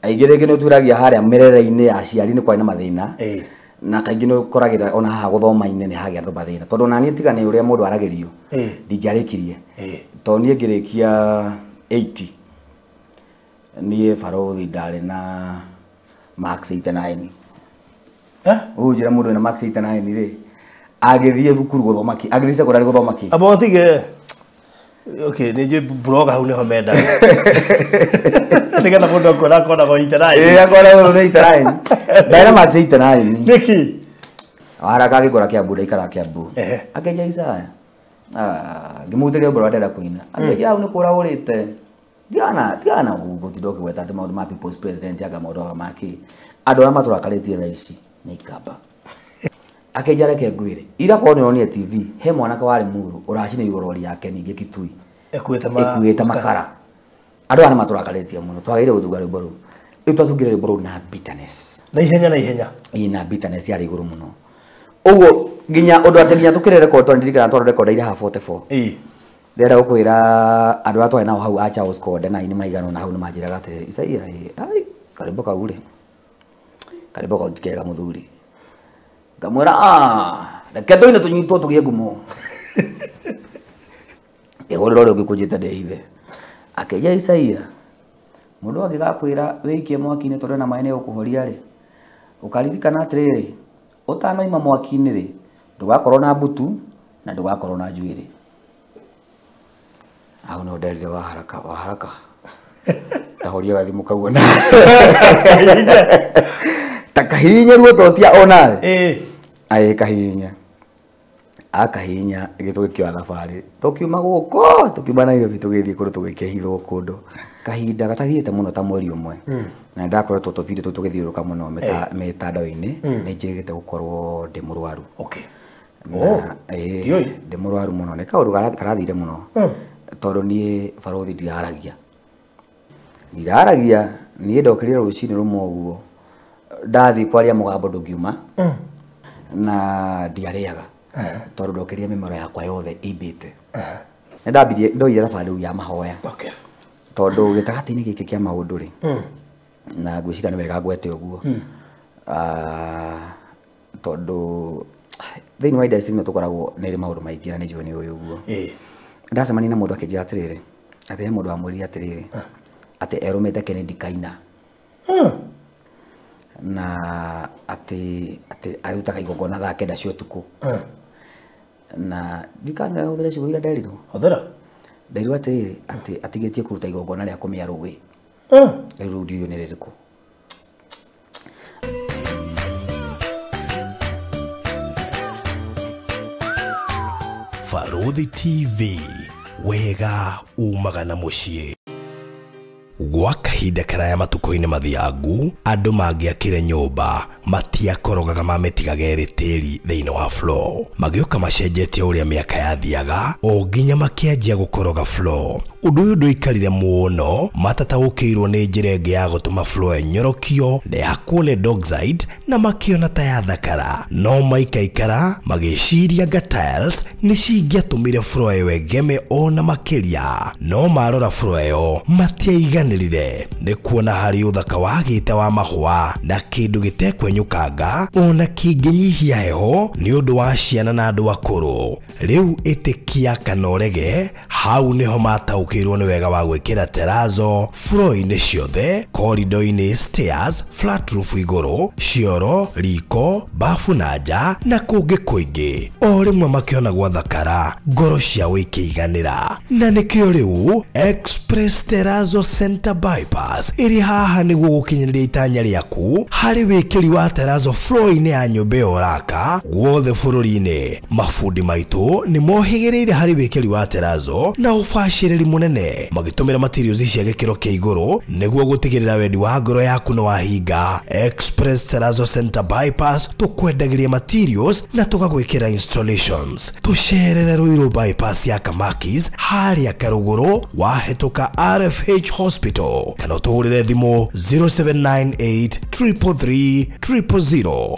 Aingĩ rĩngĩ nĩ ũtwĩragia harĩa mĩrere-inĩ ya aciari nĩ kwarĩ na mathĩna. Na kaingĩ nĩ ũkoragĩra ona haha gũthoma-inĩ nĩ hagĩa mathĩna. Tondũ naniĩ tiga nĩ ũrĩa mũndũ aragĩrio. Ndingĩarĩkirie. Tondũ niĩ ngĩrĩkia 80 niĩ barothi ndarĩ na marks 89. Ũnjĩra mũndũ wĩna marks 89 rĩ, agĩthiĩ thukuru gũthoma kĩ? Agĩthiĩ secondary gũthoma kĩ? Amba ũtige. Okay, nĩ njũĩ blogger hau nĩho mendaga. Nĩgetha mũndũ akuona akonagwo 89. Ĩĩ, akona ũyũ nĩ 89. Ndarĩ na marks 89. Nĩkĩ? Waraka agĩkora Kiambu, ndaikaraga Kiambu. Akĩnjia Isaya. Ngĩmũhutĩria ngoro ndĩrenda kũina. Akĩnjia hau nĩ kũra ũrĩte. Tigana na gũtinda ũkĩgweta atĩ maũndũ ma People's President anga maũndũ aya ma kĩ. Andũ arĩa matũrakarĩtie thaa ici nĩ ikamba. Akĩnjia reke ngwĩre. Ira korwo nĩ ũronire TV, he mwanake warĩ mũrũ ũracinĩirwo rori yake ningĩ Kitui. Ĩkuĩte makara. Andũ aya nĩ matũrakarĩtie mũno. Twagĩrĩire gũtunga rwĩmbo rũu. Rĩu twatungire rwĩmbo rũu na bitterness. Na ihenya na ihenya. Ĩĩ, na bitterness yarĩ igũrũ mũno. Ũguo nginya ũndũ atĩ nginya tũkĩre record, tondũ ndirikana twarĩ record haha 44. Ndĩrenda gũkwĩra andũ arĩa twarĩ nao hau a Charles Konde na aini maigana ũna hau nĩ manjĩraga atĩrĩrĩ, Isaia, ĩ, ai, karwĩmbo kau rĩ, karwĩmbo kau ti kega mũthuri. Ngamwĩra, reke tũine tũnyitwo tũgĩe ngumo. Ngĩhũrĩra ũrĩa ũngĩ kũnjĩta ndĩhithe. Akĩnjĩra Isaia, mũndũ angĩgakwĩra wĩikie mwaki-inĩ tondũ ena maĩ nĩ egũkũhoria rĩ, ũkaririkana atĩrĩrĩ, ũtanoima mwaki-inĩ rĩ, ndũgakorwo na mbutu na ndũgakorwo na njuĩrĩ. Hau no nderire wa haraka, wa haraka. Ta horia gathimũ kau ona. Ta kahihinye ruo totia ona. Aĩ kahihinya. Akahihinya gĩtũgĩkĩoya thabarĩ. Tũkiuma gũkũ, tũkiuma Nairobi tũgĩthiĩ kũndũ tũgĩkĩhithwo kũndũ. Kahinda gatathiĩte mũno ta mweri ũmwe. Na ndakoretwo tũbindio tũu tũgĩthiũrũrũka mũno mĩtandao-inĩ, nĩ njĩrĩgĩte gũkorwo ndĩ mũrwaru. Na, ndĩ mũrwaru mũno. Nĩ kaũndũ karathire mũno. Tondũ niĩ barothi ndiraragia. Ndiraragia, niĩ ndokĩrire rũcinĩ rũmwe ũguo. Ndathiĩ kwaria mũgambo ndũngiuma. Na ndiarĩaga. Tondũ ndokĩrire mĩmero yakwa yothe ĩimbĩte. Nĩ ndambirie, ndoire thabarĩ rĩu ya mahoya. Tondũ gĩtagatĩ-inĩ gĩkĩ kĩa maũndũ rĩ, na ngwĩciria nĩ wega ngwete ũguo. Tondũ thĩinĩ wa industry ĩno tũkoragwo nĩ ĩrĩ maũndũ maingĩ na nĩ njũĩ nĩ ũĩ ũguo. Ndacemania na mũndũ akĩnjĩra atĩrĩrĩ, atĩ he mũndũ wamwĩrire atĩrĩrĩ, atĩ erũmĩte Kennedy Kaina. Na atĩ arutaga igongona thaa 9 cia ũtukũ. Na ndikana hũthĩre ciugo iria nderirwo. Hũthĩra. Nderirwo atĩrĩrĩ, atĩ atigĩtie kũruta igongona rĩa kũmĩa rũĩ. Rĩu rũu ndiũĩ nĩ rĩrĩkũ. Barũthi TV, wega umaga na mũciĩ. Gwa kahinda karaya matukũ-inĩ mathiangu, andũ mangĩakire nyũmba matiakorogaga mamĩtigaga ĩrĩ tĩri thĩinĩ wa floor. Magĩũka macenjetie ũrĩa mĩaka yathiaga o nginya makĩanjia gũkoroga floor. Ũndũ ũyũ ndũikarire mũno, matataũkĩirwo nĩ njĩra ĩngĩ ya gũtũma floor ĩnyorokio na yakwo lead oxide na makĩona ta yathakara. No maikaikara magĩciria nga tiles nĩ cingĩatũmire floor ĩyo ĩgeme ona makĩria. No marora floor ĩyo matiaiganĩrire nĩ kuona harĩ ũthaka wagĩte wa mahũa na kĩndũ gĩtekwenyũkanga ona kĩngĩnyihia heho nĩ ũndũ wa ciana na andũ akũrũ. Rĩu ĩtĩkia kana ũrege, hau nĩho mataũkĩirwo nĩ wega wa gwĩkĩra terazo floor-inĩ ciothe, corridor-inĩ, stairs, flat roof igũrũ, cioro, riko, bafu na nja na kũngĩ kũingĩ. O rĩmwe makĩona gwathakara, ngoro ciao ikĩiganĩra. Na nĩkĩo rĩu Express Terrazzo Center Bypass ĩrĩ haha nĩguo gũkinyanĩria itanya rĩaku harĩ wĩkĩri wa terrazzo floor-inĩ ya nyũmba ĩyo ũraka guothe bũrũri-inĩ. Mabundi maitũ nĩ mohĩgĩrĩire harĩ wĩkĩri wa terrazzo na ũbacĩrĩri mũnene, magĩtũmĩra materials cia gĩkĩro kĩa igũrũ nĩguo gũtigĩrĩra wendi wa ngoro yaku nĩ wahinga. Express Terrazzo Center Bypass tũkwendagĩria materials na tũgagwĩkĩra installations. Tũcerere Ruiru Bypass ya Kamakis harĩa Karũgũrũ wahĩtũka RFH Hospital kana ũtũhũrĩre thimũ 0798 333 000.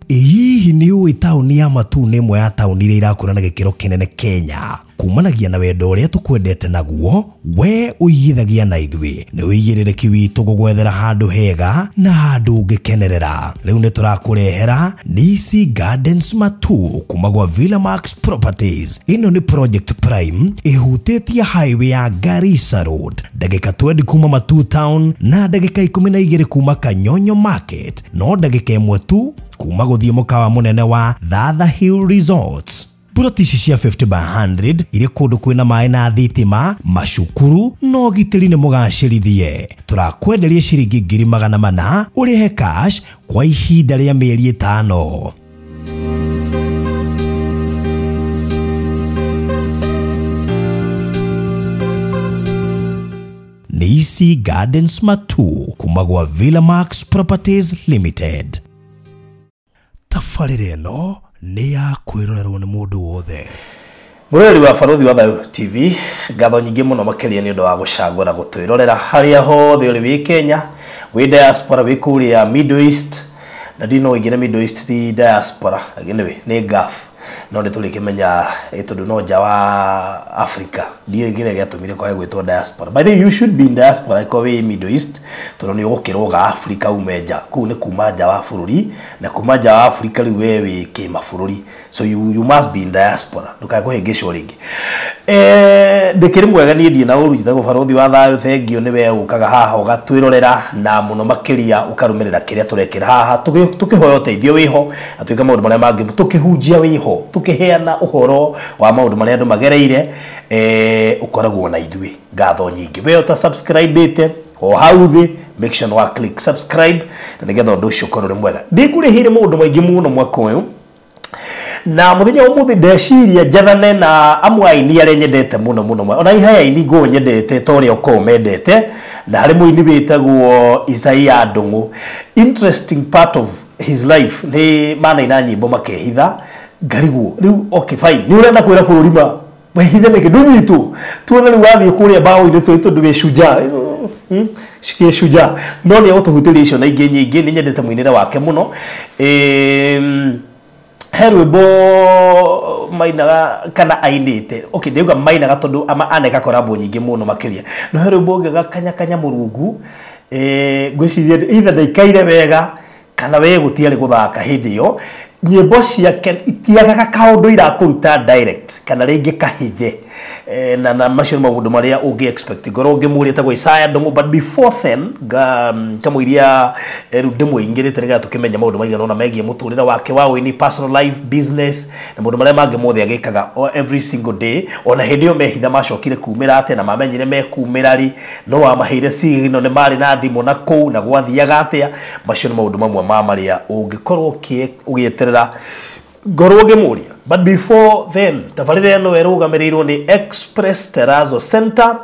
Hihi nĩ ũĩ taũni ya Matuu nĩ ĩmwe ya taũni iria irakũra na gĩkĩro kĩnene Kenya? Kumanagia na wendo ũrĩa tũkwendete naguo, we ũigithagia na ithuĩ. Nĩ ũigĩrĩrĩki witũ gũgwethera handũ hega na handũ ũngĩkenerera. Rĩu nĩ tũrakũrehera Nisi Gardens Matu kuma gwa Villa Max Properties. Ĩno nĩ Project Prime ĩhutĩtie highway ya Garissa Road, ndagĩka 20 kuma Matu Town na ndagĩka 12 kuma Kanyonyo Market, no ndagĩka 1 tu kuma gũthiĩ mũkawa mũnene wa Thatha Hill Resorts. Buroti ici cia 50 by 100 irĩ kũndũ kwĩna maĩ na thitima, macukuru na ũgitĩri nĩ mũgacĩrithie. Tũrakwenderia ciringi 400,000 ũrĩhe cash kwa ihinda rĩa mĩeri 5. Nisi Gardens Matu kuma gwa Villa Max Properties Limited. Tabarĩra ĩno nĩ ya kwĩrorerwo nĩ mũndũ wothe. Mũroreri wa Barũthi wa Thayũ TV, ngatho nyingĩ mũno makĩria nĩ ũndũ wa gũcagũra gũtwĩrorera harĩa hothe ũrĩ wĩ Kenya, wĩ diaspora, wĩ kũrĩa Middle East, na ndino ũingĩre Middle East ti diaspora, anyway, nĩ Gulf. No nĩ tũrĩkĩmenya tondũ no nja wa Africa ndiũĩ kĩrĩa gĩatũmire kwage gwĩtwo diaspora. By the way, you should be in diaspora ĩkorwo wĩ Middle East tondũ nĩ ũgũkĩrũga Africa ume nja. Kũu nĩ kuma nja wa bũrũri, na kuma nja wa Africa rĩu we wĩ kĩmabũrũri, so you must be in diaspora, ndũkae kũhĩngĩcwo rĩngĩ. Ndĩkĩrĩ mwega niĩ ndirĩ na ũru, njĩtagwo Barũthi wa Thayũ. Thengio nĩ we ũkaga haha ũgatwĩrorera na mũno makĩria ũkarũmĩrĩra kĩrĩa tũrekĩra haha, tũkĩhoya ũteithio wĩho na twĩka maũndũ marĩa mangĩ, tũkĩhunjia wĩho, tũkĩheana ũhoro wa maũndũ marĩa andũ magereire. Ũkoragwo na ithuĩ. Ngatho nyingĩ. We ũta subscribe o hau thĩ, make sure wa click subscribe na nĩgetha ũndũ ũcio ũkorwo ũrĩ mwega. Ndĩkũrĩhĩire maũndũ maingĩ mũno mwaka ũyũ, na mũthenya ũmũthĩ ndeciria njathane na amwe aini arĩa nyendete mũno mũno, ona ihaya aini ngũ nyendete ta ũrĩa ũkoragwo mendete, na harĩ mũini wĩtagwo Isaiah Ndung'u. Interesting part of his life nĩ manaina nyĩmbo makehitha ngarigwo rĩu, okay fine, nĩ ũrenda kwĩra bũrũri ma wehithe nĩkĩ ndũnyitwo, tuone rĩu wathiĩ kũrĩa mbaũ-inĩ twĩ tondũ wĩ shujaa, gĩcunja, no nĩ egũtũhutĩria icio na ingĩ nyingĩ. Nĩ nyendete mũinĩre wake mũno. He rwĩmbo mainaga kana ainĩte, okay, ndĩuga mainaga tondũ aneka korabo nyingĩ mũno makĩria, no he rwĩmbo ũngĩaga kanya kanya mũrungu. Ngwĩciria either ndaikaire wega kana we gũtiarĩ gũthaka hĩndĩ ĩyo. Nyĩmbo ciake itiagaga kaũndũ irakũruta direct kana rĩngĩ kahithe, na macio nĩ maũndũ marĩa ũngĩ expect ngorwo ũngĩmũria etagwo Isaiah Ndung'u. But before then kamũiria rĩu ndĩmũingĩrĩte nĩgetha tũkĩmenye maũndũ maigana ũna megiĩ mũtũrĩre wake wa ũini, personal life, business na maũndũ marĩa mangĩ mothe agĩkaga every single day. Ona hĩndĩ ĩyo mehitha macokire kumĩra atĩa na mamenyire mekumĩra rĩ, no wamaheire signal nĩ marĩ na thimũ na kũu na gwathiaga atĩa. Macio nĩ maũndũ mamwe ma marĩa ũngĩkorwo ũgĩeterera ngorwo ngĩmũria. But before then, tabarĩra ĩno ĩrũgamĩrĩirwo nĩ Express Terrazzo Center.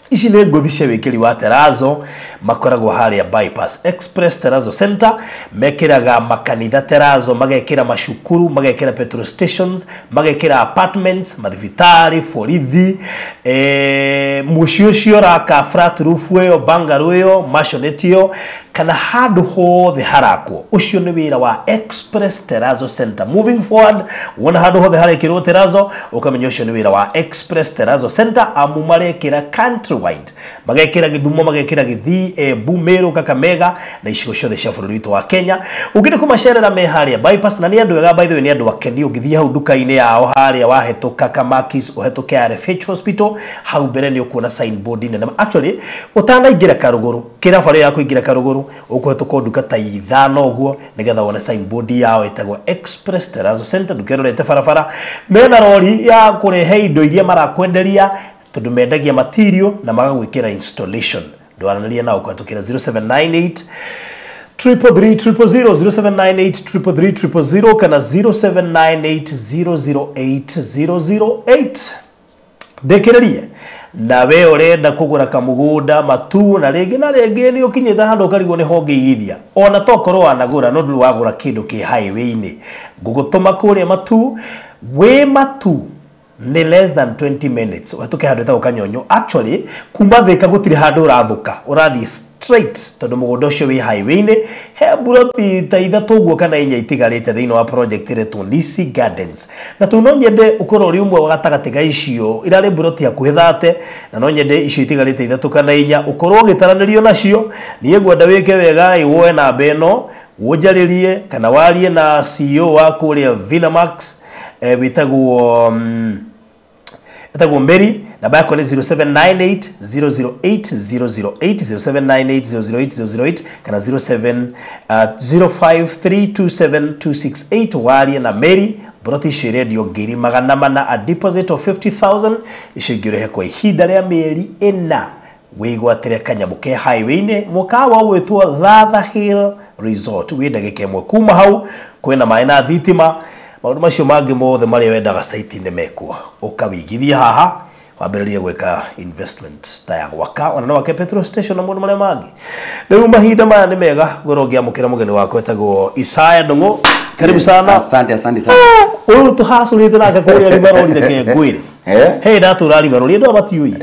Ici nĩ ngũthi cia wĩkĩri wa terrazzo, makoragwo harĩa Bypass. Express Terrazzo Center mekĩraga makanitha terrazzo, magekĩra macukuru, magekĩra petrol stations, magekĩra apartments, mathibitarĩ, borithi, mũciĩ ũcio ũraka flat roof ĩyo, bungalow ĩyo, maisonette ĩyo, kana handũ hothe harakwo. Ũcio nĩ wĩra wa Express Terrazzo Center. Moving forward, wona handũ hothe harekĩrwo terrazzo, ũkamenya ũcio nĩ wĩra wa Express Terrazzo Center, amu marekĩra countrywide, magekĩra Gĩthumo, magekĩra Gĩthii, Embu, Meru, Kakamega na icigo ciothe cia bũrũri witũ wa Kenya. Ũngĩenda kũmacerera me harĩa Bypass, na nĩ andũ ega by the way, nĩ andũ akeni. Ũngĩthiĩ hau nduka-inĩ yao harĩa wahĩtũka Kamakis, ũhetũke RFH Hospital, hau mbere nĩ ũkuona signboard nene. Actually, ũtanaingĩra Karũgũrũ, kĩra barĩa ya kũingĩra Karũgũrũ, ũkũhetũka nduka ta 5 ũguo nĩgetha wone signboard yao ĩtagwo Express Terrazzo Center. Nduka ĩrorete barabara, mena rori ya kũrehe indo iria marakwenderia tondũ mendagia material na magagwĩkĩra installation. Ndwaranĩria nao kũhetũkĩra 0798 333 000, 0798 333 000 kana 0798 008 008. Ndĩkĩrĩrie na we ũrenda kũgũra kamũgũnda Matu na rĩngĩ na rĩngĩ nĩ ũkinyĩte handũ ũkarigwo nĩ hongĩigithia, ona tokorwo wanagũra no ndũrĩ wagũra kĩndũ kĩ highway-inĩ, ngũgũtũma kũrĩa Matu. Wĩ Matu nĩ less than 20 minutes ũhetũke handũ ĩtagwo Kanyonyo. Actually kuma Thĩka gũtirĩ handũ ũrathũka, ũrathiĩ straight tondu mugunda ucio wi highway-ini he buroti ta ithatu uguo kana inya itigarite thiini wa project iretwo Nisi Gardens na tu no nyende ukorwo uri umwe wa gatagati ga icio irari buroti hakuhi 30 na no nyende icio itigarite ithatu kana inya ukorwo ugitaranĩrio nacio niĩ ngwenda wike wega woe namba ĩno wonjarĩrie kana warie na CEO wa kũrĩa Villamax wĩtagwo etagwo Mary namba yako ni 0798 008 008 0798 008 008 kana 07 05327268 warie na Mary broti icio irendio 400,000 a deposit of 50,000 icio ingĩ ũrĩhe kwa ihinda rĩa mĩeri ĩna wĩgwatĩre kanyamũ ke highway-inĩ mũkawa ũgwĩtwo Thatha Hill Resort wĩ ndagĩka ĩmwe kuma hau kwĩna maĩ na thitima maũndũ macio mangĩ mothe marĩa wendaga site-inĩ mekuo ũkawĩigithia haha wambĩrĩrie gwĩka investment ta ya gwaka ona no wake petrol station na maũndũ marĩa mangĩ. Rĩu mahinda maya nĩ mega ngorwo ngĩamũkĩra mũgeni wakwa etagwo Isaya Ndung'u. Karibu sana. Asante, asante sana. Ũyũ tũhacũrĩte nake kũrĩa Riveroli reke ngwĩre. Hey, ndatũra Riveroli andũ matiũĩ.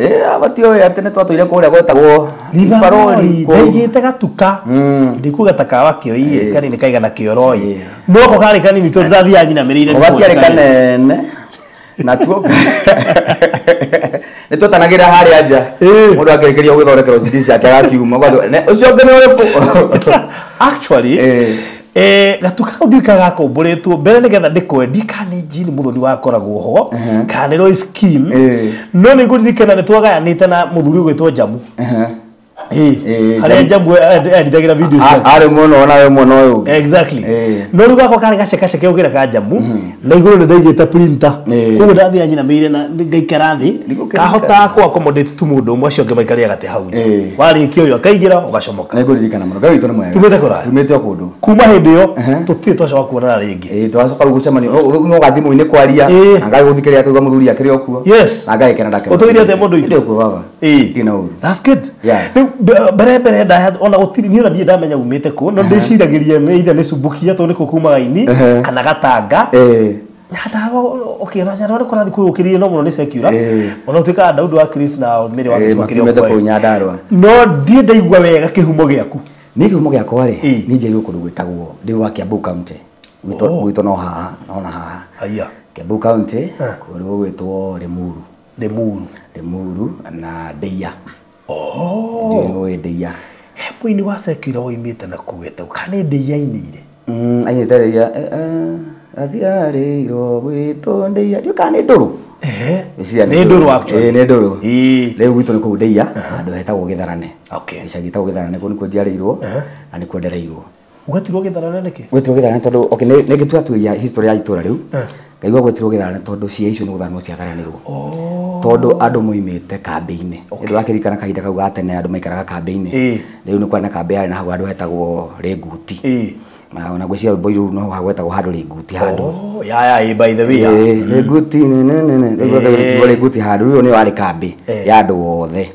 Matiũĩ atĩ nĩ twatũire kũrĩa gwetagwo Riveroli. Ndaigĩte gatuka. Ndikuga ta kawa kĩoiĩ kanini kaigana kĩoroi. No ko karĩ kanini tondũ ndathiaga nyinamĩrĩire. Gatiarĩ kanene. Na tuo nĩ twatanagĩra harĩa nja. Mũndũ akĩrĩkĩria gũgĩthondekerwo CD ciake agakiuma. Ũcio ũngĩ nĩ ũrĩkũ? Actually, gatuka kau ndiũĩ gakombũrĩtwo mbere nĩgetha ndĩkwendie kana nĩ Jean Muthoni wakoragwo ho kana nĩ Royce Kim no nĩ ngũririkana nĩ twagayanĩte na mũthuri ũgwĩtwo Njamu. Harĩa Njamu endithagĩra video ciake arĩ mũno nawe mũno ũyũ. Exactly. No rĩu gakwa karĩ gacekaceke gũkĩra ka Njamu na igũrũ nĩ ndaigĩte printer koguo ndathiaga nyinamĩire na ngaikara thĩ kahotaga kũ accommodate tu mũndũ ũmwe acio angĩ maikarĩre gatĩ hau nja warĩkia ũyũ akaingĩra ũgacomoka. Nĩ ngũririkana mũno. Ngai witũ nĩ mwega. Tumĩte kũraya. Tumĩte o kũndũ. Kuma hĩndĩ ĩyo tũtirĩ twacoka kuonana rĩngĩ. Twacoka rĩu gũcemania no gathimũ-inĩ kwaria na ngagũthikĩrĩria akauga mũthuri akĩrĩ o kuo. Yes. Na ngagĩkena ndakena. Ũtũire atĩa mũndũ witũ? Ndĩ o kuo baba. Ndirĩ na ũru. That's good. Rĩu mbere mbere ndaya ona gũtirĩ niĩ ona ndirĩ ndamenya umĩte kũ no ndĩciragĩria either nĩ Subukia tondũ nĩkuo kumaga ini kana Gatanga. Nyandarua okay na Nyandarua nĩ kũrathiĩ kwĩyũkĩrĩria no mũno nĩ secular ona ũtuĩkaga Daudi wa Chris na Mary wa Chris makĩrĩ o kũu Nyandarua. No ndirĩ ndaigua wega kĩhumo gĩaku. Niĩ kĩhumo gĩakwa rĩ niĩ njiarirwo kũndũ gwĩtagwo ndĩ wa Kiambu County. Gwitũ no haha no haha. Haya. Kiambu County kũndũ gwĩtwo Limuru. Limuru. Limuru na Ndeia. Oh. Ndeia. He mũini wa secular woimĩte na kũu etagwo kana nĩ Ndeia ainĩire? Ainĩte Ndeia. Aciarĩirwo gwitũ Ndeia. Ndiũĩ kana nĩ Ndũrũ. Nĩ Ndũrũ actually. Nĩ Ndũrũ. Rĩu gwitũ nĩ kũu Ndeia handũ hetagwo Gĩtharane. Okay. Gĩcagi gĩtagwo Gĩtharane kũu nĩkuo njiarĩirwo na nĩkuo ndereirwo. Ũgatirwo Gĩtharane nĩkĩ? Gwĩtirwo Gĩtharane tondũ okay nĩ ngĩtuaturia history ya itũra rĩu. Ngaigua gwĩtirwo Gĩtharane tondũ cia icio nĩ gũtharanwo ciatharanirwo. Tondũ andũ moimĩte kambĩ-inĩ. Nĩ wakĩririkana kahinda kau ga tene andũ maikaraga kambĩ-inĩ. Rĩu nĩ kwarĩ na kambĩ yarĩ na hau handũ hetagwo Rĩnguti. Ona ngwĩciria rwĩmbo rũu no hagwetagwo handũ Rĩnguti handũ. Ya by the way. Rĩnguti nĩ Rĩnguti handũ rĩu nĩyo yarĩ kambĩ ya andũ othe.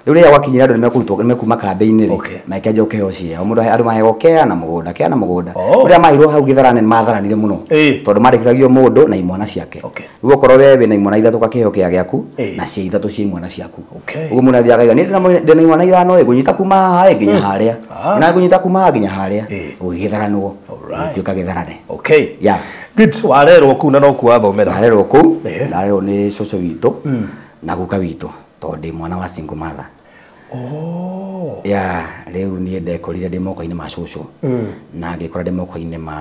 Rĩu rĩrĩa gwakinyire andũ nĩmekũrutwo nĩmekuma kambĩ-inĩ rĩ makĩanjia kũheo ciea. O mũndũ andũ maheo kea na mũgũnda kea na mũgũnda. Rĩrĩa maheirwo hau Gĩtharane nĩmatharanire mũno tondũ mandĩkithagio mũndũ na imwana ciake. Rĩu okorwo we wĩna imwana ithatũ ũgakĩheo kĩa gĩaku na cia ithatũ cia imwana ciaku. Ũguo mũndũ athiaga akauga niĩ ndĩna imwana ithano ĩ ngũnyita kuma haha ĩ nginya harĩa. Na ngũnyita kuma haha nginya harĩa. Gũgĩtharanwo gĩgĩtuĩka Gĩtharane. Okay. Yeah. Good. Warerwo kũu na no kuo wathomera. Ndarerwo kũu. Ndarerwo nĩ cũcũ witũ na guka witũ tondũ ndĩ mwana wa single mother. Yeah, rĩu niĩ ndekorire ndĩ moko-inĩ ma cũcũ na ngĩkora ndĩ moko-inĩ ma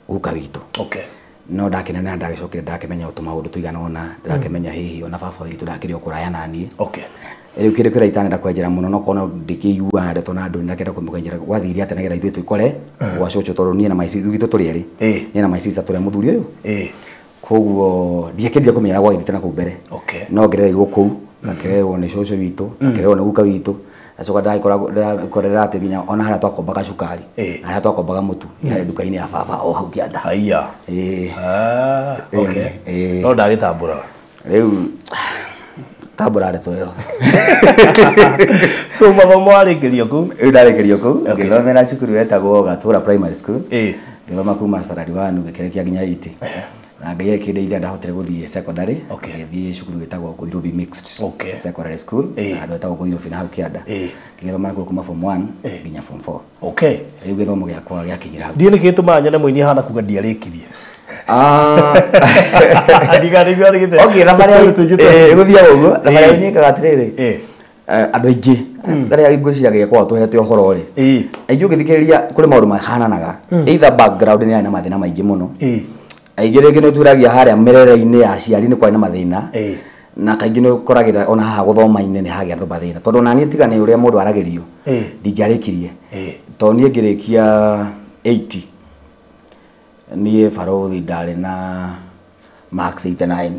guka witũ. Okay. No ndakenena ndagĩcokire ndakĩmenya tũmaũndũ tũigana ũna ndĩrakĩmenya hihi ona baba witũ ndakĩrĩ o kũraya naniĩ. Okay. Rĩu kĩndũ kĩrĩa itanenda kwenjera mũno no korwo ndikĩiguaga ndeto na andũ nĩndakĩenda kũmwenjera gwathire atĩa nĩgetha ithuĩ twĩkore gwa cũcũ tondũ niĩ na my sister gwitũ tũrĩ erĩ. Niĩ na my sister tũrĩ a mũthuri ũyũ. Koguo ndiakĩendire kũmenya ũrĩa gwagĩthiĩte na kũu mbere. No ngĩrereirwo kũu ngakĩrerwo nĩ cũcũ witũ ngakĩrerwo nĩ guka witũ Acoka ndakorera atĩ nginya ona harĩa twakombaga cukari na harĩa twakombaga mũtu yarĩ nduka-inĩ ya baba o hau kĩanda. Haiya. Ĩĩ. Okay. No ndagĩtambũra. Rĩu tambũra ndeto ĩyo. So mathomo warĩkĩrio kũu? Rĩu ndarĩkĩrio kũu ngĩthomera cukuru wetagwo Gatũra Primary School. Ĩĩ. Ngĩthoma kuma standard 1 ngĩkĩrĩkia nginya 8. Na ngai akĩndeithia ndahotire gũthiĩ secondary. Ngĩthiĩ cukuru ĩtagwo Nairobi Mixed Secondary School. Handũ hetagwo Nairobi na hau kĩanda. Ngĩgĩthoma nakuo kuma form 1 nginya form 4. Rĩu gĩthomo gĩakwa gĩakinyire hau. Ndiĩ nĩkĩ gĩtũmaga nyone mũini ahana kuga ndiarĩkirie. Okay, thabarĩ ĩgũthiaga ũguo. Thabarĩ nĩĩkaga atĩrĩrĩ, andũ aingĩ arĩa ngwĩciragia gĩakwa tũhete ũhoro rĩ, aingĩ ũngĩthikĩrĩria kũrĩ maũndũ mahananaga. Either background nĩ yarĩ na mathĩna maingĩ mũno. Aingĩ rĩngĩ nĩ twĩragia harĩa mĩrere-inĩ ya aciari nĩ kwarĩ na mathĩna. Na kaingĩ nĩ ũkoragĩra ona haha gũthoma-inĩ nĩ hagĩa mathĩna. Tondũ ona niĩ tiga nĩ ũrĩa mũndũ aragĩrio, ndingĩarĩkirie. Tondũ niĩ ngĩrĩkia 80 niĩ barothi ndarĩ na marks 89.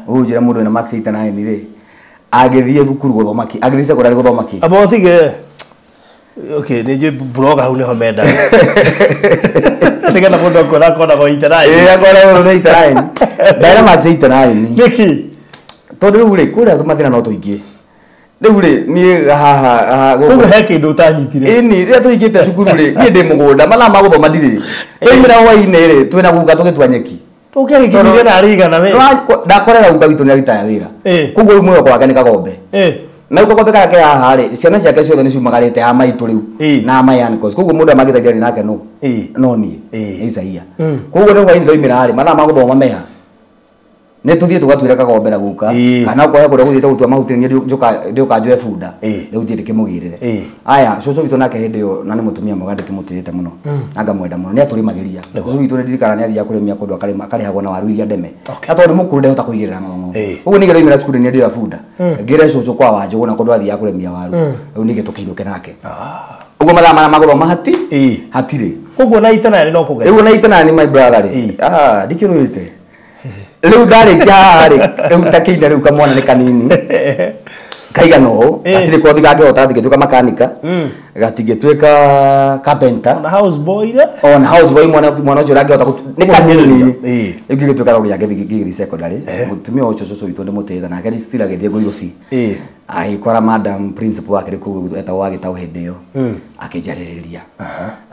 Ũũ njĩra mũndũ wĩna marks 89 rĩ, agĩthiĩ thukuru gũthoma kĩ? Agĩthiĩ secondary gũthoma kĩ? Amba ũtige. Okay, nĩ njũĩ blogger hau nĩho mendaga. Nĩgetha mũndũ akuona akonagwo 89. Ĩĩ akonagwo 89. Ndarĩ na marks 89. Nĩkĩ? Tondũ rĩu rĩ, kũrĩa mathĩna no tũingĩ. Rĩu rĩ, niĩ haha gũkũ. Koguo he kĩndũ ũtanyitire. Ĩni, rĩrĩa tũingĩte cukuru rĩ, niĩ ndĩ mũgũnda, mathaa ma gũthoma ndirĩ. Twaumĩra hwaĩ-inĩ rĩ, twĩna guka tũgĩtua nyeki. Ũkĩarĩkinirie narĩ igana we. Ndakorera guka witũ nĩ aritaya wĩra. Koguo rĩu mwĩhoko wake nĩ kagombe. Na rĩu kagombe karĩa ke haha rĩ, ciana ciake ciothe nĩ ciumagarĩte a maitũ rĩu na my uncles. Koguo mũndũ amangĩteithia rĩ nake nũ? No niĩ. Nĩ Isaia. Koguo rĩu hwaĩ-inĩ ndoimĩra rĩ, mathaa ma gũthoma meha. Nĩ tũthiĩ tũgatuĩra kagombe na guka. Kana okorwo he kũrĩa gũthiĩte gũtua mahuti niĩ ndĩũka njoe bunda. Rĩu thiĩ ndĩkĩmũgĩrĩre. Aya, cũcũ witũ nake hĩndĩ ĩyo na nĩ mũtumia mwega ndĩkĩmũtĩĩte mũno. Na ngamwenda mũno. Nĩ atũrĩmagĩria. Cũcũ witũ nĩ ndirikanaga nĩ athiaga kũrĩmia kũndũ akarĩma, akarĩhagwo na waru iria ndeme. Na tondũ nĩ mũkũrũ ndehota kũigĩrĩra ng'ong'o. Ũguo ningĩ ndoimĩra cukuru nĩ ndĩoya bunda. Ngĩre cũcũ kwa Wanjũgũ na kũndũ athiaga kũrĩmia waru. Rĩu ningĩ tũkĩinũke nake. Ũguo mathaa marĩa ma gũthoma hatirĩ. Koguo na 89 no kũgeria. Rĩu na 89 my brother rĩ. Ndikĩrũĩte. Rĩu ndarĩkia haha rĩ, rĩu ta kĩina rĩu kamwana nĩ kanini. Kaigana ũũ, gatirĩ kothi kangĩhota gatingĩtuĩka makanika, gatingĩtuĩka carpenter. Ona house boy rĩ? Ona house boy mwana ũcio ũrangĩhota nĩ kanini. Rĩu gĩgĩtuĩka no nginya ngĩthiĩ secondary. Mũtumia ũcio cũcũ witũ ndĩmũtĩĩte nake nĩ still agĩthiĩ Nairobi. Agĩkora madam principal wake rĩ kũu etagwo Wagĩtaũ hĩndĩ ĩyo. Akĩnjarĩrĩria.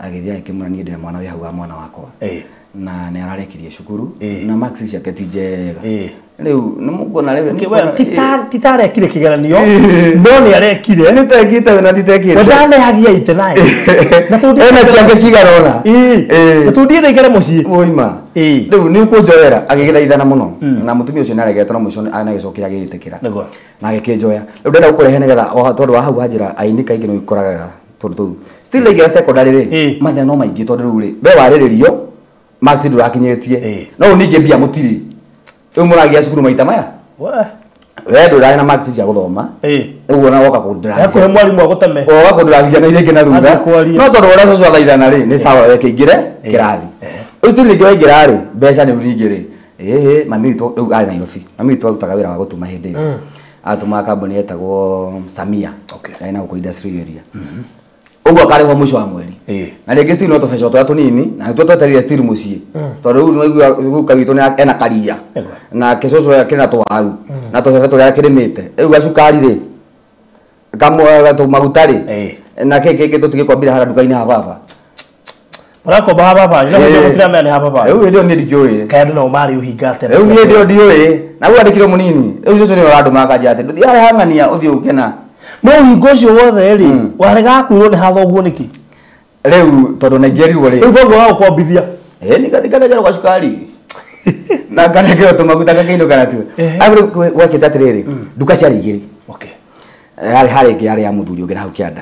Agĩthiĩ agĩkĩmwĩra niĩ ndĩna mwana wĩ hau wa mwana wakwa. Na nĩ ararekirie cukuru na marks ciake ti njega. Rĩu nĩ mũkuona rĩu titarekire kĩgeranio no nĩ arekire. Nĩ tekĩte na titekĩte. We ndanehagia 89. Na tondũ ena ciake cigana ũna. Na tondũ ndiĩ ndaikare mũciĩ. Woima. Rĩu nĩ ũkũnjoera agĩgĩthaithana mũno. Na mũtumia ũcio nĩ aregetwo na mũico agĩcokire agĩgĩtĩkĩra. Na agĩkĩnjoya. Rĩu ndĩrenda gũkũrehe nĩgetha tondũ wa hau wanjĩra aini kaingĩ nĩ ũkoragĩra tondũ tũu. Still ndaingĩra secondary rĩ, mathĩna no maingĩ tondũ rĩu rĩ, we warĩrĩrio marks ndũrakinyĩtie. No rĩu ningĩ mbia mũtirĩ. Rĩu mũragia cukuru maita maya. We ndũrarĩ na marks cia gũthoma. Ũguo na woka kũndũragia. Ekũhe mwarimũ agũteme. Woka kũndũragia na iria ingĩ na thutha. No tondũ ũrĩa cũcũ athaithana rĩ, nĩ sawa we kĩingĩre kĩrathi. Rĩu still ningĩ waingĩra rĩ, mbeca rĩu ningĩ rĩ, mami witũ rĩu arĩ Nairobi. Mami witũ arutaga wĩra wa gũtuma hĩndĩ ĩyo. Atũmaga kambuni yetagwo Samia. Yarĩ na gũkũ industry area. Ũguo akarĩhwo mũico wa mweri. Na rĩngĩ still no tũbeca tũrĩa tũnini, na nĩtuo twetereire still mũciĩ. Tondũ rĩu nĩwaigua guka witũ nĩ ena karia. Nake cũcũ akĩrĩ na tũwaru, na tũbebe tũrĩa akĩrĩmĩte. Rĩu gacukari rĩ, tũmaguta rĩ, na kĩ kĩngĩ tũtigĩkombire harĩa nduka-inĩ ha baba. Mũrakomba ha baba, na hĩndĩ ĩyo mũtiramenya nĩ ha baba. Rĩu hĩndĩ ĩyo niĩ ndikĩũĩ. Kaĩ andũ nao marĩ ũhinga atĩa? Rĩu niĩ hĩndĩ ĩyo ndiũĩ. Na rĩu andĩkirwo mũnini. Rĩu cũcũ nĩwe ũrandũma akanjĩra atĩ ndũthiĩ harĩa hang'ania ũthiĩ ũke na. No ũhinga ũcio wothe rĩ, waregaga kwĩrwo nĩ ha thoguo nĩkĩ? Rĩu tondũ naingĩrirwo rĩ. Rĩu thoguo agũkombithia. Nĩ ngathiĩ nganengerwo gacukari. Na nganengerwo tũmaguta ngakĩinũka natuo. Arabu rĩu gwekĩte atĩrĩrĩ, nduka ciarĩ igĩrĩ. Harĩ harĩ ĩngĩ yarĩ ya mũthuri ũngĩ na hau kĩanda.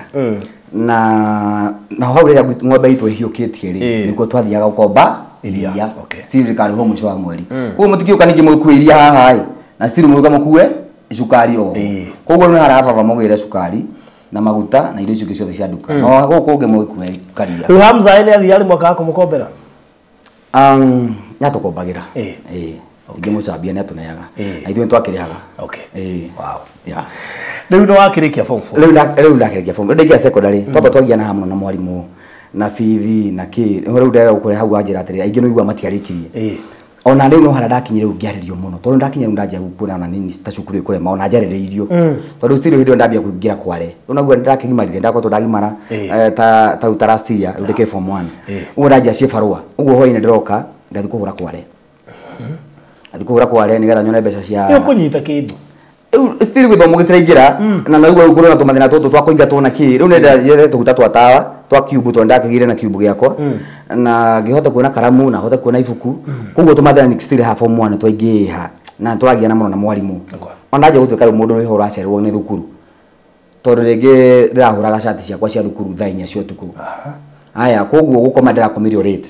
Na hau rĩrĩa ng'ombe itũ ĩhiũkĩtie rĩ, nĩkuo twathiaga gũkomba iria. Still rĩkarĩhwo mũico wa mweri. Koguo mũtingĩũka ningĩ mũkue iria haha ĩ, na still mũgĩũka mũkue cukari oho. Koguo rĩu nĩ harĩa baba mũgĩre cukari na maguta na indo icio ingĩ ciothe cia nduka. No gũkũ kũngĩ mũgĩkue karia. Rĩu Hamza nĩ athiaga rĩmwe akaga kũmũkombera? Nĩ atũkombagĩra. Ingĩmũcambia nĩ atũneaga. Na ithuĩ nĩ twakĩrĩhaga. Rĩu nĩ wakĩrĩkia form 4? Rĩu ndakĩrĩkia form 4. Ndĩkia secondary. Twamba twagiana hamwe na mwarimũ na bithi na kĩ. Rĩu ndĩrenda gũkũre hau wanjĩra atĩrĩrĩ, aingĩ nĩ ũiguaga matiarĩkirie. Ona rĩu no harĩa ndakinyire rĩu ngĩarĩrio mũno. Tondũ ndakinyire rĩu ndanjia kuona ona nini ta cukuru ĩkũrema ona njarĩrĩirio. Tondũ still hĩndĩ ĩyo ndambia kũingĩra kware. Rĩu naguo ndakĩgimarire, ndakoretwo ndagimara, ta last year, rĩu ndĩkĩrĩ form 1. Ũguo ndanjia ciĩbarũa. Ũguo hwaĩ-inĩ ndĩroka ngathiĩ kũhũra kware. Athi kũhũra kware nĩgetha nyone mbeca cia nĩ ũkũnyita kĩndũ rĩu still gĩthomo gĩtiraingĩra na naigua rĩu kũrĩ na tũmathĩna tũtũ twa kũingatwo na kĩ rĩu nĩndethe tũguta twa tawa twa cube tondũ ndakĩgĩire na cube gĩakwa na ngĩhota kuona karamu na hote kuona ibuku koguo tũmathĩna still ha form 1 twaingĩha na tũragiana mũno na mwarimũ ona ndanjia gũtuĩka rĩu mũndũ wĩho ũracererwo nĩ thukuru tondũ rĩngĩ ndĩrahũraga cati ciakwa cia thukuru thaa 4 cia ũtukũ aya koguo gũkoma ndĩrakomirio late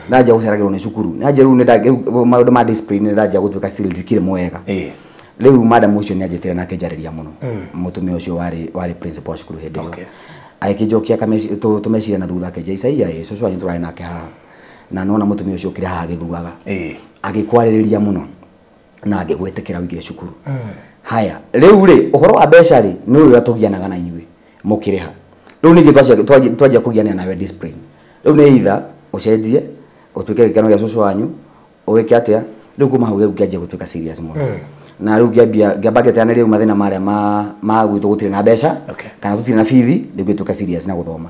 ndanjia gũceragĩrwo nĩ cukuru ndanjia rĩu maũndũ ma discipline ndanjia gũtuĩka still ndikĩrĩ mwega rĩu madam ũcio nĩ anjĩtire na akĩnjarĩria mũno mũtumia ũcio warĩ principal wa cukuru hĩndĩ ĩyo agĩkĩnjokia tũmeciria na thutha akĩnjia Isaia ĩ cũcũ wanyu tũrarĩ nake haha na nona mũtumia ũcio ũkĩrĩ haha agĩthuaga agĩkwarĩrĩria mũno na ngĩgwĩtĩkĩra ũingĩre cukuru haya rĩu rĩ ũhoro wa mbeca rĩ nĩ ũrĩa tũgianaga na inyuĩ mũkĩrĩha rĩu ningĩ twanjia kũgianĩra nawe discipline rĩu nĩ either ũcenjie ũtuĩke gĩkeno gĩa cũcũ wanyu ũgĩke atĩa rĩu kuma hau rĩu ngĩanjia gũtuĩka serious mũno na rĩu ngĩambia ngĩamba ngĩteanĩria rĩu mathĩna marĩa ma gwitũ gũtirĩ na mbeca kana tũtirĩ na bithi rĩu ngĩtuĩka serious na gũthoma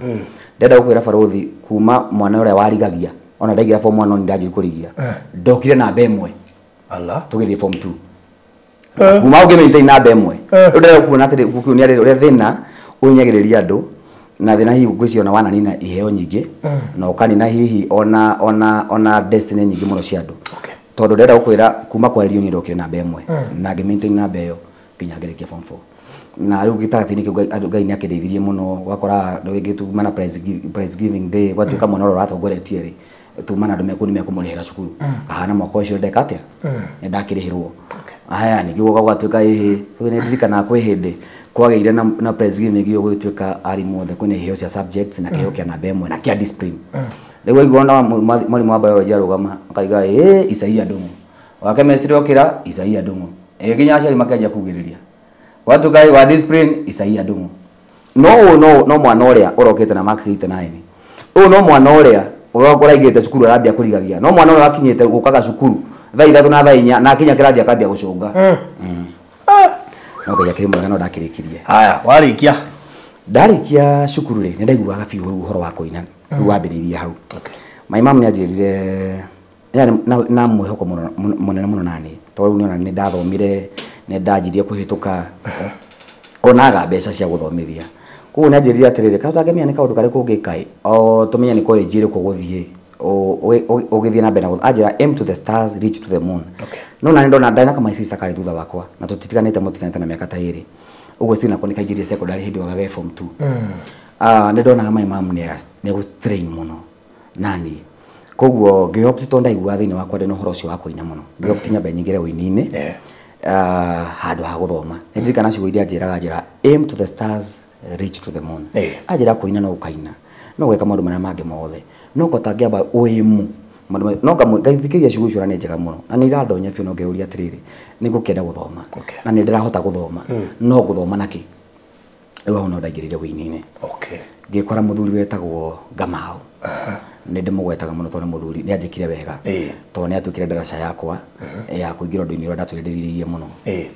ndenda gũkwĩra barũthi kuma mwana ũrĩa warigagia ona ndaingĩra form 1 no nĩ ndanjirie kũrigia ndokire namba ĩmwe tũgĩthiĩ form 2 kuma ũngĩ maintain namba ĩmwe rĩu ndĩrenda kuona atĩrĩ gũkĩonia rĩrĩ ũrĩa thĩna ũhinyagĩrĩria andũ na thĩna hihi ngwĩciria ona wananina iheo nyingĩ na ũkanina hihi ona destiny nyingĩ mũno cia andũ tondũ ndĩrenda gũkwĩra kuma kwarĩrio niĩ ndokire namba ĩmwe na ngĩ maintain namba ĩyo nginya ngĩrĩkia form 4 na rĩu gĩtagatĩ-inĩ kĩu Ngai nĩ akĩndeithirie mũno ũgakora rĩngĩ tuma na prize giving day gwatuĩka mwana ũrĩa ũratongoretie rĩ tuma na andũ mekũ nĩ mekũmũrĩhĩra cukuru kahana mwaka ũcio ndeka atĩa nĩ ndakĩrĩhĩrwo aya ningĩ gũka gũgatuĩka ĩhĩ rĩu nĩ ndirikanaga kwĩ hĩndĩ kwagĩire na prize giving ĩyo gũgĩtuĩka arimũ othe kwĩna iheo cia subjects na kĩheo kĩa namba ĩmwe na kĩa discipline rĩu waigua ona mwarimũ wa biology arũgama akaiga ĩ Isaia Ndung'u wa chemistry okĩra Isaia Ndung'u ĩ nginya aciari makĩanjia kugĩrĩria gwatuĩka wa discipline Isaia Ndung'u no ũyũ no mwana ũrĩa ũrokĩte na marks 89 ũyũ no mwana ũrĩa ũraingĩrĩte cukuru arambia kũrigagia no mwana ũrĩa wakinyĩte gũkaga cukuru thaa 3 na thaa 4 na akinya kĩrathi akambia gũcũnga no Ngai akĩrĩ mwega no ndakĩrĩkirie haya warĩkia ndarĩkia cukuru rĩ nĩ ndaiguaga biũ rĩu ũhoro wa kũina rĩu wambĩrĩirie hau my mom nĩ anjĩrire na mwĩhoko mũnene mũno naniĩ tondũ rĩu nĩona nĩ ndathomire nĩ ndanjirie kũhĩtũka onaga mbeca cia gũthomithia koguo nĩ anjĩrire atĩrĩrĩ kaĩ ũtangĩmenya nĩ kaũndũ karĩkũ ũngĩka ĩ o tũmenye nĩ college ĩrĩkũ ũgũthiĩ ũgĩthiĩ na mbere na anjĩra aim to the stars reach to the moon no na nĩ ndona ndarĩ na my sister karĩ thutha wakwa na tũtitiganĩte mũtiganĩte na mĩaka ta ĩrĩ ũguo still nako nĩ kaingĩrire secondary hĩndĩ ĩyo gage form 2 nĩ ndonaga my mom nĩ egũ-strain mũno naniĩ koguo ngĩopt tondũ ndaiguaga thĩinĩ wakwa ndĩ na ũhoro ũcio wa kũina mũno ngĩopt nyambe nyingĩre ũini-inĩ handũ ha gũthoma nĩ ndirikana ciugo iria anjĩraga anjĩra aim to the stars reach to the moon anjĩra kũina no ũkaina no gwĩka maũndũ marĩa mangĩ mothe no ko tangĩamba ũĩmu no ngathikĩrĩria ciugo icio na nĩ njega mũno na nĩ irandonya biũ no ngeyũria atĩrĩrĩ nĩ ngũkĩenda gũthoma na nĩ ndĩrahota gũthoma no ngũthoma nakĩ rĩu hau no ndaingĩrĩire ũini-inĩ ngĩkora mũthuri wetagwo Ngamau nĩ ndĩmũgwetaga mũno tondũ nĩ mũthuri nĩ anjĩkire wega tondũ nĩ atuĩkire ndaraca yakwa ya kũingĩra ũndũ-inĩ ũrĩa ndatũire ndĩrirĩirie mũno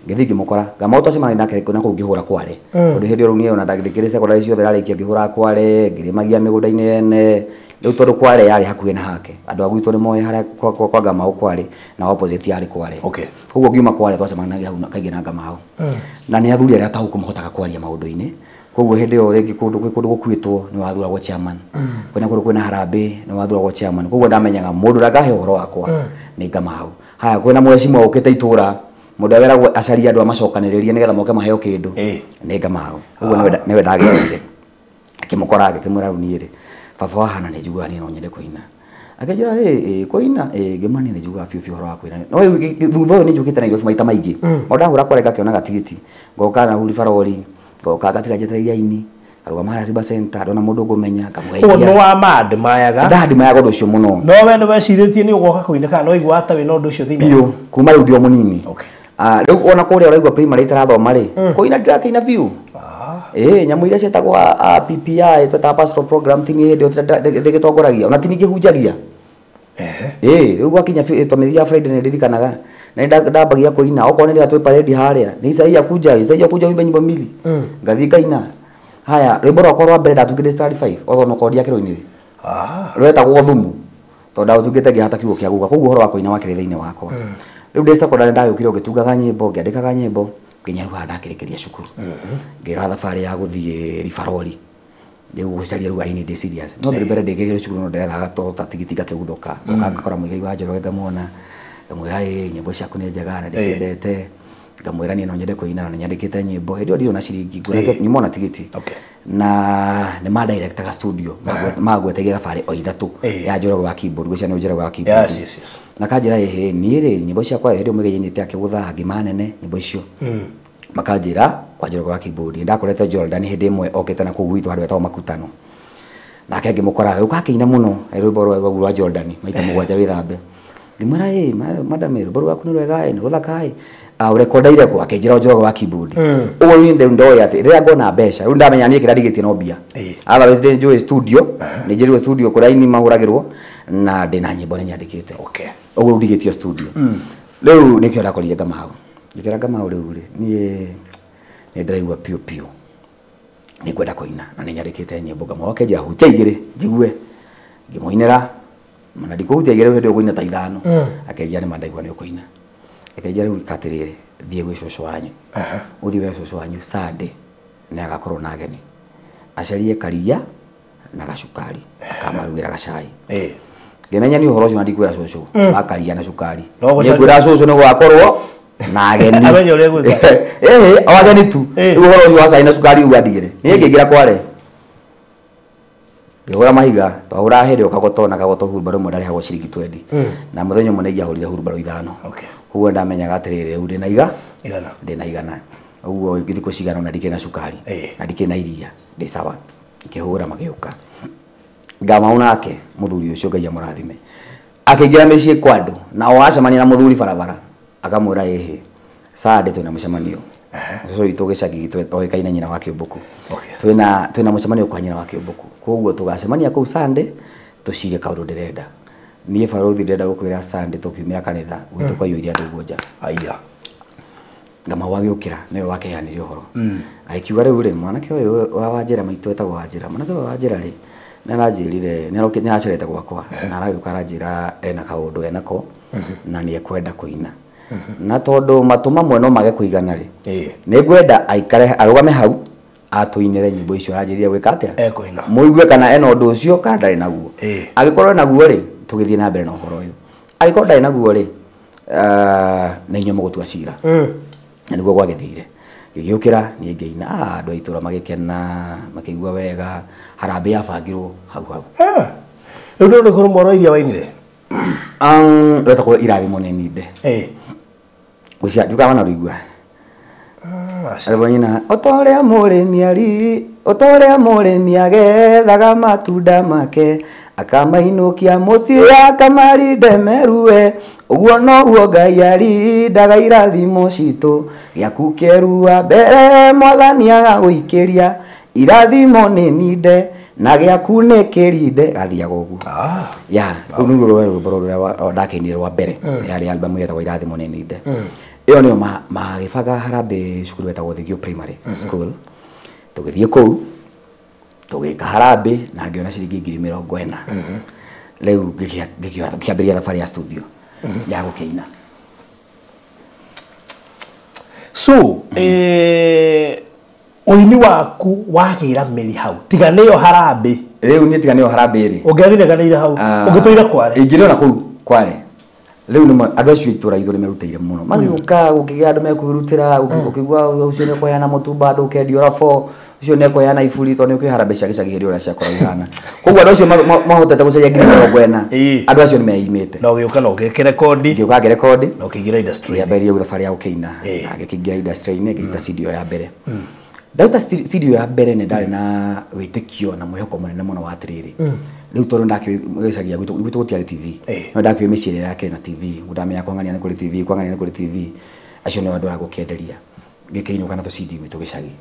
ngĩthiĩ ngĩmũkora Ngamau twacemanagia nake na kũu ngĩhũra kware tondũ hĩndĩ ĩyo rĩu niĩ ona ndakĩrĩ secondary ciothe ndarĩkia ngĩhũra kware ngĩrĩmagia mĩgũnda-inĩ yene rĩu tondũ kware yarĩ hakuhĩ na hake andũ a gwitũ nĩ moĩ harĩa kwa Ngamau kwarĩ na opposite yarĩ kware koguo ngiuma kware twacemanagia hau kaingĩ na Ngamau na nĩ athuri arĩa ataũku mahotaga kwaria maũndũ-inĩ koguo hĩndĩ ĩyo rĩngĩ kũndũ kwĩ kũndũ gũkuĩtwo nĩ wathuragwo chairman kwĩna kũndũ kwĩna harambĩ nĩ wathuragwo chairman koguo ndamenyaga mũndũ ũrĩa ngahe ũhoro wakwa nĩ Ngamau haya kwĩna mheshimiwa ũkĩte itũra mũndũ ũrĩa weragwo acarie andũ amacokanĩrĩrie nĩgetha moke maheo kĩndũ nĩ Ngamau koguo nĩwe ndagĩrĩire akĩmũkora ngĩkĩmwĩra rĩu niĩ rĩ baba wa Hana nĩ njiguaga niĩ no nyende kũina akĩnjĩra ĩ kũina ĩ ngĩmwĩra niĩ nĩ njiguaga biũ biũ ũhoro wa kũina no rĩu thutha ũyũ nĩ njũkĩte Nairobi maita maingĩ o ndahũra kware ngakĩona gatigiti ngoka na huribarori ngoka ngatira njetereire aini ngarũgama harĩa Simba Center ndona mũndũ ngũmenya ngamũgeithia ũguo nĩ wa mandimayaga ndandimayaga ũndũ ũcio mũno no we nĩ wecirĩtie nĩ ũgoka kũina kana no waiguaga ta wĩna ũndũ ũcio thĩinĩ biũ kuma rĩu ndĩ o mũnini rĩu ona kũrĩa ũraigua primary itarathoma rĩ kũina ndirakĩina biũ nyamũ iria ciĩtagwo PPI twetaga pastoral program ti niĩ hĩndĩ ĩyo ndĩgĩtongoragia ona ti niĩ ngĩhunjagia rĩu gwakinya twamĩthiaga Friday nĩ ndirikanaga na nĩ ndambagia kũina okorwo nĩ rĩrĩa twĩ parade harĩa nĩ Isaia kuja Isaia kuja wimbe nyimbo mbili ngathiĩ ngaina haya rwĩmbo rwakwa rwa mbere ndatungire star 5 otho no koria kĩro-inĩ rwetagwo thumu tondũ ndaũtungĩte ngĩhata kiugo kĩa guka koguo ũhoro wa kũina wakĩrĩ thĩinĩ wakwa Rĩu ndĩ secondary ndagĩũkire ngĩtungaga nyĩmbo, ngĩandĩkaga nyĩmbo nginya rĩu haha ndakĩrĩkĩria cukuru. Ngĩoya thabarĩ ya gũthiĩ ribarori rĩu gũcaria rĩu aini ndĩ serious. No mbere mbere ndĩkĩrĩire cukuru no ndĩrethaga to ta tigiti gakĩguthũka. Ngoka ngakora Muigai wa Njoroge ngamuona, ngamwĩra ĩ nyĩmbo ciaku nĩ njega na ndĩciendete. Ngamwĩra niĩ no nyende kũina na nĩnyandĩkĩte nyĩmbo. Hĩndĩ ĩyo ndirĩ na ciringi, nguona nyuma ona tigiti. Na nĩ ma-directaga studio, magweteire thabarĩ o ithatũ ya Njoroge wa keyboard, gwĩciria nĩ Njoroge wa keyboard. Yes, yes, yes. Na kanjĩra ĩhĩ niĩ rĩ nyĩmbo ciakwa hĩndĩ ĩyo Muigai ainĩte akĩgũtha ngima nene nyĩmbo icio. Makanjĩra kwa Njoroge wa keyboard. Ndakorete Jordan hĩndĩ ĩmwe okĩte na kũu gwitũ handũ hetagwo Makutano. Nake ngĩmũkora ũka akĩina mũno rwĩmbo rwa Jordan maita 7 wĩthambe. Ngĩmwĩra ĩ madam rwĩmbo rwaku nĩ rwega ĩ nĩ rũthaka ĩ. Ũrekondeire kũ? Akĩnjĩra Njoroge wa keyboard. Ũguo niĩ ndĩ ndoĩ atĩ rĩrĩa ngona mbeca rĩu ndamenya niĩ kĩrĩa ndigĩtie no mbia. Otherwise ndĩ njũĩ studio, nĩ njĩrĩirwo studio kũrĩa aini mahũragĩrwo na ndĩna nyĩmbo nĩ nyandĩkĩte. Ũguo rĩu ndigĩtio studio. Rĩu nĩkĩo ndakorire Kamau. Ngĩkĩra Kamau rĩu rĩ niĩ nĩ ndĩraigua piũ piũ nĩ ngwenda kũina na nĩ nyandĩkĩte nyĩmbo. Ngamwĩra akĩnjĩra hutia igĩrĩ njigue. Ngĩmũinĩra na ndikũhutia igĩrĩ hĩndĩ ĩyo ngũina ta ithano. Akĩnjĩra nĩ ma ndaigua nĩ ũkũina. Akĩnjĩra rĩu ĩka atĩrĩrĩ thiĩ gwĩ cũcũ wanyu. Ũthiĩ wĩre cũcũ wanyu Sunday nĩ agakorwo na ageni. Acarie karia na gacukari akamarugĩra gacai. Ngĩmenya nĩ ũhoro ũcio na ndikwĩra cũcũ wa karia na cukari. Nĩ ngwĩra cũcũ nĩ gũgakorwo na ageni. Amenye ũrĩa egwĩka. Ĩĩ, o ageni tu. Rĩu ũhoro ũcio wa cai na cukari ũguo andigĩre. Niĩ ngĩingĩra kware. Ngĩhũra mahiga, twahũraga hĩndĩ ĩyo kagoto na kagoto hurubaro ĩmwe ndarĩhagwo ciringi 20. Na mũthenya ũmwe nĩingĩahũrire hurubaro 5. Ũguo ndamenyaga atĩrĩrĩ rĩu ndĩna iga? Igana. Ndĩna igana. Ũguo thikũ cigana ũna ndikĩrĩ na cukari. Na ndikĩrĩ na iria. Ndĩ sawa. Ngĩhũra magĩũka. Ngamau nake mũthuri ũcio Ngai amũrathime. Akĩingĩra mĩciĩ kwa andũ na o acemania na mũthuri barabara akamwĩra ĩhĩ Sunday twĩna mũcemanio. Cũcũ witũ gĩcagi gitũ oĩkaine nyina wa Kĩũmbũku. Twĩna mũcemanio kwa nyina wa Kĩũmbũku. Koguo tũgacemania kũu Sunday tũcire kaũndũ ndĩrenda. Niĩ barũthi ndĩrenda gũkwĩra Sunday tũkiumĩra kanitha gwitũ kwaiyũire andũ ũguo nja. Aya. Ngamau agĩũkĩra nĩwe wakeanire ũhoro. Agĩkiuga rĩu rĩ mwanake ũyũ wa Wanjĩra maitũ etagwo Wanjĩra. Mwanake ũyũ wa Wanjĩra rĩ nĩ aranjĩrire nĩ aracerete gwakwa na aragĩũka aranjĩra ena kaũndũ enako na nĩ ekwenda kũina. Na tondũ matũ mamwe no mage kũigana rĩ nĩ ngwenda aikare arũgame hau atũinĩre nyĩmbo icio aranjĩrire gwĩka atĩa? Ekũina. Mũigue kana ena ũndũ ũcio kana ndarĩ naguo. Angĩkorwo naguo rĩ tũgĩthiĩ na mbere na ũhoro ũyũ. Angĩkorwo ndarĩ naguo rĩ nĩ inyuĩ mũgũtua cira. Na nĩguo gwagĩthire. Ngĩgĩũkĩra niĩ ngĩina, andũ a itũũra magĩkena makĩigua wega, harambee yabangirwo hau hau. Rĩu nĩ ũrĩkũ rũmwe rwa iria wainire? Rwetagwo Irathimo nĩ Ninde. Gũcia ndiugaga wana rũigua. Rwĩmbo nyina, o ta ũrĩa mũrĩmi ari, o ta ũrĩa mũrĩmi agethaga matunda make, akamainũkia mũciĩ akamarinde merue, ũguo noguo Ngai arindaga irathimo citũ, gĩaku kĩerua mbere mwathani agagũikĩria, irathimo nĩ ninde na gĩaku nĩ kĩrinde. Gathiaga ũguo. Ya, rũu nĩruo rwarĩ rwĩmbo rũrĩa ndakĩinire rwa mbere. Yarĩ album yetagwo Irathimo nĩ Ninde. Ĩyo nĩyo magĩbanga harambee cukuru wetagwo Thigio Primary School. Tũgĩthiĩ kũu tũgĩka harambee na ngĩona ciringi 40,000. Rĩu ngĩkĩambĩrĩria thabarĩ ya studio ya gũkĩina. So, ũini waku wagĩra mĩri hau tiga nĩyo harambee. Rĩu niĩ tiga nĩyo harambee rĩ. Ũngĩathireganĩire hau ũngĩtũire Kware. Ingĩrĩ ona kũu Kware. Rĩu nĩ andũ acio itũũra itũ nĩmerutĩire mũno. Magĩũka gũkĩgĩa andũ mekwĩrutĩra, ũkĩigua ũcio nĩekũheana mũtu bado ũkendio rabo, ũcio nĩekũheana iburi tondũ nĩũkĩũĩ harambee cia gĩcagi hĩndĩ ĩrĩa ciakoragwo ihana. Koguo andũ acio mahotete gũcaria 40,000. Andũ acio nĩmeimĩte. Na ũgĩũka na ũgĩkĩrekondi. Ngĩũka ngĩrekondi. Na ũkĩingĩra industry-inĩ. Ngĩambĩrĩria rĩu thabarĩ ya gũkĩina. Na ngĩkĩingĩra industry-inĩ, ngĩruta CD ya mbere. Ndaruta CD ya mbere nĩ ndarĩ na wĩtĩkio na mwĩhoko mũnene mũno wa atĩrĩrĩ. Rĩu tondũ ndakĩũĩ gĩcagi gĩa gwitũ, gwitũ gũtiarĩ TV. No ndakĩũĩ mĩciĩ ĩrĩa yakĩrĩ na TV. Ndamenya kwang'ania nĩ kũrĩ TV, kwang'ania nĩ kũrĩ TV. Acio nĩo andũ a gũkĩenderia. Ngĩkĩinũka na tũ CD gwitũ gĩcagi.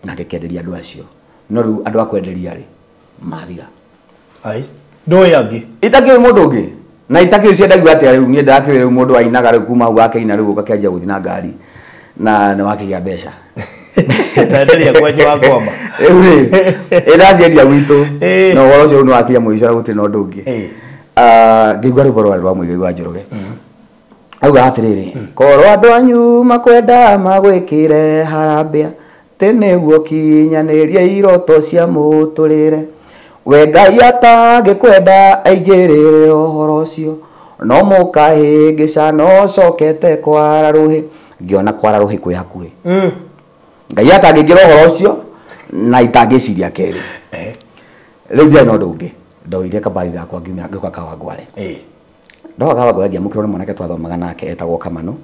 Na ngĩkĩenderia andũ acio. No rĩu andũ a kwenderia rĩ, mathira. Ai, ndũĩ angĩ? Itakĩũĩ mũndũ ũngĩ. Na itakĩũĩ ciendagio atĩa rĩu, niĩ ndakĩũĩ rĩu mũndũ ainaga rĩu kuma hau akĩina rĩu ũgakĩanjia gũthiĩ na ngari. Na nĩ wakĩgĩa mbeca. Ndenderia kwenyu wa ngoma. Rĩu rĩ, ĩ ndaciendia gwitũ. Na ũhoro ũcio nĩ wakinya mũico na gũtirĩ na ũndũ ũngĩ. Ngĩigua rwĩmbo rwarĩ rwa Muigai wa Njoroge. Auga atiriri korwo andu anyu makwenda magwikire harambia tene guo kinyanĩria iroto cia mũtũrĩre we Ngai atangĩkwenda aingĩrĩre ũhoro ũcio no mũkahĩngĩca no cokete kwara rũhĩ ngĩona kwara rũhĩ kwĩ hakuhĩ Ngai atangĩingĩra ũhoro ũcio na itangĩciria kerĩ rĩu ndiarĩ na ũndũ ũngĩ ndoire kabagi gakwa ngiumĩra ngĩũka Kawangware ndoka Kawangware ngĩamũkĩrwo nĩ mwanake twathomaga nake etagwo Kamano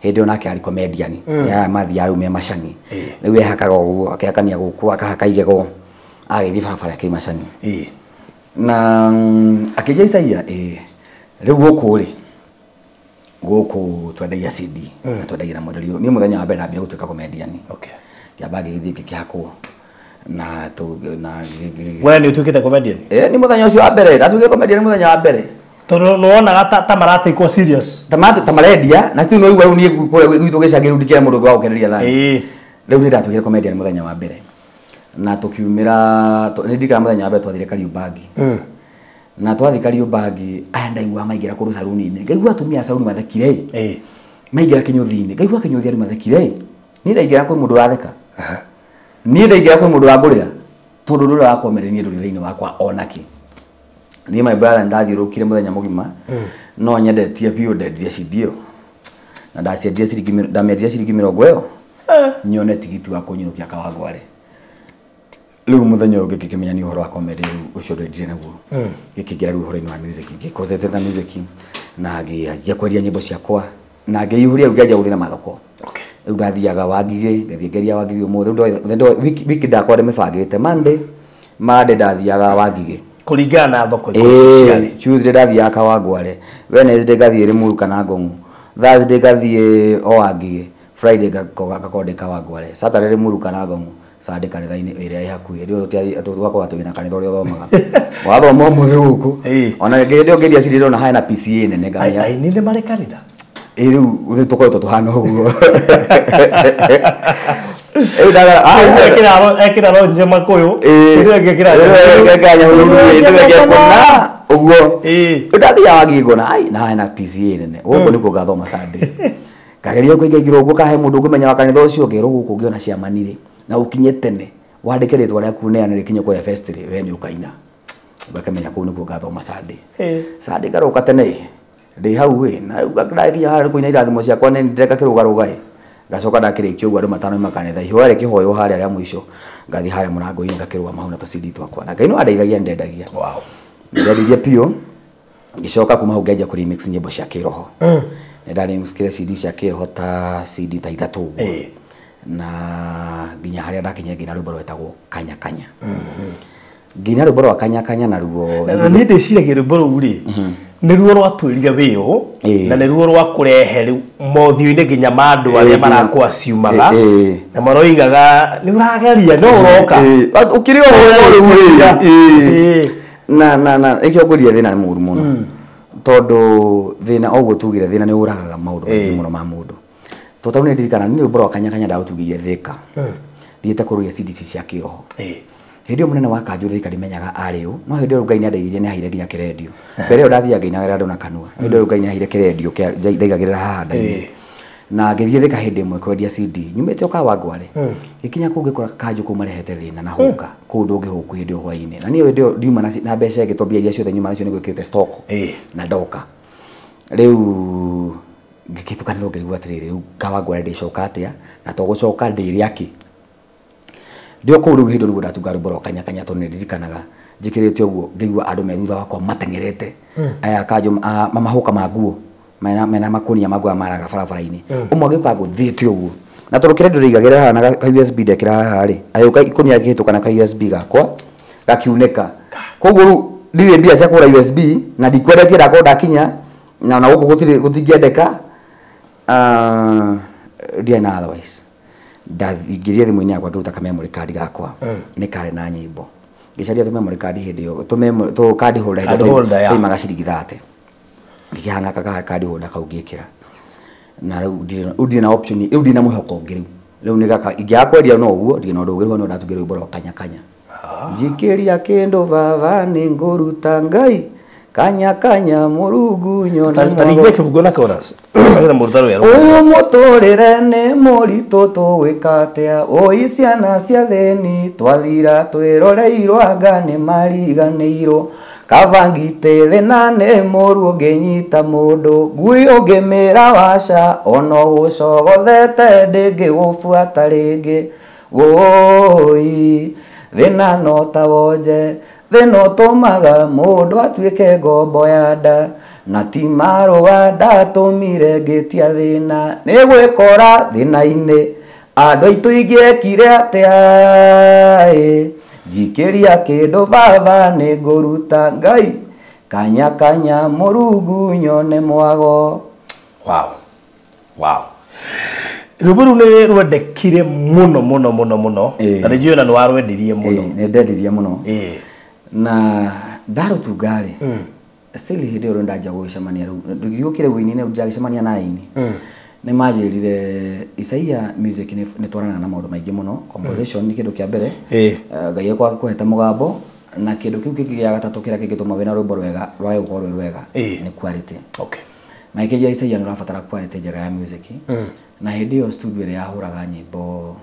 hĩndĩ ĩyo nake arĩ comedian ya mathiaga rĩu me macang'i rĩu ehakaga ũguo akehakania gũkũ akahaka igego agĩthiĩ barabara akĩrĩ macang'i na akĩnjia Isaia rĩu gũkũ rĩ gũkũ twendagia CD na twendagia na mwenderio niĩ mũthenya wa mbere ndambire gũtuĩka comedian ngĩamba ngĩgĩthiĩ ngĩkĩhakwo na na we nĩ ũtuĩkĩte comedian ni mũthenya ũcio wa mbere ndatuĩkire comedian mũthenya wa mbere tondũ nĩwonaga ta maratekwo serious ta marendia na still no igua rĩu niĩ kũrĩa gwitũ gĩcagi rĩu ndikĩra mũndũ ũngĩ wa gũkeneria thani rĩu nĩ ndatuĩkire comedian mũthenya wa mbere na tũkiumĩra nĩ ndirikana mũthenya wa mbere twathire Kariũmbangi na twathiĩ Kariũmbangi aya ndaigua maingĩra kũndũ caruni-inĩ ngaigua atumia a caruni mathekire maingĩra kĩnyũthi-inĩ ngaigua kĩnyũthi andũ mathekire niĩ ndaingĩra kwĩ mũndũ ũratheka niĩ ndaingĩra kwĩ mũndũ ũrangũrĩra tondũ ũndũ ũrĩa wakomere niĩ ndũrĩ thĩinĩ wakwa onakĩ niĩ my brother ndathiũrũkire mũthenya mũgima no nyendetie biũ ndendirie CD ĩyo na ndaciendirie ciringi ndamĩendirie ciringi mĩrongo ĩyo nyone tigiti wa kũnyinũkia Kawangware rĩu mũthenya ũyũ ngĩkĩmenya nĩ ũhoro wa comedy rĩu ũcio ndendire naguo ngĩkĩingĩra rĩu ũhoro-inĩ wa music ngĩconcentrate na music na ngĩanjia kwendia nyĩmbo ciakwa na ngĩihũria rĩu ngĩanjia gũthiĩ na mathoko rĩu ndathiaga Wangigĩ ngathiĩ ngeria Wangigĩ ũmũthĩ rĩu wiki ndakwa ndĩmĩbangĩte Monday ndathiaga Wangigĩ kũringana na thoko icio ciarĩ Tuesday ndathiaga Kawangware Wednesday ngathiĩ Limuru kana Ngong'u Thursday ngathiĩ o Wangigĩ Friday ngakorwo ndĩ Kawangware Saturday Limuru kana Ngong'u Sunday kanitha-inĩ ĩrĩa ĩ hakuhĩ rĩu tũgakorwo twĩna kanitha ũrĩa ũthomaga wathoma ũmũthĩ gũkũ ona hĩndĩ ĩyo ngĩendia CD ndĩrona hena PCA nene ngamenya aini nĩ marĩ kanitha rĩu rĩu tũkoretwo tũhana ũguo ekĩra ro njema kũyũ ĩkĩra ũguo rĩu ndathiaga Wangigĩ ngona ai na hena PCA nene gũkũ nĩkuo ngathoma Sunday ngageria kũingaingĩra ũguo kahe mũndũ ũngĩmenya wa kanitha ũcio ngerwo gũkũ ngĩona ciamanire na ũkinye tene wandĩke rĩtwa rĩaku neane rĩkinye kũrĩa vestry we nĩ ũkaina ũgakĩmenya kũu nĩkuo ngathoma Sunday Sunday ngaroka tene ndĩ hau ĩ na rĩu ndakinya harĩa kũina irathimo ciakwa nĩ ndĩreka kĩrũgarũga ĩ ngacoka ndakĩrĩkia ũguo andũ matano makanitha ihoya rĩkĩhoywo harĩa rĩa mũico ngathiĩ harĩa mũrango-inĩ ngakĩrũgama hau na tũcindi twakwa na Ngai no andeithagia ndendagia ndendirie biũ ngĩcoka kuma hau ngĩanjia kũ remix nyĩmbo cia kĩroho nĩ ndaremixire CD cia kĩroho ta CD ta ithatũ ũguo na nginya harĩa ndakinyire nginya rwĩmbo rwetagwo Kanya Kanya nginya rwĩmbo rwa Kanya Kanya naruo na niĩ ndĩciragia rwĩmbo rũu rĩ nĩruo rwatwĩrire wĩũ na nĩruo rwakũrehe rĩu mothiũ-inĩ nginya ma andũ arĩa marakwaciumaga na maroigaga nĩ ũrageria no ũroka ũkĩrĩ oho rĩu rĩ na ĩkĩo ngũria thĩna nĩ mũũru mũno tondũ thĩna oguo tugire thĩna nĩ ũragaga maũndũ maingĩ mũno ma mũndũ tondũ nĩ ndirikana nĩ rwĩmbo rwa Kanya Kanya ndarũtugĩire Thĩka thiĩte kũrũria CD cia kĩroho hĩndĩ ĩyo mũnene wa kanjũ Thĩka ndimenyaga arĩ ũ no hĩndĩ ĩyo Ngai nĩandeithirie nĩaheire nginya kĩrendio mbere ĩyo ndathiaga ngainagĩra andũ na kanua hĩndĩ ĩyo Ngai nĩaheire kĩrendio kĩa ndaigagĩrĩra haha nda-inĩ na ngĩthiĩ Thĩka hĩndĩ ĩmwe kwendia CD nyumĩte o Kawangware gĩkinya kũu ngĩkora kanjũ kũu marehete thĩna na hũka kũu ndũngĩhũkwo hĩndĩ ĩyo hwaĩ-inĩ na niĩ hĩndĩ ĩyo ndiuma na mbeca ĩngĩ tondũ mbia iria ciothe nyuma nacio nĩgwĩkĩrĩte stock na ndoka rĩu ngĩgĩtukanĩrwo ngĩrigwo atĩrĩrĩ rĩu Kawangware ndĩcoka atĩa na to gũcoka ndĩrĩ akĩ ndio kũu rĩu hĩndĩ nĩguo ndatunga rwĩmbo rwa Kanya Kanya tondũ nĩndirikanaga njĩkĩrĩte ũguo ngĩigua andũ me thutha wakwa mateng'erete aya kanjũ mahũka ma nguo mena makũnia ma nguo maraga barabara-inĩ ũmwe agĩũka ngũthĩte ũguo na tondũ kĩrĩa ndĩrĩigagĩrĩra haha na ka USB ndekĩra haha rĩ agĩũka ikũnia gĩkĩhĩtũka na ka USB gakwa gakiunĩka koguo rĩu ndirĩ mbia cia kũgũra USB na ndikwendetie ndakorwo ndakinya na ona gũkũ gũtirĩ gũtingĩendeka ndiarĩ na otherwise ndaingĩrire thimũ-inĩ yakwa ngĩruta ka memory card gakwa nĩ karĩ na nyĩmbo ngĩcaria tũ memory card hĩndĩ ĩyo tũ card holder hĩndĩ ĩyo tũimaga ciringi 30 ngĩkĩhanga ka card holder kau ngĩkĩra na rĩu ndirĩ na option rĩu ndirĩ na mwĩhoko ũngĩ rĩu rĩu nĩ gaka ingĩaga kwendia no ũguo ndirĩ na ũndũ ũngĩ rĩu no ndatungire rwĩmbo rwa Kanya Kanya njikĩria kĩndũ baba nĩ ngũruta Ngai Kanya kanya Mũrungu nyone Taringwe kĩbungo na chorus. Nĩgetha mũrutaro werũ. Ũyũ mũtũrĩre nĩ mũritũ tũgwĩka atĩa ũi ciana cia thĩni twathira twĩroreirwo anga nĩ mariganĩirwo kaba ngitĩ thĩna nĩ mũru ũngĩnyita mũndũ ngui ũngĩmĩra waca ona ũgũcogothete ndĩngĩgũbuata rĩngĩ wũi thĩna no ta wonje thĩna ũtũmaga mũndũ atuĩke ngombo ya nda na ti marũa ndatũmire ngĩtia thĩna nĩ gwĩkora thĩna-inĩ andũ aitũ ingĩekire atĩa ĩ njikĩria kĩndũ baba nĩ ngũruta Ngai kanya kanya Mũrungu nyone mwago. Wow. Wow. Rwĩmbo rũu nĩ rwendekire mũno mũno mũno mũno na nĩ njũĩ ona nĩ warwendirie mũno. Nĩ ndendirie mũno. Na ndarũtunga rĩ still hĩndĩ ĩyo ndanjia gũgĩcemania rĩu ngĩũkire wũini-inĩ njagĩcemania na aini nĩ manjĩrire Isaia music nĩ twaranaga na maũndũ maingĩ mũno composition nĩ kĩndũ kĩa mbere Ngai akũhete mũgambo na kĩndũ kĩu kĩngĩ gĩa gatatũ kĩrĩa kĩngĩtũma wĩna rwĩmbo rwega rwage gũkorwo rwĩ rwega nĩ quality. Okay. Maikĩnjia Isaia nĩ ũrabatara quality njega ya music na hĩndĩ ĩyo studio ĩrĩa yahũraga nyĩmbo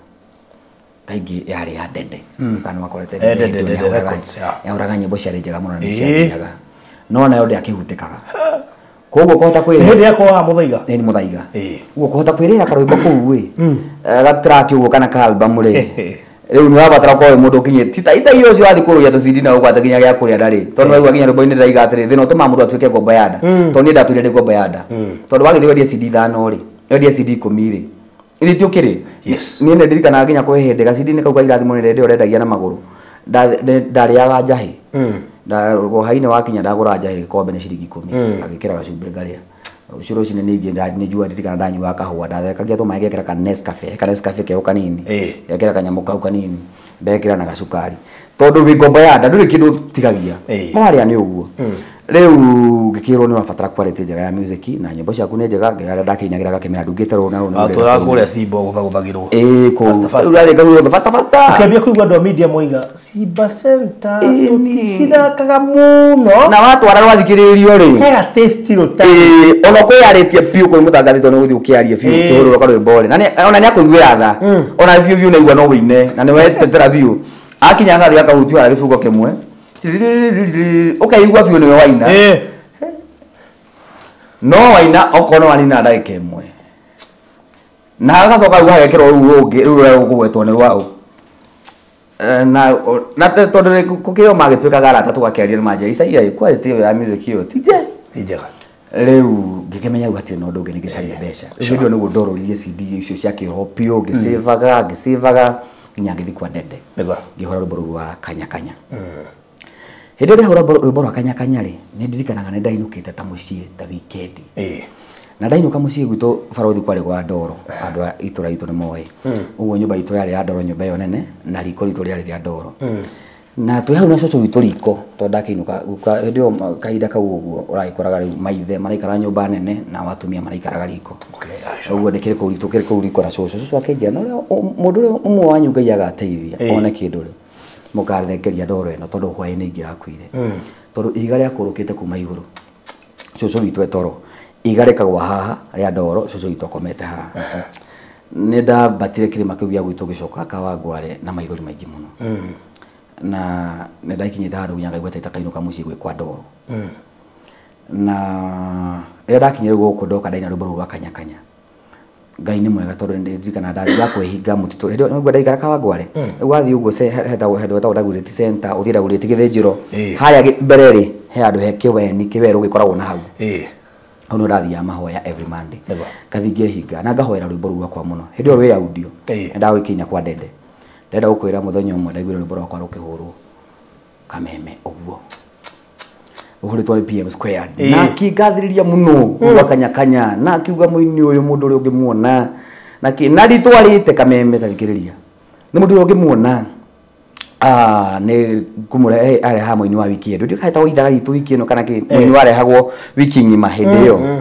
kaingĩ yarĩ ya Dede kana wakorete Dede yahũraga nyĩmbo ciarĩ njega mũno na nĩ ciathiaga no nayo ndĩakĩhutĩkaga koguo kũhota kwĩrĩra hĩndĩ yakwa wa Mũthaiga nĩ Mũthaiga ũguo kũhota kwĩrĩra karwĩmbo kũu ĩ gatrack ũguo kana ka album rĩ rĩu nĩ ũrabatara ũkorwo wĩ mũndũ ũkinyĩte ti ta Isaia ũcio wathiĩ kũrũria tũcindi na ũgwate nginya gĩa kũrĩa ndarĩ tondũ waigua nginya rwĩmbo-inĩ ndĩraiga atĩrĩ thĩna ũtũmaga mũndũ atuĩke ngombo ya nda tondũ niĩ ndatũire ndĩ ngombo ya nda tondũ wagĩthiĩ wendie CD 5 rĩ wendie CD 10 rĩ ithĩ ti ũkĩrĩ. Yes. Niĩ nĩ ndirikanaga nginya kwĩ hĩndĩ gacindi-inĩ kau ka irathimo nĩ rĩrĩa ũrendagia na magũrũ ndarĩaga njahĩ hainĩ wakinya ndagũra njahĩ gĩkombe nĩ ciringi 10 agĩkĩra gacumbĩ ngarĩa rũciũ rũcinĩ ningĩ nĩ njua ndirikana ndanyuaga kahũa ndatherekagia tũmaĩ ngekĩra ka Nescafe keho kanini ngekĩra kanyamũ kau kanini ndekĩra na gacukari tondũ wĩ ngombo ya nda ndũrĩ kĩndũ ũtigagia marĩa nĩ ũguo rĩu ngĩkĩrwo nĩ ũrabatara quality njega ya music na nyĩmbo ciaku nĩ njega ngĩarĩa ndakĩinagĩra gakĩmera ndungĩte rũna rũna atũraga kũrĩa Simba gũthagũthagĩrwo ĩĩ fasta fasta ũkĩambia kũigua andũ a media moiga Simba Center cithakaga mũno na watwara rwathikĩrĩrio rĩ hega taste rũta ĩĩ ona kwĩyarĩtie biũ kwĩ mũtangathi tondũ nĩ gũthiĩ ũkĩarie biũ ũkĩhũrĩrwo karwĩmbo rĩ na ona nĩ akũiguĩra tha ona biũ biũ naigua no wĩine na nĩ wetetera biũ akinya agathiĩ akahutio harĩa gĩbungo kĩmwe ũkaigua biũ nĩwe waina no waina okorwo nĩ wanina ndagĩka ĩmwe na hagacoka rĩu hagekĩrwo rũu rũngĩ rũu rũrĩa rũkũgwetwo nĩ rwaũ na tondũ gũkĩrĩ o magĩtuĩkaga arata tũgakĩaria nĩ manjia Isaia quality ĩyo ya music ĩyo ti njega rĩu ngĩkĩmenya rĩu hatirĩ na ũndũ ũngĩ nĩngĩcaria mbeca rĩu hĩndĩ ĩyo nĩguo ndororirie CD icio cia kĩroho biũ ngĩcĩvaga nginya ngĩthiĩ kwa Dede ngĩhũra rwĩmbo rũu rwa kanya kanya hĩndĩ ĩrĩa ndahũra rwĩmbo rwa kanya kanya rĩ nĩ ndirikanaga nĩ ndainũkĩte ta mũciĩ ta weekend na ndainũka mũciĩ gwitũ barothi kwarĩ gwa ndoro andũ a itũra ritũ nĩ moĩ ũguo nyũmba itũ yarĩ ya ndoro nyũmba ĩyo nene na riko ritũ rĩarĩ rĩa ndoro na twĩ hau na cũcũ witũ riko tondũ ndakĩinũka hĩndĩ ĩyo kahinda kau ũguo ũragĩkoraga rĩu maithe maraikara nyũmba nene na atumia maraikaraga riko ũguo ndĩkĩrĩ kũu tũkĩrĩ kũu riko na cũcũ cũcũ akĩnjĩra na ũrĩa mũndũ ũrĩa ũmwe wanyu Ngai agateithia one kĩndũ rĩ mũkarengeria ndoro ĩno tondũ hwaĩ-inĩ ingĩrakuire tondũ ihiga rĩakũrũkĩte kuma igũrũ cũcũ witũ etoro ihiga rĩkagwa haha rĩa ndoro cũcũ witũ akomete haha nĩ ndambatire kĩrĩma kĩu gĩa gwitũ ngĩcoka Kawangware na maithori maingĩ mũno na nĩ ndakinyĩte handũ nginya ngaigua ta itakainũka mũciĩ gwĩ kwa ndoro na rĩrĩa ndakinyire gũkũ ndoka ndaina rwĩmbo rũu rwa kanya kanya Ngai nĩ mwega tondũ ndirikana ndathiĩ kwĩhinga mũtitũ hĩndĩ ĩyo nĩguo ndaikara Kawangware rĩu wathiĩ ũguo hetagwo handũ hetagwo Dagoretti Center ũthiĩ Dagoretti gĩthĩnjĩro harĩa mbere rĩ he handũ he kĩweni kĩwerũ gĩkoragwo na hau hau nĩho ndathiaga mahoya every Monday ngathiĩ ngehinga na ngahoera rwĩmbo rũu rwakwa mũno hĩndĩ ĩyo rwĩ audio nĩndagũgĩkinya kwa Dede ndĩrenda gũkwĩra mũthenya ũmwe ndaiguire rwĩmbo rwakwa rũkĩhũrwo kameme ũguo rũhũrĩtwo nĩ PM Squared na akĩngathĩrĩria mũno rwa kanya kanya na akiuga mũini ũyũ mũndũ ũrĩa ũngĩmuona na ritwarĩte kameme ta thikĩrĩria nĩ mũndũ ũrĩa ũngĩmuona nĩ ngũmũrehe arehaga mũini wa wiki ĩno ndiũĩ kana hetagwo ithaga ritũ wiki ĩno kana kĩ mũini warehagwo wiki ng'ima hĩndĩ ĩyo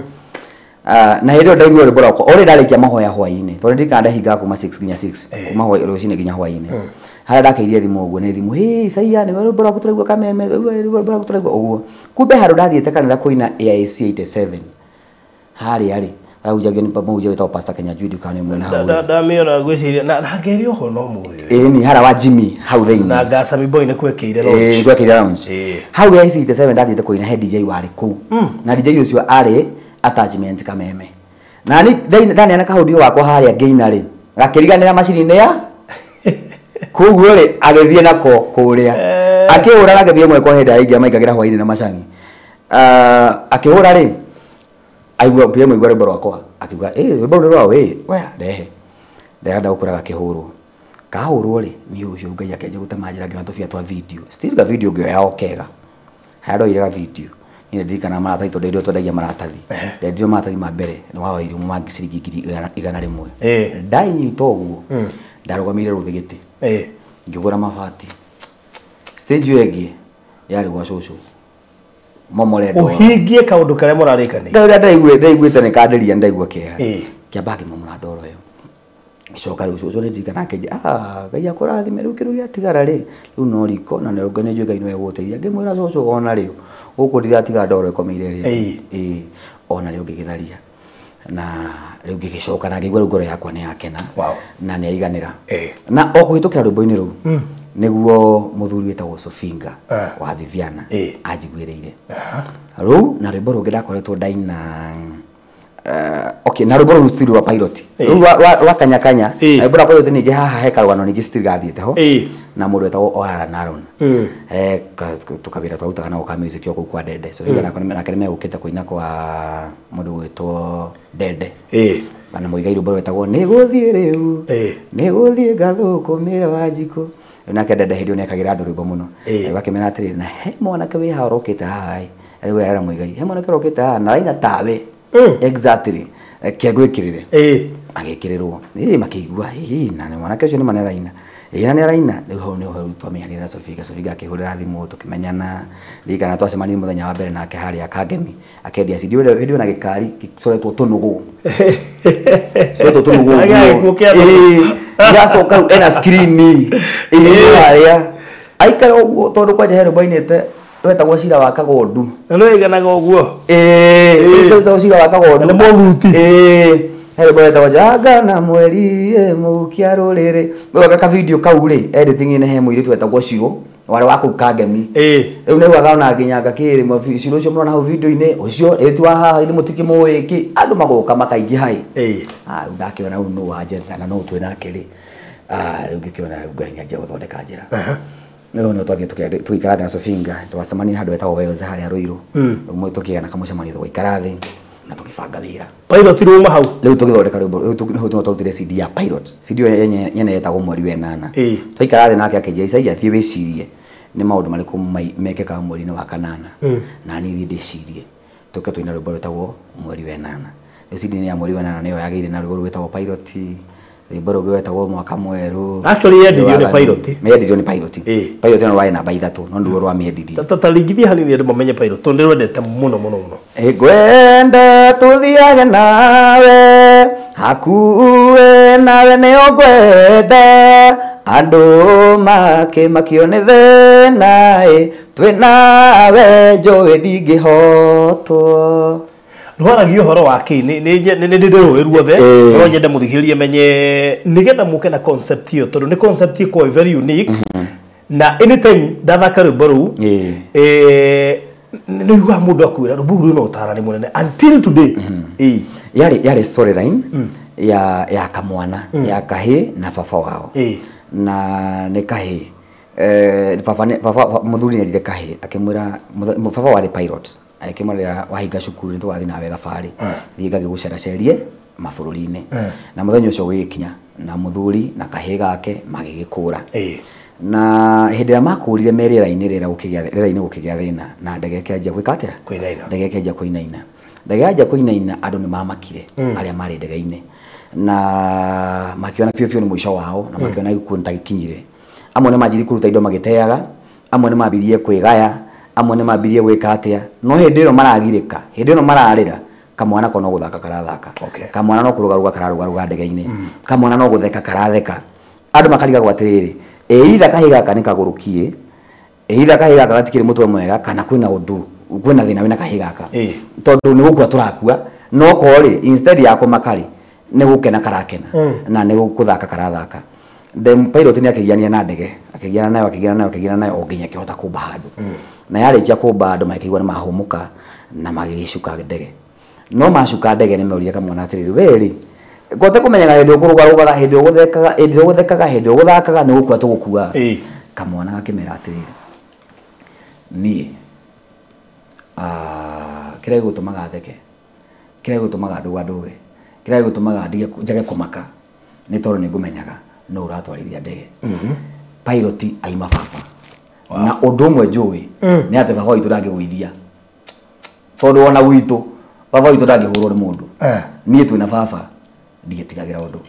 Na hĩndĩ ĩyo ndaigua rwĩmbo rwakwa ore ndarĩkia mahoya hwaĩ-inĩ tondũ ndirikana ndahingaga kuma 6 nginya 6 kuma hwaĩ rũcinĩ nginya hwaĩ-inĩ harĩa ndakĩirie thimũ ũguo nĩ thimũ hĩ Isaia nĩ rwĩmbo rwaku tũraigua Kameme rwĩmbo rwaku tũraigua ũguo kumbe handũ ndathiĩte kanitha kũina AIC 87 harĩa rĩ ahunjagia nĩ mũhunjia wĩtagwo Pastor Kenya Jude kana nĩ mwena hau ndamĩona ngwĩciria na ngeria oho no mũthĩ ĩĩ ni hara wa Jimmy hau thĩinĩ na Gasami Boy nĩ kwekĩire launch gwekĩire launch hau AIC 87 ndathiĩte kũina he DJ warĩ kũu na DJ ũcio arĩ attachment Kameme na ni ndaneana kahũndio wakwa harĩa ngĩina rĩ gakĩriganĩra macini-inĩ ya koguo rĩ agĩthiĩ nako kũrĩa akĩhũra nake mbia ĩmwe kwa hĩndĩ aingĩ maingagĩra hwaĩ-inĩ na macangi akĩhũra rĩ aigua mbia ĩmwe aigua rwĩmbo rwakwa akiuga rwĩmbo rũrũ rwao oya ndehe ndĩrenda gũkũra gakĩhũrwo kahũrwo rĩ niĩ ũcio Ngai akĩanjia gũtema njĩra ngĩona tũbia twa video still ga video ngĩoya o kega harĩa ndoire ga video ni ndirikana maratathi tondũ hĩndĩ ĩyo twendagia maratathi ndendirio maratathi ma mbere nĩ wawairwo ma ciringi 100,000 ndainyita ũguo ndarũgamĩire rũthĩ gĩtĩ ngĩgũra mabati stage ĩyo ĩngĩ yarĩ gwa cũcũ momore ndoro ũhingie kaũndũ karĩa mũrarĩkanĩire ũrĩa ndaiguĩte nĩ kandĩria ndaigua kĩeha kĩamba ngĩmomora ndoro ĩyo gĩcoka rĩu cũcũ nĩ ndirikana akĩnjĩra Ngai akũrathime rĩu kĩndũ gĩatigara rĩ rĩu no riko na nĩ njũĩ Ngai nĩwe ũgũteithia ngĩmwĩra cũcũ ona rĩu gũkũ ndiratiga ndoro ĩkomeire rĩ ona rĩu ngĩgĩtharia na rĩu ngĩgĩcoka na ngĩigua rĩu ngoro yakwa nĩ yakena na nĩ yaiganĩra na o kũhĩtũkĩra rwĩmbo-inĩ rũu nĩguo mũthuri wĩtagwo Sofinga wa Viviana anjiguĩrĩire rũu na rwĩmbo rũngĩ ndakoretwo ndaina okay na rwĩmbo rũu still rwa pilot rũu rwa kanya kanya rwĩmbo rwa pilot ningĩ haha he karũgano ningĩ still gathiĩte ho na mũndũ wĩtagwo Ohara Naron tũkawĩra twarutaga nako ka music yo kũu kwa Dede so nake nĩmegũkĩte kũina kwa mũndũ gwĩtwo Dede na mũigai rwĩmbo rwĩtagwo nĩgũthiĩ rĩu nĩgũthiĩ ngathũkũmĩra Wanjikũ nake Dede hĩndĩ ĩyo nĩekagĩra andũ rwĩmbo mũno agakĩmera atĩrĩrĩ na he mwanake wĩ haha ũrokĩte haha rĩu arera mũigai he mwanake ũrokĩte haha na araina tawe exactly kĩangwĩkĩrĩre agĩkĩrĩrwo makĩigua na mwanake ũcio nĩ ma nĩaraina na nĩaraina rĩu hau nĩho rĩu twamenyanire na Sofinga Sofinga akĩhũrĩra thimũ tũkĩmenyana ririkana twacemanirie mũthenya wa mbere nake harĩa Kangemi akĩendia CD hĩndĩ ĩyo na gĩkari gĩcoretwo tũnũgũ coretwo tũnũgũ gĩgacoka rĩu ena screen harĩa aikara ũguo tondũ kwanja he rwĩmbo ainĩte rwetagwo Cira wa Kagondu na nĩwaiganaga ũguo rwetagwo Cira wa Kagondu na mũthuti he rwĩmbo rwetagwo Njanga na Mweri mũhukia rũrĩrĩ rĩu ka video kau rĩ editing-inĩ he mũirĩtu wetagwo Ciro warĩ wa kũu Kangemi rĩu nĩaugaga ona nginya ngakĩrĩ Ciro ũcio mũrona hau video-inĩ ũcio ĩti wa haha githĩ mũtikĩmũĩ kĩ andũ magoka makaingĩha rĩu ndakĩona rĩu nũ wanjetha na nũ twĩ nake rĩ rĩu ngĩkĩona rĩu Ngai nĩanjia gũthondeka njĩra rĩu nĩ twathiĩ tũgĩikara thĩ na Sofinga twacemania handũ hetagwo Wales harĩa Ruiru rĩu tũkĩgĩa na kamũcemanio tũgĩikara thĩ na tũgĩbanga wĩra pilot rĩu hau rĩu tũgĩthondeka rwĩmbo rĩu twarutire CD ya pilot CD ĩyo nyene yetagwo Mweri wa Ĩnana twaikara thĩ nake akĩnjĩra Isaia thiĩ wĩcirie nĩ maũndũ marĩkũ mekĩkaga mweri-inĩ wa kanana na niĩ thiĩ ndĩcirie tũke tũine rwĩmbo rwĩtagwo Mweri wa Ĩnana rĩu CD ya Mweri wa Ĩnana nĩyo yagĩire na rwĩmbo rwĩtagwo Pilot rwĩmbo rũngĩ rwetagwo Mwaka Mwerũ actually yendirio nĩ Pilot yendirio nĩ Pilot Pilot no rwarĩ namba 3 no nĩruo rwamĩendirie ta ringithia hanini andũ mamenye Pilot tondũ ndĩrwendete mũno mũno mũno ngwenda tũthiage nawe hakuwe nawe nĩo ngwenda andũ makĩmakio nĩ thĩna twĩ nawe njũĩ ndingĩhotwo rwaragia ũhoro wa kĩ nĩ ndĩrũĩ ruothe no nyende mũthikĩrĩrie menye nĩgetha mũke na concept ĩyo tondũ nĩ concept ĩkoragwo very unique na anytime ndathaka rwĩmbo rũu nĩ ũiguaga mũndũ akwĩra rwĩmbo rũu rwĩna ũtarani mũnene until today yarĩ storyline ya kamwana ya kahĩ na baba wao na nĩ kahĩ baba mũthuri nĩerire kahĩ akĩmwĩra baba warĩ pilot akĩmwĩra wahinga cukuru nĩ tũgathiĩ nawe thabarĩ thiĩ ngagĩgũceracerie mabũrũri-inĩ na mũthenya ũcio ũgĩgĩkinya na mũthuri na kahĩ gake magĩgĩkũra na hĩndĩ ĩrĩa makũrire me rĩera-inĩ rĩera-inĩ gũkĩgĩa thĩna na ndege ĩkĩanjia gwĩka atĩa ndege ĩkĩanjia kũinaina ndege yanjia kũinaina andũ nĩ mamakire arĩa marĩ ndege-inĩ na makiona biũ biũ nĩ mũico wao na makiona gĩkuũ nĩ ta gĩkinyire amwe nĩ manjirie kũruta indo magĩteaga amwe nĩ mambirie kwĩgaya amwe nĩ mambirie gwĩka atĩa no hĩndĩ ĩyo maragirĩka hĩndĩ ĩno mararĩra Kamwana ko no guthaka karathaka. Kamwana no kurugaruga kararugaruga ndege-inĩ. Kamwana no gutheka karatheka. Andũ makarigagwo atĩrĩrĩ, either kahĩ gaka nĩ kagũrũkie, either kahĩ gaka gatikĩrĩ mũtwe mwega, kana kwĩna ũndũ, kwĩna thĩna wĩna kahĩ gaka. Tondũ nĩ gũkua tũrakua, no korĩ instead ya kũmaka rĩ, nĩ gũkena karakena na nĩ gũthaka karathaka. The pilot nĩ akĩgiania na ndege, akĩgiana nayo, akĩgiana nayo, akĩgiana nayo o nginya akĩhota kũmba handũ. Na yarĩkia kũmba andũ makĩigua nĩ mahũmũka na magĩgĩcuka ndege. No macuka ndege nĩ merire kamwana atĩrĩrĩ, we rĩ, gote kũmenyaga hĩndĩ ũkũrũgarũgaga, hĩndĩ ũgũthekaga, hĩndĩ ũgũthekaga, hĩndĩ ũgũthakaga nĩ gũkua tũgũkua. Kamwana gakĩmera atĩrĩrĩ, niĩ kĩrĩa gĩgũtũmaga theke, kĩrĩa gĩgũtũmaga ndũgandũge, kĩrĩa gĩgũtũmaga ndige njage kũmaka nĩ tondũ nĩ ngũmenyaga no ũratwarithia ndege. Pilot aima baba. Na ũndũ ũmwe njũĩ nĩ atĩ baba witũ ndangĩgũithia. Tondũ ona gwitũ baba witũ ndangĩhũrwo nĩ mũndũ. Niĩ twĩna baba ndigetigagĩra ũndũ.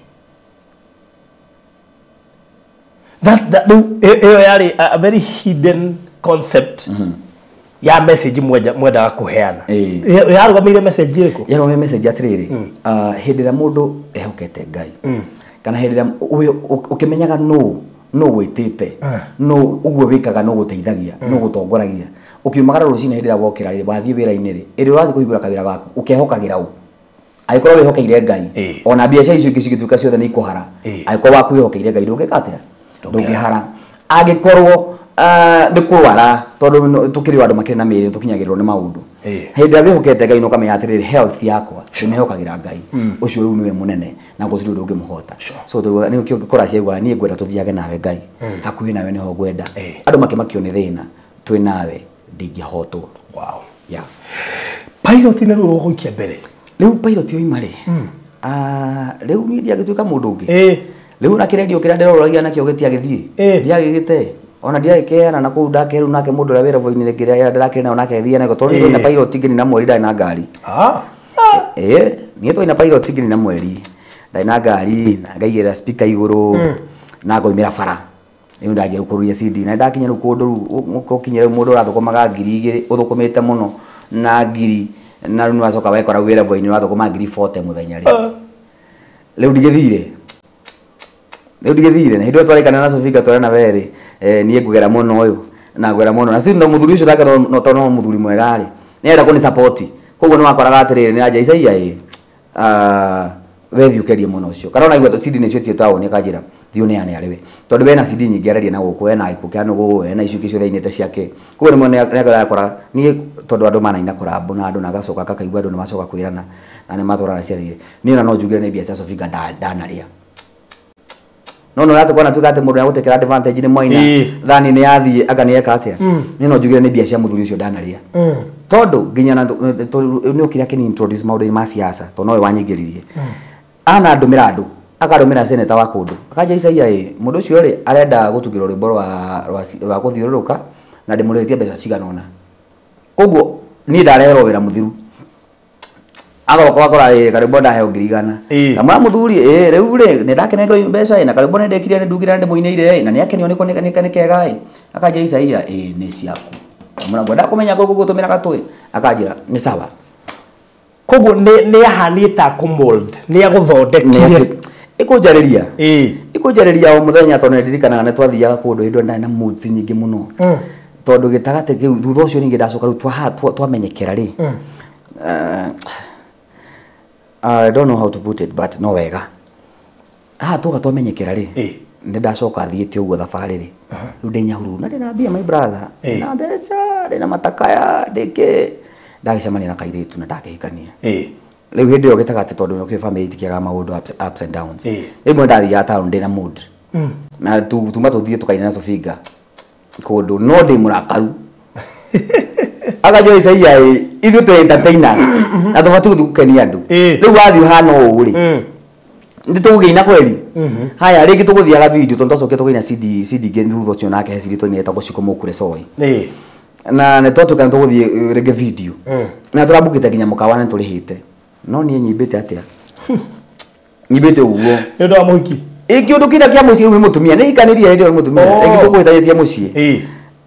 That ĩyo yarĩ a very hidden concept ya message mwendaga kũheana. Yarũgamĩire message ĩrĩkũ? Yarũgamĩire message atĩrĩrĩ, hĩndĩ ĩrĩa mũndũ ehokete Ngai, kana hĩndĩ ĩrĩa ũkĩmenyaga nũ gwĩtĩte, nũ ũguo wĩkaga, nũ gũteithagia, nũ gũtongoragia, ũkiumagara rũcinĩ hĩndĩ ĩrĩa wokĩra rĩ, wathiĩ wĩra-inĩ rĩ, ĩrĩa ũrathiĩ kũhingũra kawĩra gaku, ũkehokagĩra ũ? Angĩkorwo wĩhokeire Ngai, ona biacara icio ingĩ cigĩtuĩka ciothe nĩ ikũhara, angĩkorwo waku wĩhokeire Ngai ndũngĩka atĩa? Ndũngĩhara. Angĩkorwo nĩ kũrwara, tondũ tũkĩrĩ andũ makĩrĩ na mĩĩrĩ tũkinyagĩrĩrwo nĩ maũndũ, hĩndĩ ĩrĩa wĩhokete Ngai nĩ ũkamenya atĩrĩrĩ, health yakwa ndĩmĩhokagĩra Ngai, ũcio rĩu nĩwe mũnene na gũtirĩ ũndũ ũngĩmũhota. So nĩkĩo ngĩkora ciaigua niĩ ngwenda tũthiage nawe Ngai, hakuhĩ nawe nĩho ngwenda. Andũ makĩmakio nĩ thĩna, twĩ nawe ndingĩhotwo. Wow. Yeah. Pilot nĩ rũrũ gũikia mbere. Rĩu pilot yoima rĩ, rĩu niĩ ndiagĩtuĩka mũndũ ũngĩ. Rĩu na kĩrendio kĩrĩa ndĩroragia nakĩo gĩtiagĩthiĩ, ndiagĩgĩte, ona ndiagĩkeana na kũu ndake rĩu nake mũndũ ũrĩa wĩ level-inĩ kĩrĩa ndĩrakĩrĩ nayo nake agĩthiĩ nako, tondũ niĩ na pilot ngiri na mweri ndarĩ na ngari. Niĩ twaina pilot ngiri na mweri ndarĩ na ngari, na ngaigĩrĩra speaker igũrũ, na ngoimĩra bara. Rĩu ndanjia gũkũrũria CD, na ndakinya rĩu kũndũ rĩu ũkinya rĩu mũndũ ũrathũkũmaga 2000 ũthũkũmĩte mũno na ngiri, na rĩu nĩwacoka wekora wĩ level-inĩ ũrathũkũma 40,000 mũthenya rĩ. Rĩu ndigĩthire. Rĩu ndigĩthire, na hĩndĩ ĩyo twarĩkana na Sofika twarĩ na werĩ, niĩ ngũgera mũno ũyũ, na ngũgera mũno. Na si no mũthuri ũcio nake no tondũ no mũthuri mwega rĩ, nĩarenda kũni support. Koguo nĩwakoraga atĩrĩrĩ, nĩ anja Isaia ĩ, we thiĩ ũkerie mũno ũcio. Kana ona igua CD nĩcio tie taũni akanjĩra, thiĩ ũneane arĩ we. Tondũ wena CD nyingĩ areria na gũkũ, wena gĩkuũ kĩa nũgũ, wena icio ingĩ ciothe ainĩte ciake. Koguo rĩmwe nĩakora niĩ tondũ andũ manaina collab na andũ na agacoka akakaigua andũ nĩmacoka kwĩrana na nĩmatwarana ciathire. Niĩ ona no njugire nĩ mbia cia Sofika ndanarĩa. No no ratũkona tuga atĩ mũndũ nĩagũtekera advantage nĩ mwaina, thani nĩ yathiĩ anga nĩ eka atĩa. Niĩ no njugire nĩ mbia cia mũthuri ũcio ndanarĩa. Tondũ nginya na nĩ ũkire akĩni introduce maũndũ-inĩ ma siasa, tondũ nowe wanyingĩririe. Ana ndũmĩra andũ, akarũmĩra senator wa kũndũ. Akanja Isaia ĩ, mũndũ ũcio rĩ arenda gũtungĩrwo rwĩmbo rwa gũthiũrũrũka na ndĩmũrĩhĩtie mbeca cigana ũna. Koguo niĩ ndareherwo wĩra mũthiru. Agoka wakora ĩ karĩmbo ndaheo 100,000. Kamwĩra mũthuri ĩ rĩu rĩ nĩ ndakenengerwo mbeca ĩ na karĩmbo nĩ ndĩkire nĩ ndugire nĩ ndĩmũinĩire ĩ na nĩ akenio nĩ kega ĩ. Akanja Isaia ĩ nĩ ciaku. Kamwĩra ngwenda kũmenya ngũgũtũmĩra gatũĩ. Akanjĩra nĩ sawa. Koguo nĩ ahaniĩ ta kũmold, nĩ agũthondekire. Ĩkũnjarĩria. Ĩkũnjarĩria o mũthenya tondũ nĩ ndirikanaga nĩ twathiaga kũndũ hĩndĩ ĩyo ndarĩ na moods nyingĩ mũno. Tondũ gĩtagatĩ kĩu thutha ũcio ningĩ ndacoka rĩu twamenyekera rĩ. I don't know how to put it but no wega. Haha tuoka twamenyekera rĩ. Nĩ ndacoka thiĩte ũguo thabarĩ rĩ. Rĩu ndĩ Nyahururu na ndĩna mbia my brother. Na mbeca, ndĩna matakaya, ndĩkĩ. Ndagĩcemania na kairĩtu na ndakĩhikania. Rĩu hĩndĩ ĩyo gĩtagatĩ tondũ nĩkĩo family itikĩagaga maũndũ ups and downs. Rĩmwe ndathiaga town ndĩna mood. Na tuma tũthiĩ tũkaina na Sofinga kũndũ no ndĩ mũrakaru. Akajua Isaia ĩ ithuĩ twĩ entertainers na tũbatiĩ gũthiĩ gũkenia andũ. Rĩu wathiĩ ũhana ũũ rĩ, nĩ tũgũkĩina kweli. Haya rĩngĩ tũgũthiaga video tondũ twacokire tũkĩina CD ingĩ thutha ũcio nake he CD twainire ĩtagwo Shiko Mũkure Soi. Na nĩ twatuĩka nĩ tũgũthiĩ rĩngĩ video. Na tũrambukĩte nginya mũkawa na nĩtũrĩhĩte. No niĩ nyimbĩte atĩa? Nyimbĩte ũguo. Nĩ ũndũ wa mũhiki? Ĩ kĩũndũ kĩrĩa kĩa mũciĩ nĩ mũtumia, nĩ hikanĩrie hĩndĩ ĩyo nĩ mũtumia. Rĩngĩ tũkũhĩtanĩtie mũciĩ.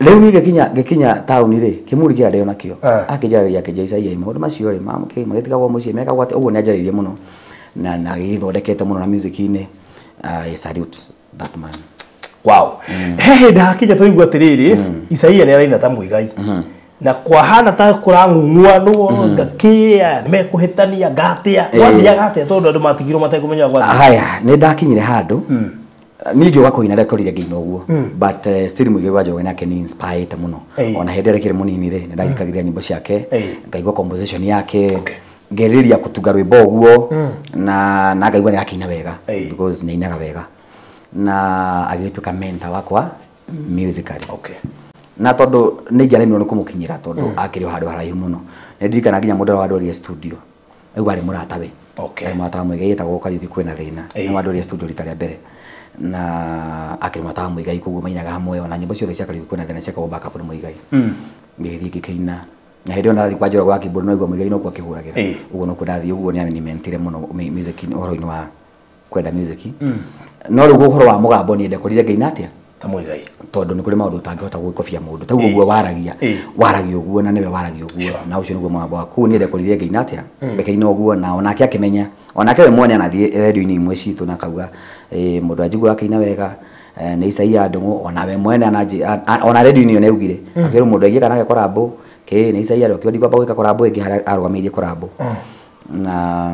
Rĩu niĩ ngĩkinya taũni rĩ kĩmuri kĩrĩa ndĩo nakĩo akĩnjarĩria akĩnjia Isaia maũndũ macio rĩ magĩtigagwo mũciĩ mekagwo atĩ ũguo nĩanjarĩirie mũno na gĩgĩthondekete mũno na music-inĩ. I salute that man. Wow. He hĩndĩ hakinya tũigua atĩrĩrĩ Isaia nĩ araina ta Muigai na kwahana ta kũrang'ung'uanwo ngakĩa nĩmekũhĩtania ngatĩa gwathiaga atĩa tondũ andũ matigirwo matekũmenya gwathiĩ. Haya nĩ ndakinyire handũ niĩ ngĩũka kũina ndekorire ngĩina ũguo but still Muigai wa Njoroge nake nĩ inspired mũno ona hĩndĩ ĩrĩa kĩrĩ mũnini rĩ nĩ ndathikagĩrĩria nyĩmbo ciake ngaigua composition yake ngerirĩria kũtunga rwĩmbo ũguo na ngaigua nĩ akĩina wega because nĩ ainaga wega na agĩtuĩka mentor wakwa musically. Na tondũ nĩ ingĩaremirwo nĩ kũmũkinyĩra tondũ akĩrĩ o handũ haraihu mũno nĩ ndirikana nginya mũndũ ũrĩa wandwarire studio rĩu arĩ mũratawe arĩ mũrata wa Muigai etagwo Kariũki kwĩna thĩna nĩ wandwarire studio rita rĩa mbere na akĩrĩ mũrata wa Muigai koguo mainaga hamwe ona nyĩmbo ciothe cia Kariũki kwĩna thĩna ciakagwo backup nĩ Muigai. Ngĩgĩthiĩ ngĩkĩina na hĩndĩ ĩyo ndathiĩ kwa Njoroge wa keyboard no igua Muigai nokuo akĩhũragĩra ũguo nokuo ndathiĩ ũguo nĩ animentire mũno music ũhoro-inĩ wa kwenda music. No rĩu ũhoro wa mũgambo niĩ ndekorire ngĩina atĩa ta Muigai tondũ nĩ kũrĩ maũndũ ũtangĩhota gwĩkobia mũndũ ta ũguo waragia waragia ũguo na nĩwe waragia ũguo na ũcio nĩguo mũgambo waku niĩ ndekorire ngĩina atĩa ngĩina ũguo na onake akĩmenya onake we mwene anathiĩ radio-inĩ imwe citũ na akauga mũndũ anjigua akĩina wega nĩ Isaia Ndung'u ona we mwene ona radio-inĩ ĩyo nĩaugire akĩrwo mũndũ aingĩ kana collabo kĩ nĩ Isaia rĩ ndikwamba gwĩka collabo ĩngĩ harĩa arũgamĩirie collabo na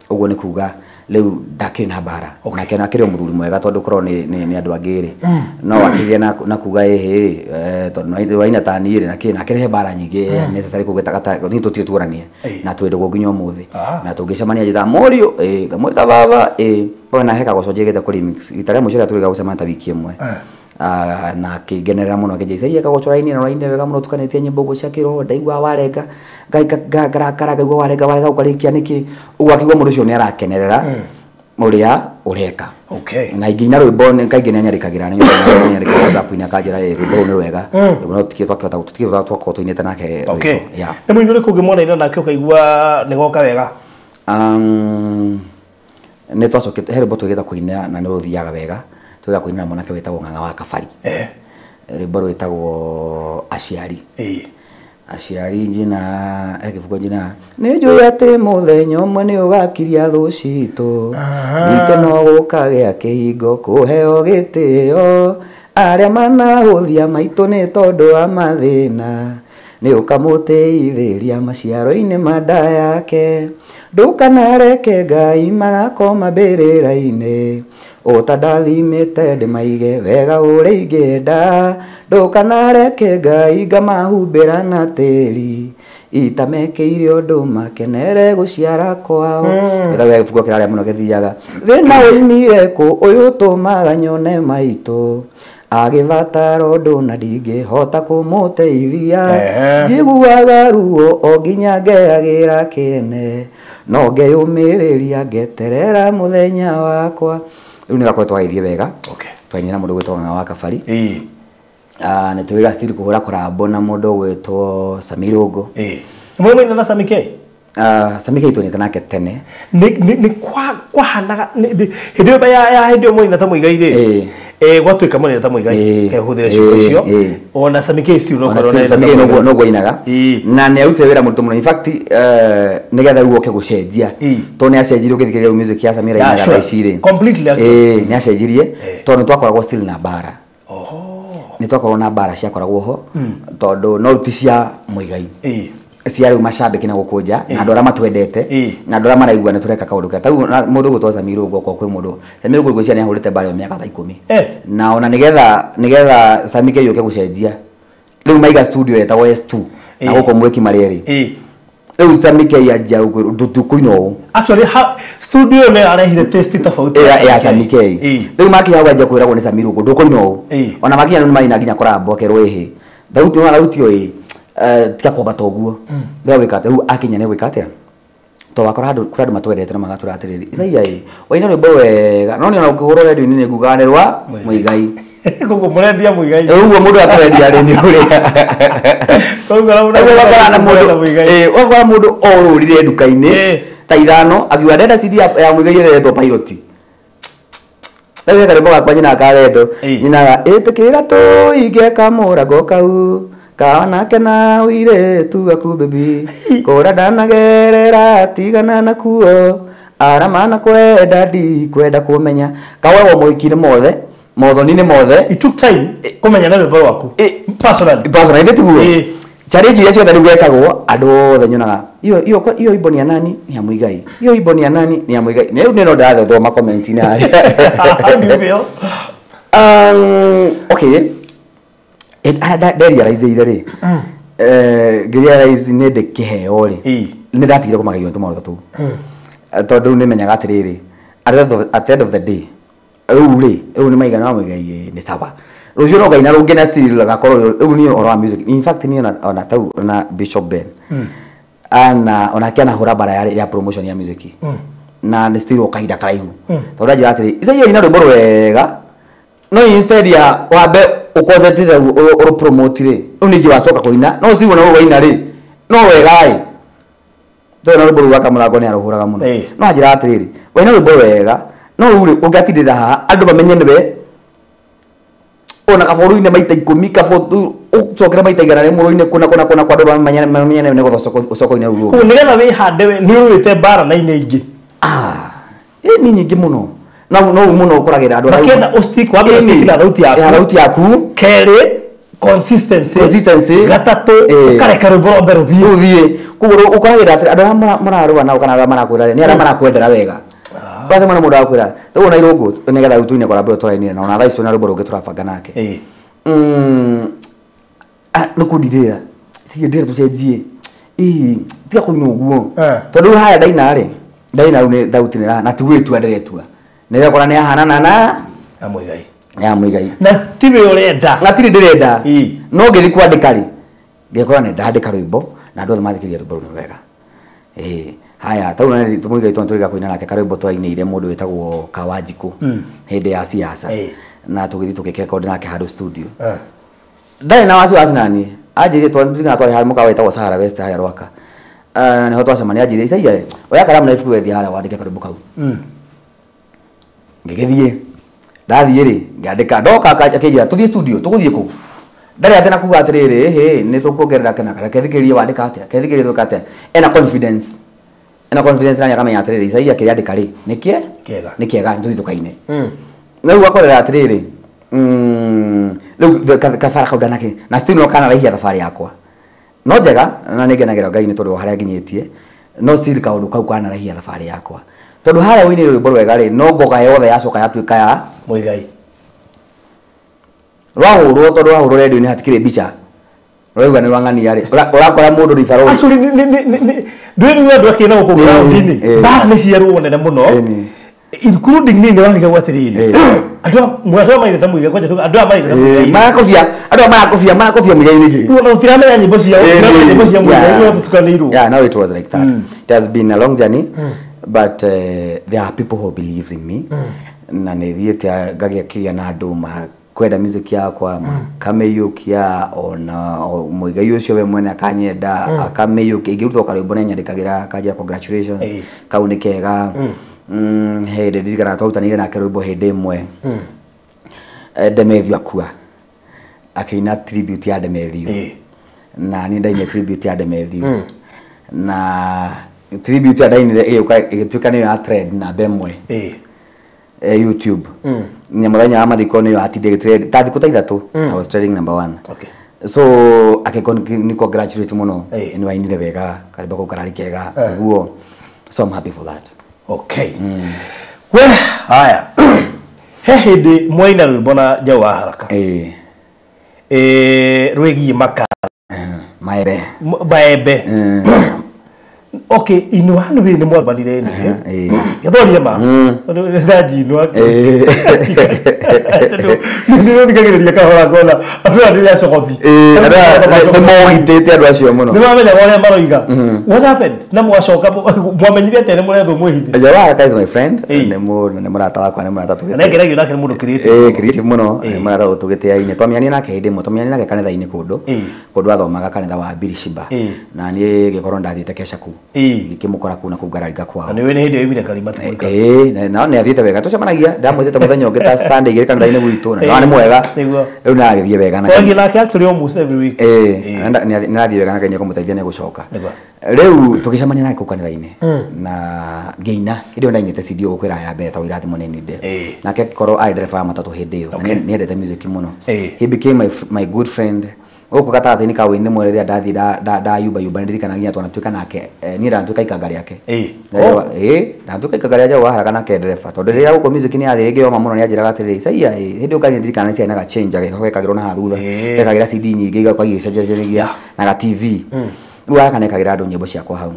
ũguo nĩ kuga rĩu ndakĩrĩ na mbara nake akĩrĩ o mũthuri mwega tondũ korwo nĩ andũ angĩ rĩ no akĩgĩa na kuga ĩhĩ tondũ waina ta niĩ rĩ na kĩ na akĩrehe mbara nyingĩ necessary kũgĩta niĩ tũtirĩ tuonanie na twĩ ndũgũ nginya ũmũthĩ na tũngĩcemania njĩtaga mũriũ ngamwĩta baba ona he kagoco njĩgĩte kũ remix rita rĩa mũico rĩrĩa tũrĩga gũcemania ta wiki ĩmwe na akĩngenerera mũno akĩnjia Isaia kagoco raini na raini wega mũno tukanĩtie nyĩmbo ũguo cia kĩroho ndaigua warenga ngarakara ngaigua warenga warega ũkarĩkia nĩkĩ ũguo akĩigua mũndũ ũcio nĩ arakenerera ũrĩa ũreka. Na ingĩina rwĩmbo kaingĩ nĩ anyarĩkagĩra nĩ anyarĩkagĩra WhatsApp-inĩ akanjĩra rwĩmbo rũu nĩ rwega no tũtikĩrĩ twakĩhota tũtikĩrĩ twakorwo tũinĩte nake. Nĩ mũini ũrĩkũ ũngĩ mwanaina nake ũkaigua nĩ goka wega? Nĩ twacokete he rwĩmbo twĩgĩte kũina na nĩ rũthiaga wega twĩga kũina na mwanake wĩtagwo Ng'ang'a wa Kabari rwĩmbo rwĩtagwo Aciari. Aciari njina he kĩbuku njina nĩ njũĩ atĩ mũthenya ũmwe nĩ ũgakiria thũ citũ gwitũ no gũkagĩa kĩhingo kũheo gĩtĩo arĩa manahũthia maitũ nĩ tondũ wa mathĩna nĩ ũkamũteithĩria maciaro-inĩ ma nda yake ndũkanareke Ngai magakoma mbĩrĩra-inĩ ũtandathimĩte ndĩmaige wega ũrĩa ingĩenda ndũkanareke Ngai ngamahumbĩra na tĩri itamekĩire ũndũ makenere gũciara kwao. Gĩthagu gĩbuku kĩrarĩa mũno gĩthiaga thĩna ũimire kũ ũyũ ũtũmaga nyone maitũ agĩbatara ũndũ na ndingĩhota kũmũteithia njiguaga ruo o nginya ngeyagĩra kĩene no ngeyũmĩrĩria ngeterera mũthenya wakwa. Rĩu nĩ gakoretwo gagĩthiĩ wega twainĩra mũndũ ũgwĩtwo Ng'ang'a wa Kabari nĩ twĩga still kũhũra collabo na mũndũ ũgwĩtwo Sami Rũngũ. Nĩ mũina na Sami K? Sami K tũinĩte nake tene nĩ kwahanaga hĩndĩ ĩyo ya hĩndĩ ĩyo mũina ta Muigai rĩ gwatuĩka mũina ta Muigai kehũthĩre ciugo icio ona Sami K still no korwo Sami K noguo ainaga na nĩ arutire wĩra mũritũ mũno in fact nĩgetha rĩu oke gũcenjia tondũ nĩ acenjirie ũgĩthikĩrĩria music ya Sami ĩrainaga thaa ici rĩ completely nĩ acenjirie tondũ nĩ twakoragwo still na mbara nĩ twakoragwo na mbara ciakoragwo ho tondũ no ti cia Muigai cia rĩu macambĩki na gũkũnja na andũ arĩa matwendete na andũ arĩa maraigua nĩ tũreka kaũndũ kega. Tarĩu mũndũ ũgwĩtwo Sami Rũngũ okorwo kwĩ mũndũ Sami Rũngũ ngwĩciria nĩ ahũrĩte mbara ĩyo mĩaka ta 10 na ona nĩgetha Sami K yũke gũcenjia rĩu maiga studio yetagwo S2 na gũkũ Mwĩki marĩ erĩ rĩu Sami K anjia tũkũina ũũ actually studio nĩ arehire taste tofauti ya Sami K rĩu makinya hau anjia kwĩragwo nĩ Sami Rũngũ ndũkũina ũũ ona makinya rĩu nĩ maina nginya collabo akerwo ĩhĩ thauti ona thauti ĩyo tiga kwambata ũguo rĩu gwĩka atĩa rĩu akinya nĩ gwĩka atĩa to wakora andũ kũrĩ andũ matwendete na magatwĩra atĩrĩrĩ Isaia ĩ waina rwĩmbo wega no nĩ ona ũkĩhũrwo radio-inĩ nĩ ngugaga nĩ rwa Muigai koguo mũrendia Muigai ũguo mũndũ atwendia rĩ nĩ ũrĩa koguo ũgakora mũndũ orũrire nduka-inĩ ta ithano akiuga ndenda CD ya Muigai ĩrĩa ĩretwo Pilot Rĩu karĩmbo gakwa nyina ka wendo nyinaga ĩtĩkĩra tũige kamũrango kau kawanake na ũirĩtu aku baby kũra ndanagerera tigana nakuo aramana kwenda ndikwenda kũmenya kawewo mũhiki-inĩ mothe mothoni-inĩ mothe. It took time kũmenya na rwĩmbo rwaku personally tiguo challenge iria ciothe rĩu gwekagwo andũ othe nyonaga iyo iyo imbo ni ya nani ni ya Muigai, iyo imbo ni ya nani ni ya Muigai. Rĩu nĩ no ndĩrathoma comment-inĩ harĩa. How do you feel? Okay, nderealize rĩ ngĩrealize nĩ ndĩ kĩheo rĩ nĩ ndatigire kũmagegio nĩ tũmaũndũ ta tũu tondũ rĩu nĩmenyaga atĩrĩrĩ at the end of the day rĩu rĩ rĩu nĩ maigana wa Muigai nĩ sawa rũciũ no ngaina rũngĩ na still gakorwo rĩu niĩ ũhoro wa music. In fact niĩ ona tau ona Bishop Ben ana onake anahũra bara ya promotion ya music na nĩ still o kahinda karaihu tondũ anjĩra atĩrĩ Isaia ina rwĩmbo rwega no instead ya wambe uconcentrate uru promote rĩ rĩu ningĩ wacoka kũina no still ona waina rĩ no wega ĩ tondũ na rwĩmbo rũu rwa Kamũrango nĩ arũhũraga mũno no anjĩra atĩrĩrĩ waina rwĩmbo wega no rĩu rĩ ũngĩatindĩra haha andũ mamenye nĩwe ona kaboru-inĩ maita 10 kaboru ũcokere maita 100 rũinĩ kũna kũna kũna kwa andũ bamenye nĩ gũthocoka ũcoka-inĩ rũu kũu nĩgetha wĩhande we nĩ ũrũĩte mbara na inĩ ingĩ nĩ nyingĩ mũno no mũno ũkoragĩra andũ makĩenda ũstick wambe stick na thauti yaku ya thauti yaku kerĩ consistency gatatũ ũkareka rwĩmbo rwa mbere rũthiĩ koguo ũkoragĩra atĩ andũ arĩa mararũa nao kana arĩa marakwĩra nĩ arĩa marakwendera wega kwanza mwana mũndũ akwĩra rĩu ona irũngũ nĩgetha rĩu tuine kwa rwĩmbo tũrainire na ona thaa ici na rwĩmbo rũngĩ tũrabanga nake nĩ kũndirĩra ciĩ ndĩra tũcenjie tiga kũina ũguo tondũ rĩu harĩa ndaina rĩ ndaina rĩu nĩ thauti nĩ na ti gwĩtua ndĩretua nĩrekora nĩ yahanana na ya Muigai ya Muigai na tiwe ũrenda na tirĩ ndĩrenda no ngĩthiĩ kwandĩka rĩ ngĩkora nĩ ndandĩka rwĩmbo na andũ othe mathikĩrĩria rwĩmbo rũu nĩ wega haya tau na Muigai tũrĩga kũina nake karwĩmbo twainĩire mũndũ wĩtagwo Kawanjikũ hĩndĩ ya siasa na tũgĩthiĩ tũgĩkerekondi nake handũ studio ndarĩ na wasiwasi naniĩ anjĩrire twandirikana twarĩ harĩ mũkawa wĩtagwo Sahara West harĩa Rwaka nĩho twacemania anjĩrire Isaia oya karamu na ibuku wethiĩ harĩa wandĩke karwĩmbo kau ngĩgĩthiĩ ndathiĩ rĩ ngĩandĩka ndoka akĩnjĩra tũthiĩ studio tũgũthiĩ kũ ndarĩ atĩ na kuga atĩrĩrĩ hĩ nĩ tũkuongerera kana reke thikĩrĩrie wandĩka atĩa reke thikĩrĩrie twĩka atĩa ena confidence nani akamenya atĩrĩrĩ Isaia kĩrĩa andĩka rĩ nĩ kĩega nĩ kĩega nĩ tũthiĩ tũkaine rĩu akorera atĩrĩrĩ rĩu kabara kau ndanake na still no kanaraihia thabarĩ yakwa no njega na nĩ ngenagĩra Ngai nĩ tondũ wa harĩa nginyĩtie no still kaũndũ kau kanaraihia thabarĩ yakwa tondũ harĩa ũinĩire rwĩmbo rwega rĩ no ngoga yothe yacoka yatuĩka ya Muigai rwahũrwo tondũ rwahũrwo redio-inĩ hatikĩrĩ mbica rwauga nĩ rwang'ania rĩ ũrakora mũndũ ribarũri actually ndwĩrĩ andũ akĩna gũkũ ground-inĩ mbara nĩ ciarũo nene mũno including niĩ nĩ warigagwo atĩrĩrĩ andũ aya mairĩte Muigai kwanja andũ aya mairĩte Muigai marakobia andũ aya marakobia Muigai nĩkĩ na ũtiramenya nyĩmbo ciao ũtiramenya nyĩmbo cia Muigai no tũtukanĩirwo. Yeah, now it was like that. It has been a long journey but there are people who believes in me na nĩ thiĩte ngagĩa na andũ kwenda music yakwa makamĩiyũkia ona Muigai ũcio we mwene akanyenda akamĩiyũkia ingĩruta karwĩmbo nĩ anyandĩkagĩra akanjĩra congratulations kau nĩ kega hĩndĩ ndirikanaga twarutanĩire nake rwĩmbo hĩndĩ ĩmwe Demethiũ akua akĩina tribute ya Demethiũ na niĩ ndainire tribute ya Demethiũ na tribute ya ndainire ĩgĩũka ĩgĩtuĩka nĩyo ya trend namba ĩmwe YouTube nya mũthenya wa mathiko nĩyo atindire trend ta thikũ ta 3 I was trending number 1. Okay. So akĩko ni congratulate mũno nĩ wainire wega karwĩmbo kau kararĩ kega ũguo so I'm happy for that. Okay. Well, haya he hĩndĩ mwaina rwĩmbo na Njaũ wa Haraka rwĩgiĩ makara maembe maembe Okay, in one way nĩ mwarũmanire anyway. Gĩthorie ma ndanjinwa nĩ thikagĩrĩria kahora ngona andũ aya nĩ acogothi nĩ mogitĩte andũ acio mũno nĩ mamenyaga ũrĩa maroiga. What happened na mwacoka mwamenyire atĩa nĩ mũrethwo mwĩhithe? Njaũ wa Haraka is my friend, nĩ mũrata wakwa, nĩ mũrata tũgĩte na ngeragio nake nĩ mũndũ creative creative mũno, nĩ mũrata tũgĩtĩaine twamenyanire nake hĩndĩ ĩmwe, twamenyanire nake kanitha-inĩ kũndũ kũndũ athomaga kanitha wa Birishiba na niĩ ngĩkorwo ndathiĩte kesha kũu Ngĩkĩmũkora kũu na kũu ngararika kwao. Na nĩ hĩndĩ ĩyo oimire Karima ti mũika. Na nĩ athiĩte wega tũcemanagia ndamwĩtĩte mũthenya ũngĩ ta Sunday igĩrĩ kanitha-inĩ gwitũ na nĩ mwega. Rĩu nĩ aragĩthiĩ wega na twagiĩ nake actually almost every week. Nĩ arathiĩ wega na Ngai nĩekũmũteithia nĩ egũcoka. Rĩu tũgĩcemania nake kũu kanitha-inĩ na ngĩina hĩndĩ ĩyo ndainĩte CD gũkwĩra ya mbere ta Irathimo nĩ ninde. Nake akĩkorwo arĩ ndereba wa matatũ hĩndĩ ĩyo na nĩ endete music mũno. He became my good friend. Gũkũ gatagatĩ-inĩ ka wĩini rĩmwe rĩrĩa ndathiĩ ndayumba yumba nĩndirikanaga nginya twanatuĩka nake niĩ ndanatuĩka ikanga rĩake. Ndanatuĩka ikanga rĩa Njaũ wa Haraka nake ndereba tondũ rĩrĩa gũkũ music nĩ yathiĩ rĩngĩ yoma mũno nĩanjĩraga atĩrĩrĩ Isaia hĩndĩ ĩyo ngari nĩndirikanaga nĩciarĩ na ga changer gekagĩrwo na haha thutha gekagĩra CD nyingĩ igaũka igĩcenjanjagia na ga TV. Rĩu Haraka nĩekagĩra andũ nyĩmbo ciakwa hau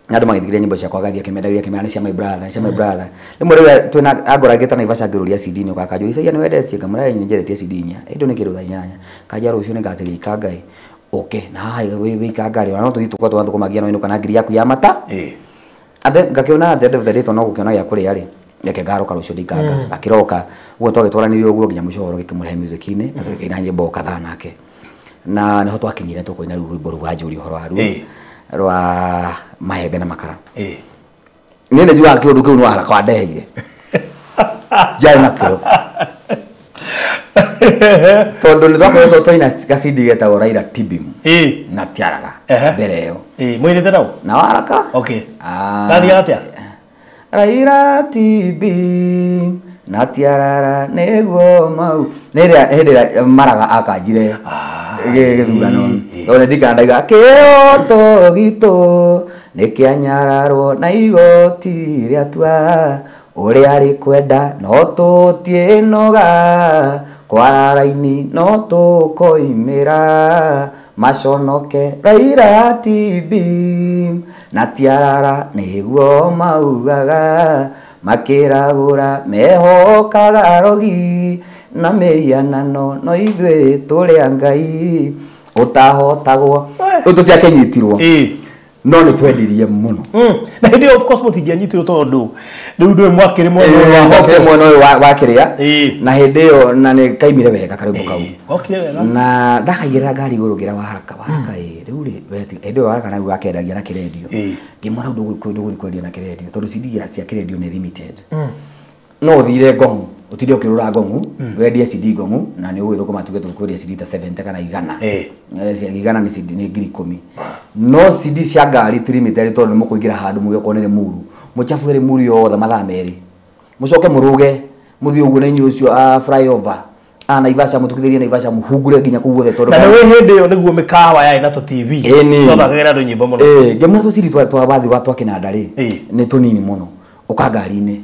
na andũ magĩthikĩrĩria nyĩmbo ciakwa agathiĩ akĩmendagia akĩmera nĩ cia my brother, nĩ cia my brother. Rĩmwe rĩrĩa twĩna angoragĩte Naivasha ngĩrũria CD nĩ ũkaga kanjũria Isaia nĩ wendetie ngamwĩra ĩĩ nĩ njendetie CD inya ĩndĩ nĩ kĩndũ thaa inyanya kanjia rũciũ nĩ ngatĩria ikanga ĩ ũke na haha wĩ ikanga rĩ ona no tũthiĩ tũkorwo twathũkũmagia no inũka na ngiri yaku ya mata. And then ngakĩona at the end of the day tondũ no gũkĩona gĩa kũrĩa rĩ reke ngaroka rũciũ ndikanga ngakĩroka ũguo twagĩtwaranire ũguo nginya mũico ũhoro gĩkĩmũrehe music-inĩ na tũgĩkĩina nyĩmbo kadhaa nake na nĩho twakinyire tũkũina rĩu rwĩmbo rũu wanjũria ũhoro waruo rwa mahembe na makara. Niĩ nĩ njugaga kĩũndũ kĩu nĩ Waharaka wandeheire njarĩ nakĩo tondũ nĩ twakoretwo twaina gacindi getagwo Raila Tibim na Tiarara mbere ĩyo. Mũinĩte nao? Na Waharaka. Gathiaga atĩa? Raila Tibim na Tiarara nĩguo mau nĩ hĩndĩ ĩrĩa Maraga akanjire gĩthurano tondũ nĩ ndirikana ndauga kĩoto gitũ nĩ kĩanyararwo na igoti rĩatua ũrĩa rĩkwenda no tũtiĩnoga kwara raini no tũkoimĩra maconoke Raila Tibim na Tiarara nĩguo maugaga makĩragũra mehokaga rogi na mĩhianano no ithuĩ tũrĩ a Ngai ũtahotagwo. Rĩu tũtiakĩnyitirwo no nĩ twendirie mũno. Na hĩndĩ ĩyo of course mũtingĩanyitirwo tondũ rĩu ndũĩ mwakĩrĩ mwena ũyũ wa mwakĩrĩ mwena ũyũ wa kĩrĩa na hĩndĩ ĩyo na nĩ kaimire wega karwĩmbo kau. Gokire wega. Na ndakaigĩrĩra ngari igũrũ ngĩra Waharaka Waharaka rĩu rĩ hĩndĩ ĩyo Waharaka naguo akendagia na kĩrendio ngĩmwĩra ndũgũthiĩ kwendia na kĩrendio tondũ CD cia kĩrendio nĩ limited. No ũthire Ngong'u ũtinde ũkĩrũra Ngong'u wendie CD Ngong'u na nĩ ũgũgĩthũkũma tuge tũkwendia CD ta 70 kana igana. Igana nĩ CD nĩ ngiri ikũmi. No CD cia ngari ti limited tondũ nĩ mũkũingĩra handũ muge okorwo nĩ Limuru mũcabue Limuru yothe mathaa merĩ mũcoke mũrũge mũthiĩ ũguo na inyuĩ ũcio a flyover a Naivasha mũtukithĩrie Naivasha mũhungure nginya kũu guothe tondũ na nĩ hĩndĩ ĩyo nĩguo mĩkawa yarĩ na tũ TV twathakagĩra andũ nyĩmbo mũno. Ngĩmwĩra tũ CD twa bathi wa twa kĩnanda rĩ nĩ tũnini mũno ũka ngari-inĩ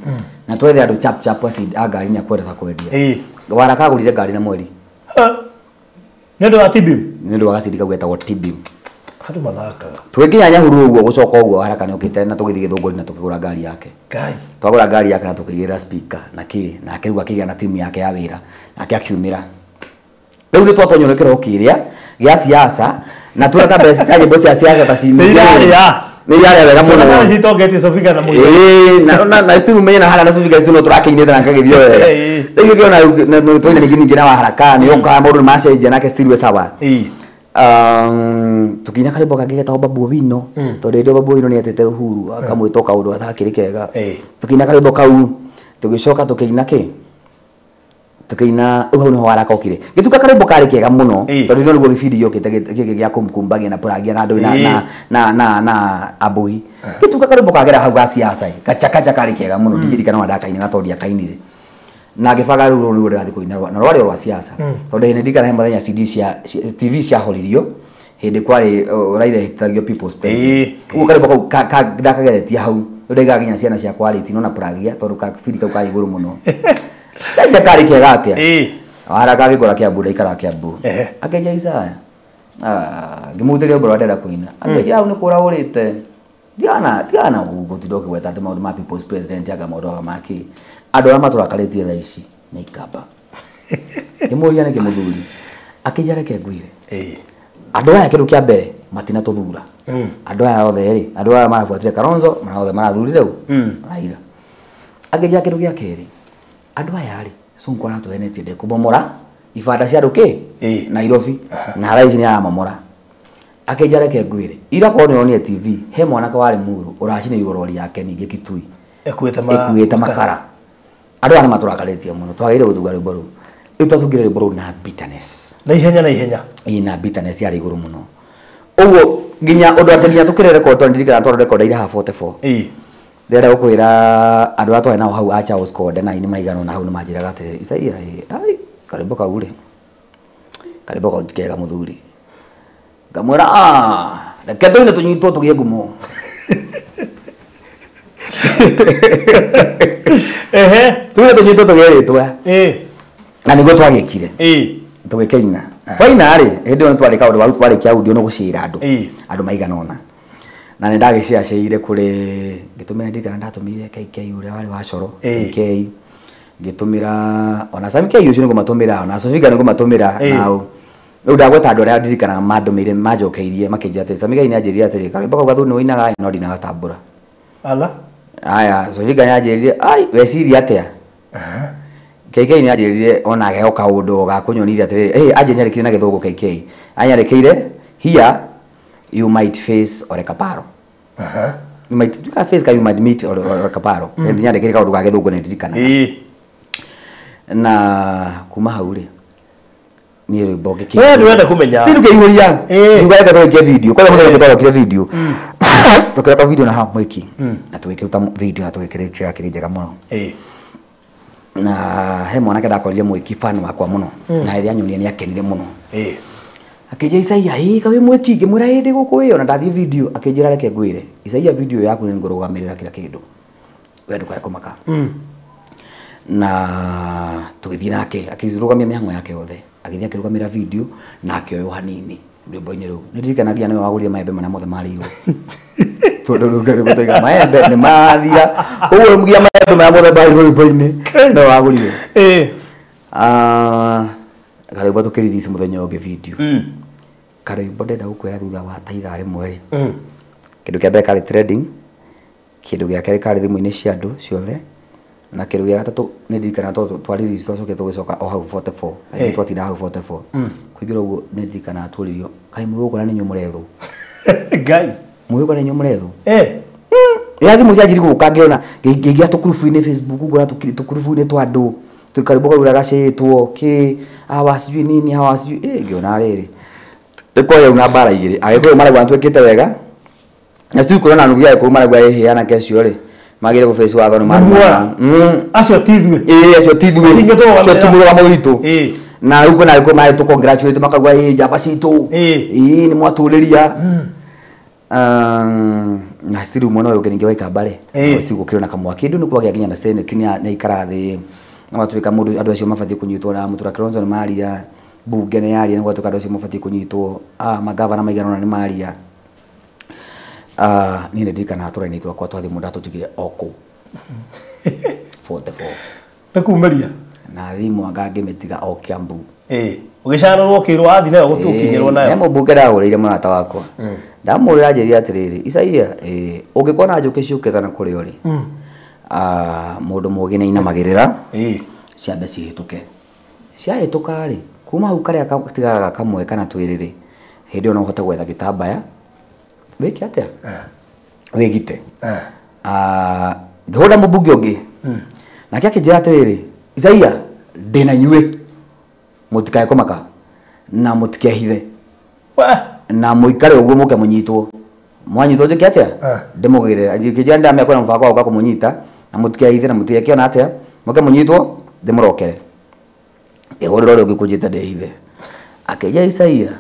na twethe andũ chap chap a ngari-inĩ akwenda ta kwendia. Waraka agũrire ngari na mweri nĩ ũndũ wa Tibim nĩ ũndũ wa gacidi kau getagwo Tibim. Andũ mathakaga tũgĩkinya Nyahururu ũguo gũcoka ũguo Waharaka nĩ okĩte na tũgĩthiĩ Gĩthũngũri na tũkĩgũra ngari yake. Twagũra ngari yake na tũkĩigĩrĩra speaker na kĩ nake rĩu akĩgĩa na timu yake ya wĩra nake akiumĩra. Rĩu nĩ twatonywo nĩ kĩroho kĩrĩa gĩa siasa na tuona ta mbeca ta nyĩmbo cia siasa ta cinĩ nĩ yarĩa wega mũno. Citongetie Sofika na Mũigai. Na still umenye na harĩa na Sofika still no tũrakĩinĩte na ngagĩthiĩ wega. Rĩu ngĩona twaina ningĩ ningĩ na Waharaka nĩ okaga maũndũ nĩ macenjia nake still we sawa. Tũkĩina karwĩmbo kangĩ getagwo Babu Owino tondũ hĩndĩ ĩyo Babu Owino nĩ etĩte Uhuru akamwĩta kaũndũ gatakĩrĩ kega. Tũkĩina karwĩmbo kau tũgĩcoka tũkĩina kĩ tũkĩina rĩu hau nĩho Waharaka okire ngĩtuĩka karwĩmbo karĩ kega mũno tondũ nĩguo gĩbindi gĩokĩte gĩkĩ gĩa kũmkumbagia na pũrangia na andũ na Abui ngĩtuĩka karwĩmbo kagera hau ga siasa gachakacha karĩ kega mũno ndingĩririkana ũrĩa ndakainaga tondũ ndiakainire na ngĩbanga rĩu rũu nĩruo ndĩrathiĩ kũina na rwarĩ o rwa siasa tondũ hĩndĩ ndirikana he mũthenya CD cia TV ciahoririo hĩndĩ kwarĩ Raila ehĩtithagio People's President ũguo karwĩmbo kau ndakageretie hau rĩu ndaigaga nginya ciana ciakwa rĩti no na pũragia tondũ kabindi kau karĩ igũrũ mũno. Ndacia karĩ kega atĩa Waharaka agĩkora Kiambu ndaikaraga Kiambu akĩnjia Isaya ngĩmũhutĩria ũhoro ndĩrenda kũina akĩnjia hau nĩ kũra ũrĩte tigana gũtinda ũkĩgweta atĩ maũndũ ma People's President anga maũndũ anga ma kĩ andũ arĩa matũrakarĩtie thaa ici nĩ ikamba. Ngĩmũria nĩkĩ mũthuri akĩnjia reke ngwĩre andũ aya kĩndũ kĩa mbere matinatũthura andũ aya othe rĩ andũ aya marabuatire Kalonzo othe marathurire ũ Raila. Akĩnjia kĩndũ gĩa kerĩ andũ aya rĩ Sonko aratũhenetie ndekũmomora ibanda cia andũ kĩ Nairobi na thaa ici nĩ aramomora. Akĩnja reke ngwĩre ira korwo nĩonire TV he mwanake warĩ muru ũracinĩirwo rori yake ningĩ Kitui ĩkuĩte makara. Andũ aya nĩmatũrakarĩtie mũno twagĩrĩire gũtunga rwĩmbo rũu. Rĩu twatungire rwĩmbo rũu na bitterness. Na ihenya na ihenya. Ĩĩ na bitterness yarĩ igũrũ mũno. Ũguo nginya ũndũ atĩ nginya tũkĩre record tondũ ndirikana twarĩ record ira haha 44. Ĩĩ. Ndĩrenda gũkwĩra andũ arĩa twarĩ nao hau a Charles Konde na aini maigana ũna hau nĩmanjĩraga atĩrĩrĩ Isaia ĩ ai karwĩmbo kau rĩ karwĩmbo kau ti kega mũthuri. Ngamwĩra ah reke tũine tũnyitwo tũgĩe ngumo. Ehe. Tũine tũnyitwo tũgĩe rĩtwa. Ĩĩ. Na nĩguo twagĩkire. Ĩĩ. Tũgĩkĩina. Twaina rĩ hĩndĩ ĩyo nĩtwarĩ kaũndũ warĩkia audio nĩ gũcĩra andũ. Ĩĩ. Andũ maigana ũna. Na nĩ ndagĩciaceire kũrĩ ngĩtũmĩra ndirikana ndatũmĩire KK ũrĩa warĩ wa Coro. Ĩĩ. KK ngĩtũmĩra ona Sam K ũcio nĩngũmatũmĩra ona Sofiga nĩngũmatũmĩra nao. Rĩu ndagweta andũ arĩa ndirikanaga mandũmĩire manjokeirie makĩnjĩra atĩrĩ Sam K nĩanjĩrire atĩrĩ karwĩmbo kau gathuri nĩũinaga no ndinagatambũra. Ala. Aya Sofiga nĩanjĩrire ai weciria atĩa? KK nĩanjĩrire onake o kaũndũ ga kũnyonithia atĩrĩrĩ ĩ anjĩ nyandĩkire na gĩthũngũ KK anyandĩkĩire here you might face Ole Kaparo. You might you can face you might meet Ole Kaparo. Nyandĩkire kaũndũ ga gĩthũngũ nĩndirikanaga. Ĩĩ. Na kuma hau rĩ niĩ rwĩmbo ngĩkĩihũria. We ndũrenda kũmenya. Still ngĩihũria. Ĩĩ. Ngiuga reke tũrĩkie video. Kwanja mũthenya ũngĩ twarokire video. Tũkĩroka video na hau mwĩki. Na tũgĩkĩruta video na tũgĩkĩrĩkia yakĩrĩ njega mũno. Ĩĩ. Na he mwanake ndakorire mwĩki fan wakwa mũno. Na rĩrĩa anyonire nĩakenire mũno. Ĩĩ. Akĩnjĩra Isaia ĩ kaĩ wĩ mwĩki ngĩmwĩra ĩ ndĩ gũkũ ĩ ona ndathiĩ video akĩnjĩra reke ngwĩre Isaia video yaku nĩngũrũgamĩrĩra kila kĩndũ. We ndũkae kũmaka. Na tũgĩthiĩ nake akĩrũgamia mĩhang'o yake yothe agĩthiĩ akĩrũgamĩra video na akĩoywo hanini rwĩmbo-inĩ rũu. Nĩndirikanagia nginya nĩwe wagũrire maembe marĩa mothe marĩirwo. Tondũ rĩu rwĩmbo twaiga maembe nĩmathira. Koguo nginya maembe marĩa mothe marĩirwo rwĩmbo-inĩ nĩwe wagũrire. Ĩĩ. Karwĩmbo tũkĩrelease mũthenya ũngĩ video. Karwĩmbo ndĩrenda gũkwĩra thutha wa ta ithaa rĩmwe rĩ. Kĩndũ kĩa mbere karĩ trending, kĩndũ gĩa kerĩ karĩ thimũ-inĩ cia andũ ciothe na kĩndũ gĩa gatatũ nĩndirikanaga tondũ twa release twacokire tũgĩcoka o hau 44. Ĩĩ. Twatinda hau 44. Kũingĩra ũguo nĩndirikanaga tworirio kaĩ mũgũkũ na nĩ inyuĩ mũrethwo. Ngai. Mũgũkũ na nĩ inyuĩ mũrethwo. Ĩĩ. Ya thimũ cianjirie gũka ngĩona ngĩingĩra tũkurubu-inĩ Facebook ngona tũkurubu-inĩ twa andũ karwĩmbo kau ũrĩa gacĩtwo kĩ hawa sijui nini hawa sijui ĩ ngĩona rĩrĩ nĩkwaria na mbara igĩrĩ Agĩkũyũ marauga nĩtwĩkĩte wega na sijui kuona nuthu ya Agĩkũyũ marauga ĩhĩ anake acio rĩ magĩrĩire gũbĩci watho nĩ marũmaga. Acio ti ithuĩ. Ĩĩ acio ti ithuĩ. Tingĩtũrũgamĩrĩra. Acio ti mũrũgamo witũ. Ĩĩ. Na rĩu kwĩna Agĩkũyũ marĩ tũ-congratulate makauga ĩ njamba citũ. Ĩĩ. Ĩĩ nĩmwatũrĩria. Na still mwena ũyũ ũngĩ ningĩ wa Ikamba rĩ Ĩĩ. still gũkĩrĩ na kamwaki kĩndũ nĩ kwagĩa nginya na Senate nĩ aikara thĩ na gwatuĩka mũndũ andũ acio mabatiĩ kũnyitwo na Mũtura Kilonzo nĩ maria mbunge nĩ yaria na gwatuĩka andũ acio mabatiĩ kũnyitwo magavana maigana ũna nĩ maria. Niĩ nĩ ndirikanaga tũraini twakwa twa thimũ ndatũtigire o kũu 44. Nĩ kumĩria. Na thimũ anga ngĩmĩtiga o Kiambu. Ĩĩ. Ũgĩcanũrwo ũkĩrwo wathiĩ nayo gũtũkinyĩrwo nayo. He mũmbunge ndagũrĩire mũrata wakwa. Ndamũrĩra anjĩrire atĩrĩrĩ Isaia ĩ ũngĩkona njũkĩ ciũkĩte na kũrĩ ũrĩ. Mũndũ mũũgĩ nĩainamagĩrĩra. Ĩĩ. Ciambe cihĩtũke. Ciahĩtũka rĩ kuma hau karĩa gatigaga kamwe kana twĩrĩ rĩ hĩndĩ ĩyo no ũhote gwetha gĩtambaya wĩke atĩa? Wĩgite. Ngĩhũra mũmbunge ũngĩ. Nake akĩnjĩra atĩrĩrĩ Isaia ndĩna inyuĩ mũtikae kũmaka na mũtikehithe. Na mũikare ũguo mũke mũnyitwo. Mwanyitwo njĩke atĩa? Ndĩmũgĩrĩre. Ngĩnjĩra ndamenya kwĩna mũbango wa gũka kũmũnyita na mũtikehithe na mũtigekĩona atĩa? Mũke mũnyitwo ndĩmũrokere. Ngĩhũrĩra ũrĩa ũngĩ kũnjĩta ndĩhithe. Akĩnjĩra Isaia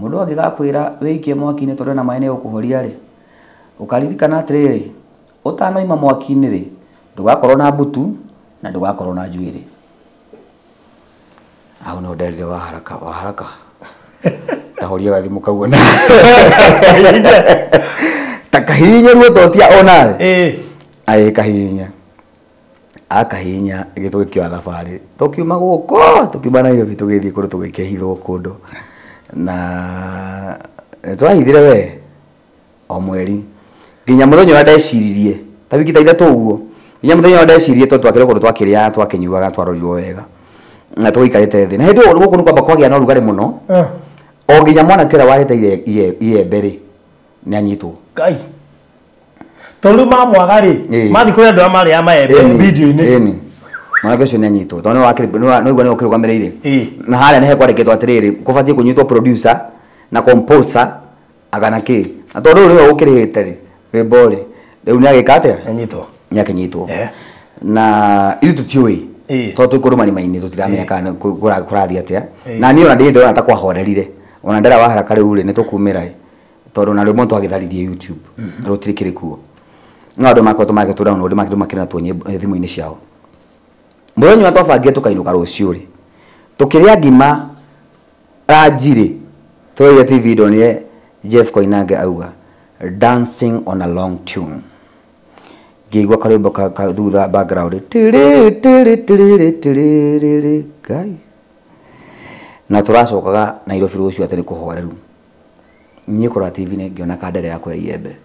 mũndũ angĩgakwĩra wĩikie mwaki-inĩ tondũ ena maĩ nĩegũkũhoria rĩ ũkaririkana atĩrĩrĩ ũtanoima mwaki-inĩ rĩ ndũgakorwo na mbutu na ndũgakorwo na njuĩrĩ. Hau no nderire wa haraka wa haraka. Tahoria gathimũ kau ona. Ta kahihinye ruo totia onawe. Ĩĩ. Aĩ kahihinya. Akahihinya gĩtũgĩkĩoya thabarĩ. Tũkiuma gũkũ tũkiuma Nairobi tũgĩthiĩ kũndũ tũgĩkĩhithwo kũndũ. Na twahithire we o mweri nginya mũthenya ũrĩa ndeciririe ta wiki ta ithatũ ũguo nginya mũthenya ũrĩa ndeciririe tondũ twakĩrĩ kũndũ twakĩrĩaga twakĩnyuaga twarorirwo wega na tũikarĩte thĩ na hĩndĩ ĩyo gũkũ nĩ kwamba kwagĩa na ũrugarĩ mũno. O nginya mwanake ũrĩa warĩte iembe rĩ nĩ anyitwo. Ngai. Tondũ mamwaga rĩ mathi kũrĩ andũ arĩa marĩ a maembe video-inĩ. Ĩni. Mwanake ũcio nĩ anyitwo tondũ nĩ nĩ ũkĩrũgamĩrĩire. Na harĩa nĩ hekwandĩkĩtwo atĩrĩrĩ kũbatiĩ kũnyitwo producer na composer agana kĩ. Na tondũ rĩu nĩwe ũkĩrĩhĩte rĩ rwĩmbo rĩ rĩu nĩ agĩka atĩa? Nĩ anyitwo. Na ithuĩ tũtiũĩ. Tondũ twĩ kũndũ marima-inĩ tũtiramenya kana kũrathiĩ atĩa. Na niĩ ona ndĩ ndĩrona ta kwahorerire. Ona ndera wa haraka rĩu rĩ nĩ tũkumĩra ĩ. Tondũ na rwĩmbo twagĩtharirie YouTube. Rũtirĩ kĩrĩ kuo. No andũ makoretwo magĩtũ download makĩtũ makĩra tuo thimũ-inĩ ciao. Mũthenya ũrĩa twabangire tũkainũka rũciũ rĩ. Tũkĩrĩa ngima ranji tũrĩire TV ndonire Jeff Koinange auga dancing on a long tune. Ngĩigua karwĩmbo ka thutha background tiri tiri tiri tiri Ngai. Na tũracokaga Nairobi rũciũ atĩ nĩ kũhoreru. Niĩ kũrora TV nĩ ngĩona kandere yakwa ya iembe.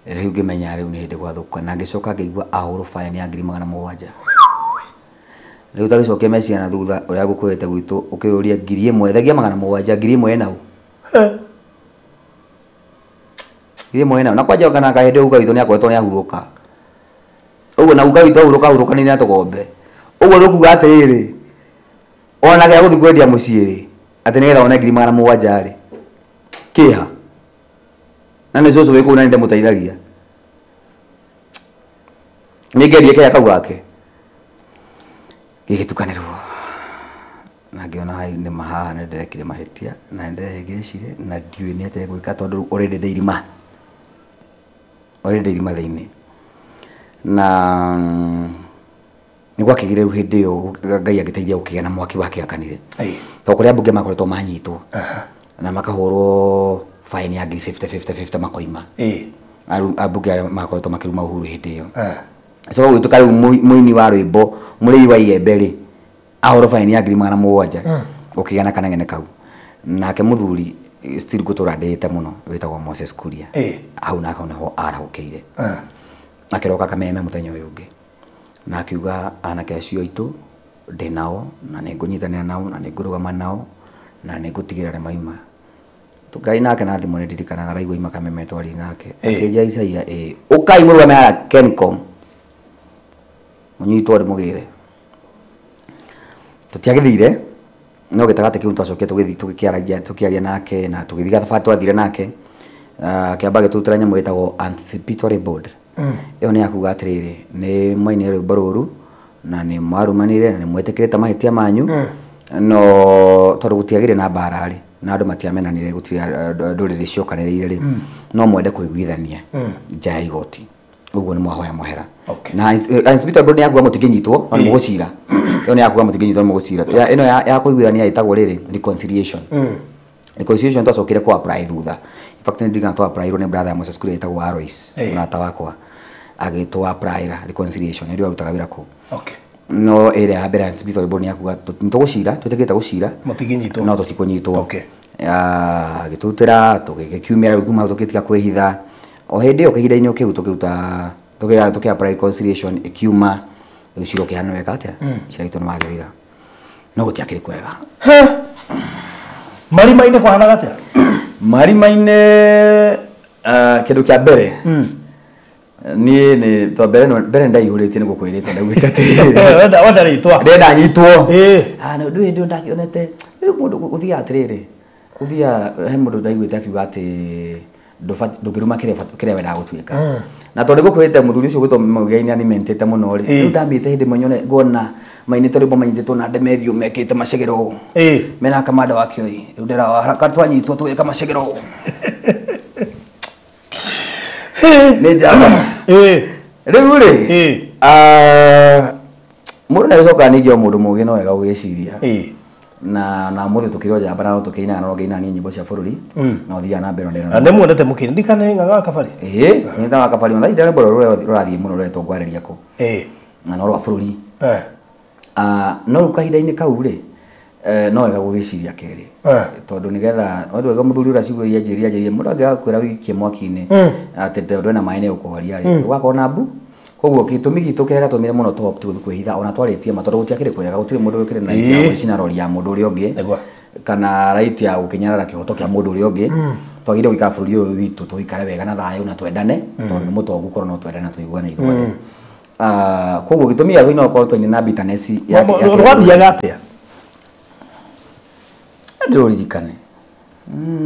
Rĩu ngĩmenya rĩu nĩ hĩndĩ gwathũka na ngĩcoka ngĩigua ahũrwo fine ya 700,000. Rĩu tagĩcokia meciria na thutha ũrĩa ngũkwĩrĩte gwitũ ũkĩũria 1000 thagia 700 1000 ĩna ũ. 1000 ĩna na kwanja kana kahĩndĩ uga witũ nĩ akoretwo nĩ ahurũka. Ũguo na uga witũ ahurũka ahurũka nĩ na tũgombe. Ũguo rũkuga atĩrĩrĩ ona gĩa gũthiĩ kwendia mũciĩ rĩ atĩ nĩgetha one 700,000 rĩ kĩha na nĩ cũcũ wĩ kũu na nĩ ndĩmũteithagia nĩ ngerie kĩrĩa kau gake gĩgĩtukanĩrwo na ngĩona hai nĩ mahaha nĩ ndĩrekire mahĩtia na nĩ ndĩrehĩngĩcire na ndiũĩ nĩ atĩa gwĩka tondũ already ndĩ irima already ndĩ irima thĩinĩ na nĩ gwakĩgire rĩu hĩndĩ ĩyo Ngai agĩteithia gũkĩgĩa na mwaki wakĩakanire tondũ kũrĩa ambunge makoretwo manyitwo na makahũrwo fine ya 50 50 50 makoima ambunge arĩa makoretwo makĩruma Uhuru hĩndĩ ĩyo so gũgĩtuĩka rĩu mũini wa rwĩmbo mũrĩi wa iembe rĩ ahũrwo fine ya 700,000 gũkĩgĩa na kaneng'ene kau nake mũthuri still ngũtũra ndĩĩte mũno wĩtagwo Moses Kuria hau nake nĩho arahũkĩire akĩroka Kameme mũthenya ũyũ ũngĩ na akiuga anake acio aitũ ndĩ nao na nĩ ngũnyitanĩra nao na nĩ ngũrũgama nao na nĩ ngũtigĩrĩra nĩ maima tũkari nake na thimũ nĩ ndirikanaga araigua ima Kameme twari nake akĩnjia Isaia ũkai mũrũgame haha Kencom mũnyitwo ndĩmũgĩre tũtiagĩthire no gĩtagatĩ kĩu twacokire tũgĩthiĩ tũgĩkĩaragia tũkĩaria nake na tũgĩthiĩ gathabarĩ twathire nake akĩamba agĩtũrutĩra nyamũ ĩtagwo anticipatory board ĩyo nĩ yakuga atĩrĩrĩ nĩ mwainire rwĩmbo rũru na nĩ mwarumanire na nĩ mwetĩkĩrĩte mahĩtia manyu no tondũ gũtiagĩire na mbara rĩ na andũ matiamenanire gũtirĩ ndũrĩrĩ ciokanĩrĩire rĩ no mwende kũiguithania nja ya igoti ũguo nĩ mwahoya mũhera na anticipatory board nĩ yakuga mũtingĩnyitwo no nĩ mũgũcira ĩyo nĩ yakuga mũtingĩnyitwo nĩ mũgũcira ĩno ya kũiguithania ĩtagwo rĩrĩ reconciliation reconciliation twacokire kũ apply thutha in fact nĩ ndirikana twa apply-irwo nĩ brother ya Moses Kuria ĩtagwo Alois mũrata wakwa agĩtwo apply-ra reconciliation nĩ arutaga wĩra kũu no ĩrĩa ya mbere anticipatory board nĩ yakuga nĩ tũgũcira twĩtĩkĩrĩte gũcira mũtingĩnyitwo no tũtikũnyitwo agĩtũrutĩra tũgĩkiumia rĩu kuma hau tũgĩtiga kwĩhitha o hĩndĩ ĩyo kahinda-inĩ kĩu tũkĩruta tũkĩ apply reconciliation ĩkiuma rĩu cira ũkĩhana weka atĩa cira witũ nĩ wagĩrĩra no gũtiakĩrĩ kwega marima-inĩ kwahanaga atĩa marima-inĩ kĩndũ kĩa mbere niĩ nĩ to mbere mbere ndaihũrĩtie nĩ gũkwĩrĩte ndaugĩte atĩrĩrĩ wenda rĩtwa ndĩrenda nyitwo ndũ hĩndĩ ĩyo ndakĩonete rĩu mũndũ ũthiaga atĩrĩrĩ ũthiaga he mũndũ ndaiguĩte akiuga atĩ ndũngĩruma kĩrĩa wendaga gũtuĩka na tondũ ngũkwĩrĩte mũthuri ũcio gwĩtwo Muigai nĩ animentĩte mũno rĩ rĩu ndambĩte hĩndĩ ĩmwe nyone ngona mainĩte rwĩmbo manyitĩtwo na Demetrio mekĩte macegero ũũ mena kamanda wa Kĩoi rĩu ndĩra haraka twanyitwo tũgĩka macegero ũũ nĩ njamba rĩu rĩ mũndũ nĩagĩcokaga ningĩ o mũndũ mũũgĩ no wega gũgĩciria na mũthĩ tũkĩrĩ o njamba na no tũkĩinaga na no ngĩinaga niĩ nyĩmbo cia bũrũri na ũthiaga na mbere na nĩ muonete mũkĩini ndikane ng'ang'a wa Kabari ĩĩ ng'ang'a wa Kabari ona ici rwĩmbo rũrũ rũrathiĩ mũno rũretwo ngwarĩria kũ na no rwa bũrũri no rĩu kahinda-inĩ kau rĩ no wega gũgĩciria kerĩ tondũ nĩgetha ũndũ wega mũthuri ũrĩa ciugo iria anjĩrire mũndũ angĩaga kwĩra wĩikie mwaki-inĩ atĩ tondũ ena maĩ nĩ ũkũhoria rĩ ũgakorwo na mbu Koguo gĩtũmi gitũ kĩrĩa gĩatũmire mũno tũhote gũthiĩ kwĩhitha ona twarĩtie ma tondũ gũtiakĩrĩ kwega gũtirĩ mũndũ wĩkĩrĩ na right ya gwĩcina rori ya mũndũ ũrĩa ũngĩ kana right ya gũkĩnyarara kĩhoto kĩa mũndũ ũrĩa ũngĩ. Twagĩrĩire gũikara bũrũri ũyũ witũ tũikare wega na thayũ na twendane tondũ nĩ mũtongu korwo no twendane na tũiguane ithuothe. Koguo gĩtũmi gĩa kũina okorwo twaine na bitterness ya rwathiaga atĩa? Ndĩrũririkane.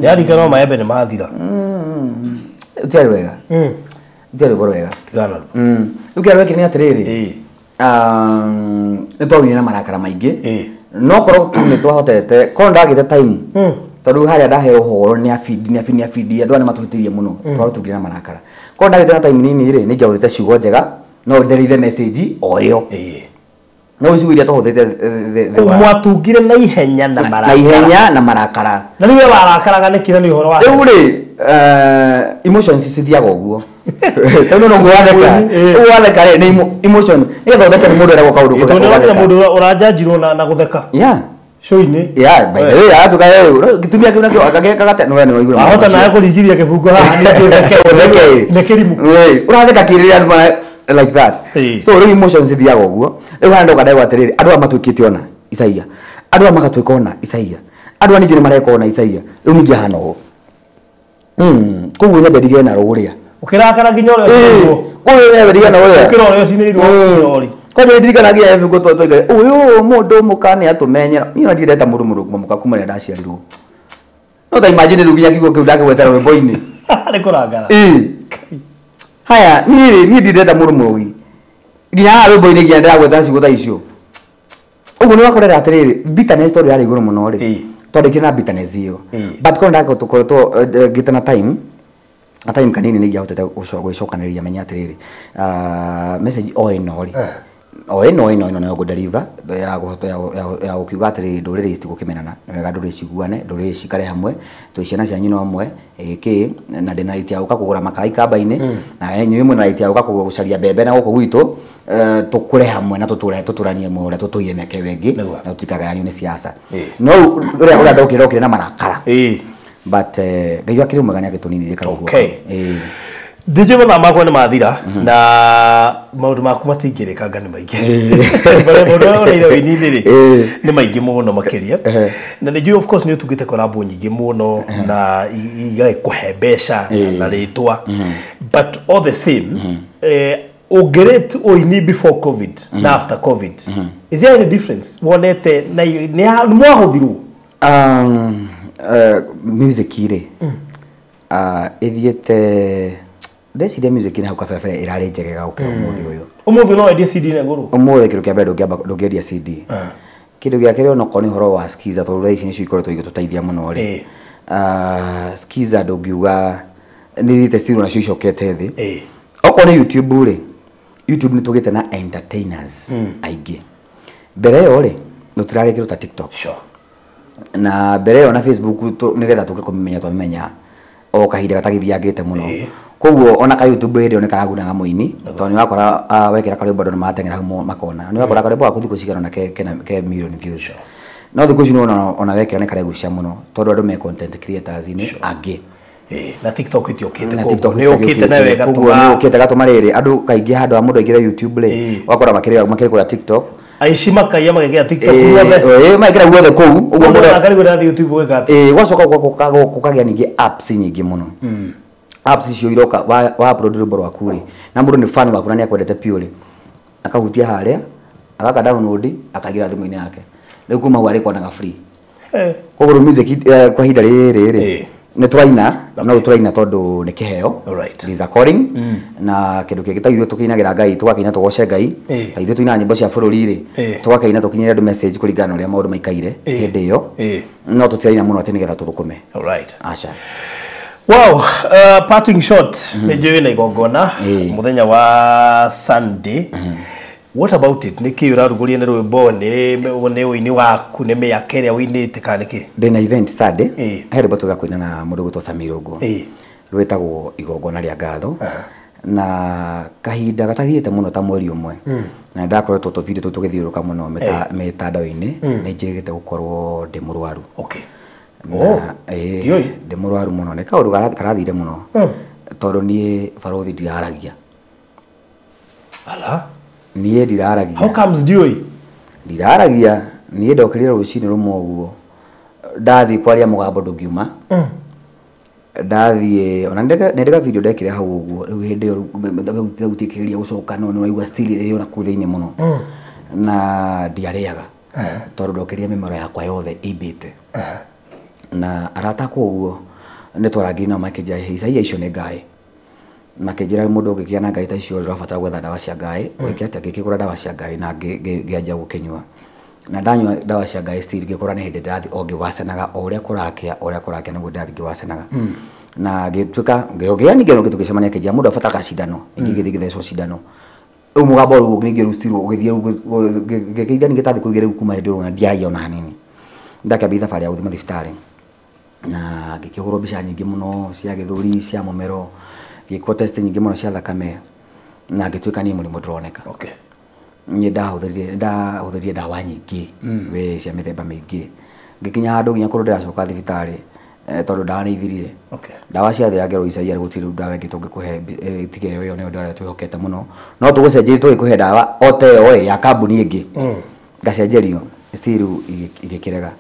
Yarikana maembe nĩ mathira. Ũtiarĩ wega. Ũtiarĩ ũhoro wega. Tigana. Rĩu kĩrĩa wekire nĩ atĩrĩrĩ, nĩ twawinire na marakara maingĩ no korwo tu nĩ twahotete korwo ndagĩte time tondũ harĩa ndaheo ũhoro nĩ abidi nĩ abidi nĩ abidi andũ aya nĩ matũhĩtĩirie mũno twarwo tũngire na marakara. Korwo ndagĩte na time nini rĩ nĩ ingĩahũthĩte ciugo njega no nderithe message o ĩyo. No ciugo iria twahũthĩte mwatungire na ihenya na marakara. Na ihenya na marakara. Na rĩu we warakaraga nĩkĩ na nĩ ũhoro wa rĩu rĩ emotions cithiaga ũguo. Tondũ no watheka. Watheka rĩ nĩ emotion nĩgetha ũtheke nĩ mũndũ eragwo kaũndũ. Tondũ nĩ mũndũ ũranjanjirwo na gũtheka. Yeah. Show-inĩ. Yeah, by the way, atuka gĩtumia kĩu nakĩo agagĩkaga no we nĩ waigua. Wahota nawe kũringithia kĩbungo haha ningĩ ũtheke. Ũtheke. Nĩ kĩrimũ. Ũratheka kĩrĩrĩ andũ like that. So rĩu emotions cithiaga ũguo. Rĩu haha ndoka ndegwa atĩrĩrĩ andũ aya matuĩkĩte ona Isaia. Andũ aya magatuĩka ona Isaia. Andũ aya ningĩ nĩ mareka ona Isaia. Rĩu ningĩ hana ũũ. Koguo nyambe ndige na rũrĩa. Ũkĩrakara nginya ũrĩa ũcinĩirwo. Ũyũ nyambe ndige na rũrĩa. Ũkĩra ũrĩa ũcinĩirwo rori. Kwanja nĩ ndirikanagia every go twaiga ũyũ mũndũ mũka nĩ atũmenyera. Niĩ no ndirenda mũndũ mũka kuma rĩrĩa ndaciarirwo. No ta imagine rĩu nginya kiugo kĩu ndakĩgwetera rwĩmbo-inĩ. Nĩ kũrangara. Haya niĩ ndirenda mũndũ mũrogi. Nginya haha rwĩmbo-inĩ nginya ndĩragweta ciugo ta icio. Ũguo nĩ wakorera atĩrĩrĩ bitterness tondũ yarĩ igũrũ mũno rĩ. Twandĩkire na bitterness ĩyo. But korwo ndakoretwo ngĩte na time na time kanini nĩ ingĩahotete gwĩcokanĩrĩria menye atĩrĩrĩ message o ĩno rĩ o ĩno ĩno ĩno nĩyo ngũdeliver ya gũkiuga atĩrĩrĩ ndũrĩrĩ citigũkĩmenana nĩ wega ndũrĩrĩ ciguane ndũrĩrĩ cikare hamwe twĩ ciana cia nyina ũmwe kĩ na ndĩna right ya gũka kũgũra makara ikamba-inĩ na inyuĩ mwĩna right ya gũka gũcaria mbembe na gũkũ gwitũ tũkũre hamwe na tũtũranie muoyo ũrĩa tũtũire mĩaka ĩyo ĩngĩ na tũtikagayanio nĩ siasa. No ũrĩa ndokire ndokire na marakara. But Ngai akĩrĩ mwega nĩ agĩtũninirie kaũguo. DJ mathaa makwa nĩ mathira na maũndũ maku matingĩrĩkanga nĩ maingĩ. Mũndũ ũrĩa ũreire ũini-inĩ rĩ nĩ maingĩ mũno makĩria. Na nĩ njũĩ of course nĩ ũtungĩte collabo nyingĩ mũno na igagĩkũhe mbeca na rĩtwa. But all the same ũngĩrate ũini before COVID na after COVID is there any difference wonete na nĩ mwahũthirwo? Music rĩ ĩthiĩte ndeciria music nĩ hau kabere ĩrarĩ njegega gũkĩra ũmũthĩ ũyũ. Ũmũthĩ no wendie CD na igũrũ? Ũmũthĩ kĩndũ kĩa mbere ndũngĩendia CD. Kĩndũ gĩa kerĩ onokorwo nĩ ũhoro wa skiza tondũ thaa ici nĩcio ikoretwo igĩtũteithia mũno rĩ. Skiza ndũngiuga nĩ ithiĩte still nacio icokete thĩ. Okorwo nĩ YouTube rĩ, YouTube nĩ tũgĩte na entertainers aingĩ. Mbere ĩyo rĩ tũtirarĩ kĩndũ ta TikTok. Na mbere ĩyo na Facebook nĩgetha tũke kũmĩmenya twamĩmenya o kahinda gatagĩthiangĩte mũno. Koguo ona ka YouTube hĩndĩ ĩyo nĩ karagunaga mũini tondũ nĩ wakora wekĩra karwĩmbo andũ nĩ marateng'era hau makona. Nĩ wakora karwĩmbo gaku thikũ cigana ũna ke million views. No thikũ ici nĩwona ona wekĩra nĩ karegucia mũno tondũ andũ me content creators inĩ angĩ. Na TikTok itiũkĩte koguo nĩ ũkĩte nayo ĩgatũma koguo nĩ ũkĩte gatũma rĩrĩ andũ kaingĩ handũ ha mũndũ aingĩre YouTube rĩ wakora makĩrĩ kũrĩa TikTok. Aici makaiya magekĩra TikTok guothe. Magekĩra guothe kũu ũguo mũndũ akarigwo ndathiĩ YouTube gwĩka atĩa. Gwacoka gũkagĩa ningĩ apps nyingĩ mũno. Apps icio iroka wa upload rwĩmbo rwaku rĩ na mũndũ nĩ fan waku na nĩ akwendete piũ rĩ akahutia harĩa agaka download akaingĩra thimũ-inĩ yake rĩu kuma hau arĩkonaga free. Koguo rĩu music kwa ihinda rĩrĩ rĩ nĩ tũraina no tũraina tondũ nĩ kĩheo. It is a calling na kĩndũ kĩngĩ ta ithuĩ tũkĩinagĩra Ngai tũgakĩina tũgoce Ngai ta ithuĩ tũinaga nyĩmbo cia bũrũri rĩ tũgakĩina tũkinyĩre andũ message kũringana na ũrĩa maũndũ maikaire hĩndĩ ĩyo no tũtiraina mũno atĩ nĩgetha tũthũkũme. Aca. Wow, parting shot nĩ njũĩ wĩna igongona mũthenya wa Sunday. What about it? Nĩ kĩĩ ũrarugũria nĩ rwĩmbo nĩ ũini waku nĩ mĩaka ĩrĩa ũinĩte kana nĩkĩ? Ndĩna event Sunday. He rwĩmbo tũgakũina na mũndũ ũgwĩtwo Sammy Rũngũ. Rwĩtagwo igongona rĩa ngatho. Na kahinda gatathiĩte mũno ta mweri ũmwe. Na ndakoretwo tũ video tũu tũgĩthiũrũrũka mũno mĩtandao-inĩ nĩ njĩrĩgĩte gũkorwo ndĩ mũrwaru. Ndĩ mũrwaru mũno nĩ kaũndũ karathire mũno tondũ niĩ barothi ndiraragia. Ala niĩ ndiraragia. How comes ndiũĩ? Ndiraragia niĩ ndokĩrire rũcinĩ rũmwe ũguo ndathiĩ kwaria mũgambo ndũngiuma. Ndathiĩ ona nĩ video ndekire hau ũguo rĩu hĩndĩ ĩyo thauti ĩkĩgeria gũcoka no nĩ waigua still ĩrĩ ona kũu thĩinĩ mũno na ndiarĩaga tondũ ndokĩrire mĩmero yakwa yothe ĩimbĩte na arata akwa ũguo nĩ twarangire nao makĩnjĩra Isaia icio nĩ ngaĩ makĩnjĩra mũndũ ũngĩkĩa na ngaĩ ta icio ũrabatara gwetha ndawa cia ngaĩ ũgĩke atĩa ngĩkĩgũra ndawa cia ngaĩ na ngĩanjia gũkĩnyua na ndanyua ndawa cia ngaĩ still ngĩkora nĩ hĩndĩ ndĩrathiĩ o ngĩwacanaga o ũrĩa kũrakĩa nĩguo ndĩrathiĩ ngĩwacanaga na ngĩtuĩka ngĩogĩa ningĩ no tũgĩcemania akĩnjĩra mũndũ abataraga cindano ningĩ ngĩthiĩ ngĩthecwo cindano rĩu mũgambo rĩu ningĩ rĩu still ũgĩthiĩ ngĩkĩithia ningĩ ta thikũ igĩrĩ rĩu kuma hĩndĩ ĩyo na ndiaragia ona hanini ndakĩambia thabarĩ ya gũthiĩ mathibitarĩ na ngĩkĩhũrwo mbica nyingĩ mũno cia gĩthũri cia mũmero ngĩkwo test nyingĩ mũno cia thakame na ngĩtuĩka niĩ mũrimũ ndũroneka. Okay. Niĩ ndahũthĩrire ndawa nyingĩ we cia mĩthemba mĩingĩ ngĩkinya handũ nginya kũrĩa ndĩracoka thibitarĩ tondũ ndawa nĩ ithirire. Okay. Ndawa ciathira ngerwo Isaia gũtirĩ ndawa ĩngĩ tũngĩkũhe tiga ĩyo nĩyo ndawa ĩrĩa twĩhokete mũno no tũgũcenjerie tũgĩkũhe ndawa o ta ĩyo ya kambuni ĩngĩ ngacenjerio still igĩkĩrega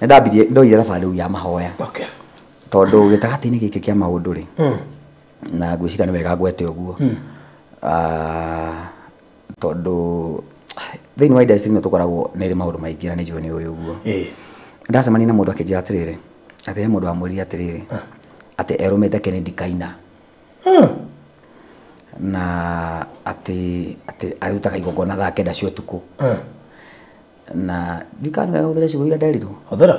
nĩ ndambirie ndoire thabarĩ rĩu ya mahoya. Okay. Tondũ gĩtagatĩ-inĩ gĩkĩ kĩa maũndũ rĩ na ngwĩciria nĩ wega ngwete ũguo tondũ thĩinĩ wa industry ĩno tũkoragwo nĩ ĩrĩ maũndũ maingĩ na nĩ njũĩ nĩ ũĩ ũguo. Ndacemania na mũndũ akĩnjĩra atĩrĩrĩ atĩ he mũndũ wamwĩrire atĩrĩrĩ atĩ erũmĩte Kennedy Kaina na atĩ arutaga igongona thaa 9 cia ũtukũ na ndikana wega hũthĩre ciugo iria nderirwo. Hũthĩra.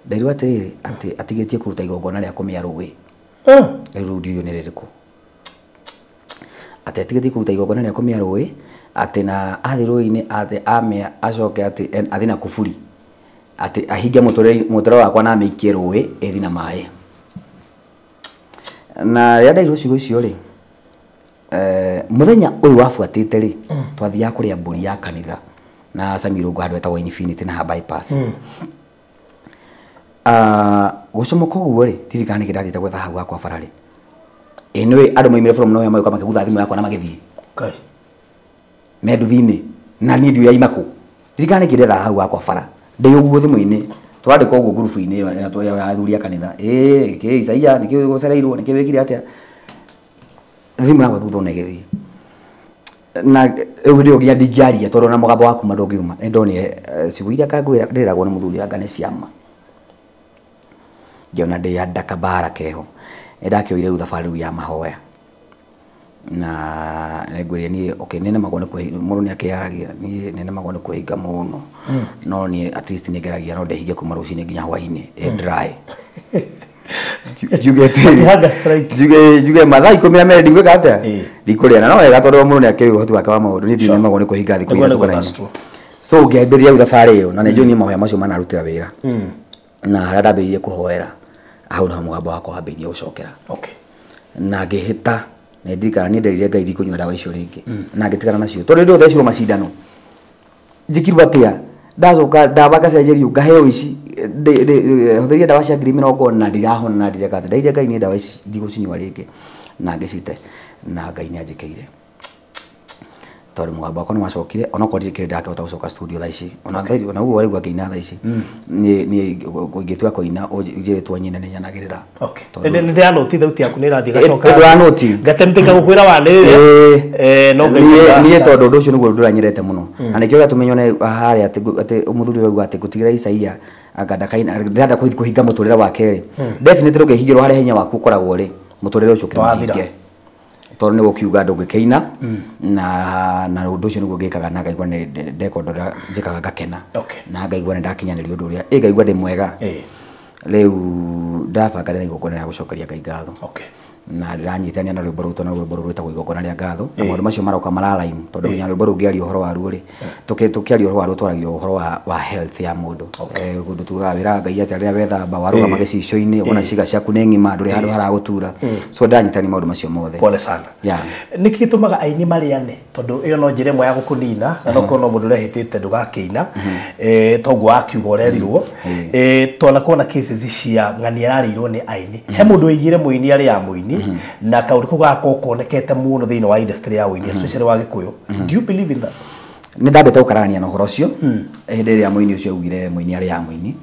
Nderirwo atĩrĩrĩ atĩ atigĩtie kũruta igongona rĩa kũmĩa rũĩ rĩu ndiũĩ nĩ rĩrĩkũ atĩ atigĩtie kũruta igongona rĩa kũmĩa rũĩ atĩ na athiĩ rũĩ-inĩ atĩ amĩa acoke atĩ athiĩ na kuburi atĩ ahinge mũtũrĩre wakwa na amĩikie rũĩ ĩthiĩ na maĩ na rĩrĩa nderirwo ciugo icio rĩ mũthenya ũyũ wabuatĩte rĩ twathiaga kũrĩa mbũri ya kanitha na Sammy Irũngũ handũ hetagwo Infinity na ha bypass. Gũcomoka ũguo rĩ ndirikana nĩkĩ ndathiĩte gwetha hau hakwa bara rĩ anyway andũ maumire from nowhere magĩũka makĩgutha thimũ yakwa na magĩthiĩ me nduthi-inĩ na niĩ ndiũĩ yaima kũ ndirikana nĩkĩ ndethaga hau hakwa bara ndĩ ũguo thimũ-inĩ twandĩka ũguo ngurubu-inĩ ĩyo ya athuri a kanitha kĩ Isaia nĩkĩ ũcereirwo nĩkĩ wĩkire atĩa thimũ yakwa ĩgũthwo na ĩgĩthiĩ na rĩu hĩndĩ ĩyo nginya ndingĩaria tondũ ona mũgambo waku ma ndũngiuma nĩ ndonire ciugo iria kangwĩra ndĩragwo nĩ mũthuri anga nĩ ciama ngĩona ndĩ anda kabara keho nĩ ndakĩoire rĩu thabarĩ rĩu ya mahoya na nĩngwĩrire niĩ okay nĩ nemagwo nĩ kwĩhinga mũndũ nĩ akĩyaragia niĩ nĩ nemagwo nĩ kwĩhinga mũno no niĩ at least nĩ ngeragia no ndehinge kuma rũcinĩ nginya hwainĩ ĩ dry njuge atĩrĩ njuge mathaa 12 ndigwĩka atĩa ndikũrĩa na no wega tondũ mũndũ nĩ akĩrĩ ũhoti wake wa maũndũ niĩ ndinemagwo nĩ kwĩhinga thikũ iria tũkoraine so ngĩambĩrĩria rĩu thabarĩ ĩyo na nĩ njũĩ niĩ mahoya macio manarutĩra wĩra na harĩa ndambĩrĩirie kũhoera hau nĩho mũgambo wakwa wambĩrĩirie gũcokera. Na ngĩhĩta nĩ ndirikana niĩ nderire Ngai ndikũnyua ndawa icio rĩngĩ na ngĩtigana nacio tondũ hĩndĩ ĩyo thecirwo macindano njĩkirwo atĩa ndacoka ndawa ngacenjerio ngaheo ici hũthĩrire ndawa cia 40,000 ndirahona na ndireka atĩa nderire Ngai niĩ ndawa ici ndigũcinyua rĩngĩ na ngĩcite na Ngai nĩ anjĩkĩire tondũ mũgambo wakwa nĩ wacokire onokorwo ndirĩ ndakĩhota gũcoka studio thaa ici ona ũguo warĩgua ngĩina thaa ici niĩ ingĩtua kũina njĩrĩtwo nyine nĩ nyanagĩrĩra. Nĩ ndĩranoti thauti yaku nĩ ĩrathiĩ ĩgacoka ndũranoti ngatempĩka gũkwĩra wanĩrĩre no niĩ tondũ ũndũ ũcio nĩguo ndũranyendete mũno na nĩkĩo gĩatũmire nyone harĩa atĩ mũthuri ũyũ auga atĩ ngũtigĩra Isaia anga ndakaina ndĩrenda kũhinga mũtũrĩre wake rĩ definitely ũngĩhingĩrwo harĩa hinya waku ũkoragwo rĩ mũtũrĩre ũcio ũkĩrĩ tondũ nĩ gũkiuga ndũngĩkĩina na ũndũ ũcio nĩguo ngĩkaga na ngaigua nĩ ndeka ũndũ ũrĩa njĩkaga ngakena na ngaigua nĩ ndakinyanĩria ũndũ ũrĩa ngaigua ndĩ mwega rĩu ndabanga ndĩna igongona rĩa gũcokeria Ngai ngatho na ndĩranyitania na rwĩmbo rũu tondũ rwĩmbo rũu rwĩtagwo igongona rĩa ngatho na maũndũ macio maroka mararaimu tondũ nginya rwĩmbo rũu ngĩaria ũhoro waruo rĩ tũkĩaria ũhoro waruo twaragia ũhoro wa health ya mũndũ ũndũ tugaga wĩraga Ngai atĩa rĩrĩa wethamba warũgama gĩcicio-inĩ wona ciĩga ciaku nĩ ng'ima ndũrĩ handũ haragũtura so ndĩranyitania maũndũ macio mothe. Pole sana. Nĩkĩ gĩtũmaga aini marĩane tondũ ĩyo no njĩra ĩmwe ya gũkũnina na no korwo no mũndũ ũrehĩtĩte ndũgakĩina toguo wakiuga ũrerirwo Twanakorwo na cases cia ng'ani ararĩirwo nĩ aini. He mũndũ ũigire mũini arĩ ya mũini na kaũndũ kau gakorwo konekete mũno thĩinĩ wa industry ya ũini, especially wa Gĩkũyũ. Do you believe in that? Nĩ ndambĩte gũkararania na ũhoro ũcio hĩndĩ ĩrĩa mũini ũcio augire mũini arĩ ya mũini,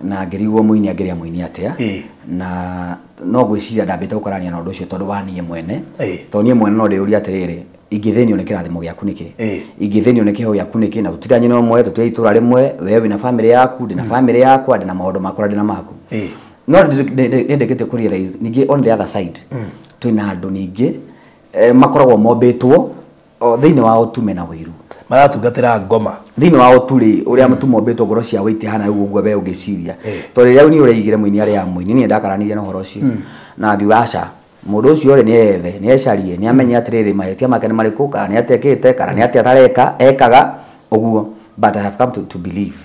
na ngĩrigwo mũini angĩrĩa mũini atĩa. Na no ngwĩciria ndambĩte gũkararania na ũndũ ũcio tondũ wa niĩ mwene, tondũ niĩ mwene no ndĩyũrie atĩrĩrĩ, ingĩthĩnio nĩ kĩrathimo gĩaku nĩkĩ? Ingĩthĩnio nĩ kĩheo gĩaku nĩkĩ? Na tũtirĩ nyina ũmwe, tũtirĩ itũra rĩmwe, we wĩna famĩlĩ yaku, ndĩna famĩlĩ yakwa, ndĩna maũndũ makwa, ndĩna maku. No nĩndĩkĩtie kũ realize ningĩ on the other side twĩna andũ ningĩ makoragwo mombĩtwo thĩinĩ wao tu mena ũiru, maratungatĩra ngoma thĩinĩ wao tu rĩ, ũrĩa tu mombĩtwo ngoro ciao itihana rĩu ũguo we ũngĩciria. Tondũ rĩrĩa niĩ ũreigire mũini arĩ ya mũini, niĩ ndakaranirie na ũhoro ũcio na ngiuga aca, mũndũ ũcio rĩ nĩ ethe, nĩ ecarie, nĩ amenye atĩrĩrĩ mahĩtia make nĩ marĩkũ, kana nĩ atĩa ekĩte, kana nĩ atĩa atareka ekaga ũguo. But I have come to believe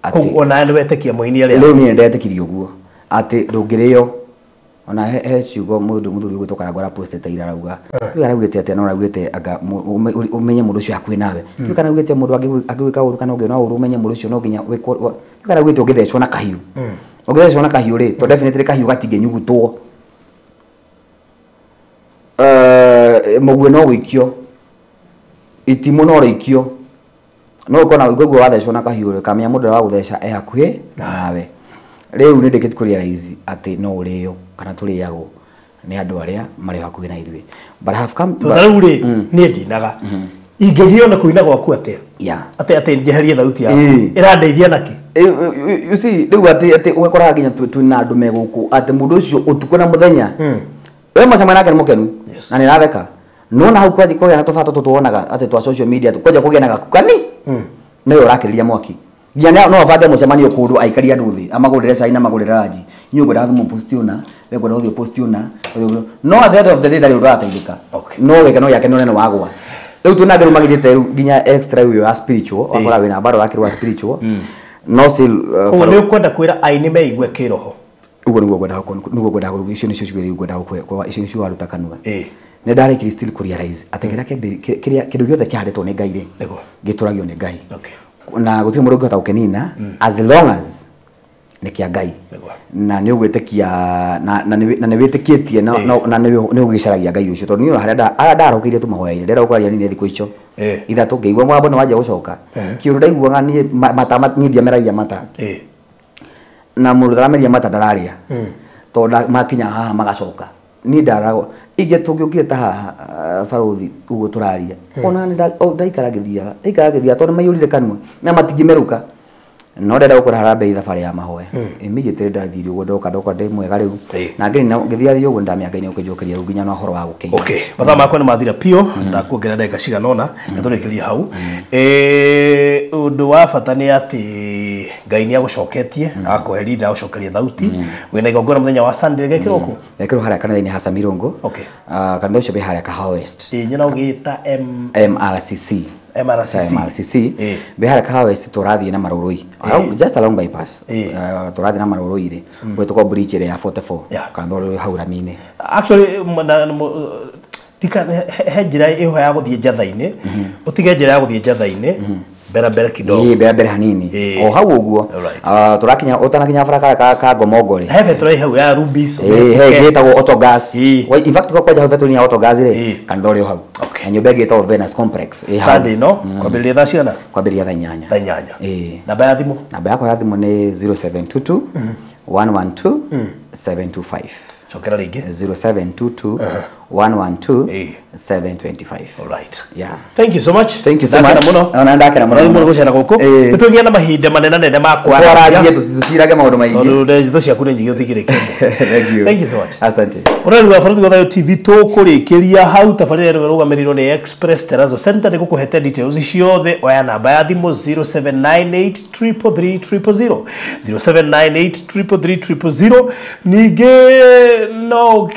atĩ koguo ona nĩ wetĩkia mũini arĩ rĩu niĩ ndetĩkirie ũguo atĩ ndũngĩrĩo. Ona he ciugo mũndũ mũthuri ũgwĩtwo Karangũ arapostete ira, arauga rĩu araugĩte atĩa, no araugĩte anga ũmenye mũndũ ũcio hakuhĩ nawe. Rĩu kana augĩte mũndũ angĩgwĩka ũru kana ũngĩona ũru, ũmenye mũndũ ũcio no nginya wĩkwo. Rĩu kana augĩte ũngĩthecwo na kahiũ, ũngĩthecwo na kahiũ rĩ, to definitely kahiũ gatingĩnyugutwo, mũguĩ no wĩikio, itimũ no rĩikio, no ũkona ũiguo wathecwo na kahiũ rĩ, kamenya mũndũ ũrĩa wagũtheca e hakuhĩ nawe. Rĩu nĩ ndĩkĩtie kũ realize atĩ no ũrĩo kana tũrĩagwo nĩ andũ arĩa marĩ hakuhĩ na ithuĩ, but I have come ta rĩu rĩ, niĩ ndinaga, ingĩgio na kũina gwaku atĩa? Atĩ njeherie thauti yaku ĩrandeithia nakĩ? You see, rĩu atĩ ũgakoraga nginya twĩna andũ me gũkũ atĩ mũndũ ũcio ũtukũ na mũthenya we macemania nake nĩ mũkenu na nĩ aratheka, no na hau kwanjia kũgĩa na tũbata tũtũ wonaga atĩ twa social media, kwanja kũgĩa na gakukani nĩwe ũrakĩrĩria mwaki. Nginya no abange mũcemanio kũndũ, aikarie andũ thĩ, amagũrĩre cai na magũrĩre ranji, inyuĩ ngwendaga thimũ post ũna, we ngwendaga ũthiĩ post ũna, no at the end of the day ndarĩ ũndũ arateithĩka, no gĩkeno gĩake nĩ ũnene wagwa. Rĩu twĩna andũ magithĩte rĩu nginya extra ũyũ ya spiritual, wakora wĩna bado wakĩrwa spiritual, no still Koguo nĩ ũkwenda kwĩra aini meigue kĩroho? Ũguo nĩguo ngwendaga, nĩguo ngwendaga, icio nĩcio ciugo iria ngwendaga icio nĩcio waruta kanua. Nĩ ndarĩkirie still kũ realize atĩ kĩrĩa kĩndũ gĩothe kĩhandĩtwo nĩ Ngai rĩ, gĩtũragio nĩ Ngai, na gũtirĩ mũndũ ũngĩhota gũkĩnina as long as nĩ kĩa Ngai na nĩ ũgwĩtĩkia na nĩ wĩtĩkĩtie na nĩ ũgĩcaragia Ngai ũcio. Tondũ niĩ ona harĩa ndarahũkĩire tu mahoya-inĩ, ndĩrenda gũkwaria niĩ thikũ icio 3 ngĩigua mũgambo nĩ wanjia gũcoka kĩũndũ ndaiguaga niĩ mata niĩ ndiameragia mata, na mũndũ ũtarameria mata ndararĩa, tondũ makinya haha magacoka. Niĩ ndaragwo ingĩ tũngĩũkire ta haha barũthi ũguo tũraria, ona nĩ ndaikara ngĩthiaga, ndaikara ngĩthiaga tondũ maiyũrire kanua na matingĩmerũka. No ndenda gũkora harambee thabarĩ ya mahoya, immediately ndathire ũguo, ndoka ndĩ mwega rĩu na ngĩthiĩ ũguo, ndamenya Ngai nĩ ũkĩnjokeria rĩu nginya na ũhoro wa gũkĩina. Okay, mathaa makwa nĩ mathira piũ, ndakuongerera ndagĩka cigana ũna na tũrĩkĩrie hau. Ũndũ wa bata nĩ atĩ Ngai nĩ agũcoketie, agakũherithia, agũcokeria thauti. Wĩna igongona mũthenya wa Sunday rĩgekĩrwo kũ? Gekĩrwo harĩa kanitha-inĩ ha Samirongo. Kanitha ũcio wĩ harĩa Kahawa West. Nyona ũgĩta M MRCC. MRCC. MRCC wĩ harĩa Kahawa West, tũrathiĩ na Marũrũi, just along bypass, tũrathiĩ na Marũrũi rĩ, gwĩtũkwo bridge ĩrĩa ya 44, kanitha ũrĩa wĩ hau rami-inĩ. Actually tika he njĩra ĩho ya gũthiĩ njatha-inĩ, ũtige njĩra ya gũthiĩ njathai-inĩ mbere mbere kidogo. Mbere mbere hanini, o hau ũguo. Tũrakinya ũtanakinya barabara ka Ngomongo rĩ, he betũrĩ hau ya Rubis. He ĩtagwo Autogas. In fact kwanja hau betũrĩ ya Autogas rĩ, kanitha ũrĩ o hau, na nyũmba ĩngĩ ĩtagwo Venus Complex ĩ hau. Sunday no kwambĩrĩria thaa cigana? Kwambĩrĩria thaa 8. Thaa 8. Namba ya thimũ? Namba yakwa ya thimũ nĩ 0722 112 725. Cokera rĩngĩ. 0722 112 725. All right. Yeah. Thank you so much. Thank you so much. Ndakena mũno. Ona ndakena mũno. Mũno gũcera gũkũ. Nĩ tũgĩe na mahinda manene nene ma kwaragia, tũcirage maũndũ maingĩ. Tondũ thũ ciaku nĩ nyingĩ ũtigĩrĩke. Thank you. Thank you so much. Asante. Ũreri wa Barũthi wa Thayũ TV tũkũrĩkĩria hau. Tabarĩra ĩno ĩrũgamĩrĩirwo nĩ Express Terrazzo Center. Nĩ gũkũhete details ciothe. Oya namba ya thimũ 0798 333 000, 0798 333 000. Ningĩ no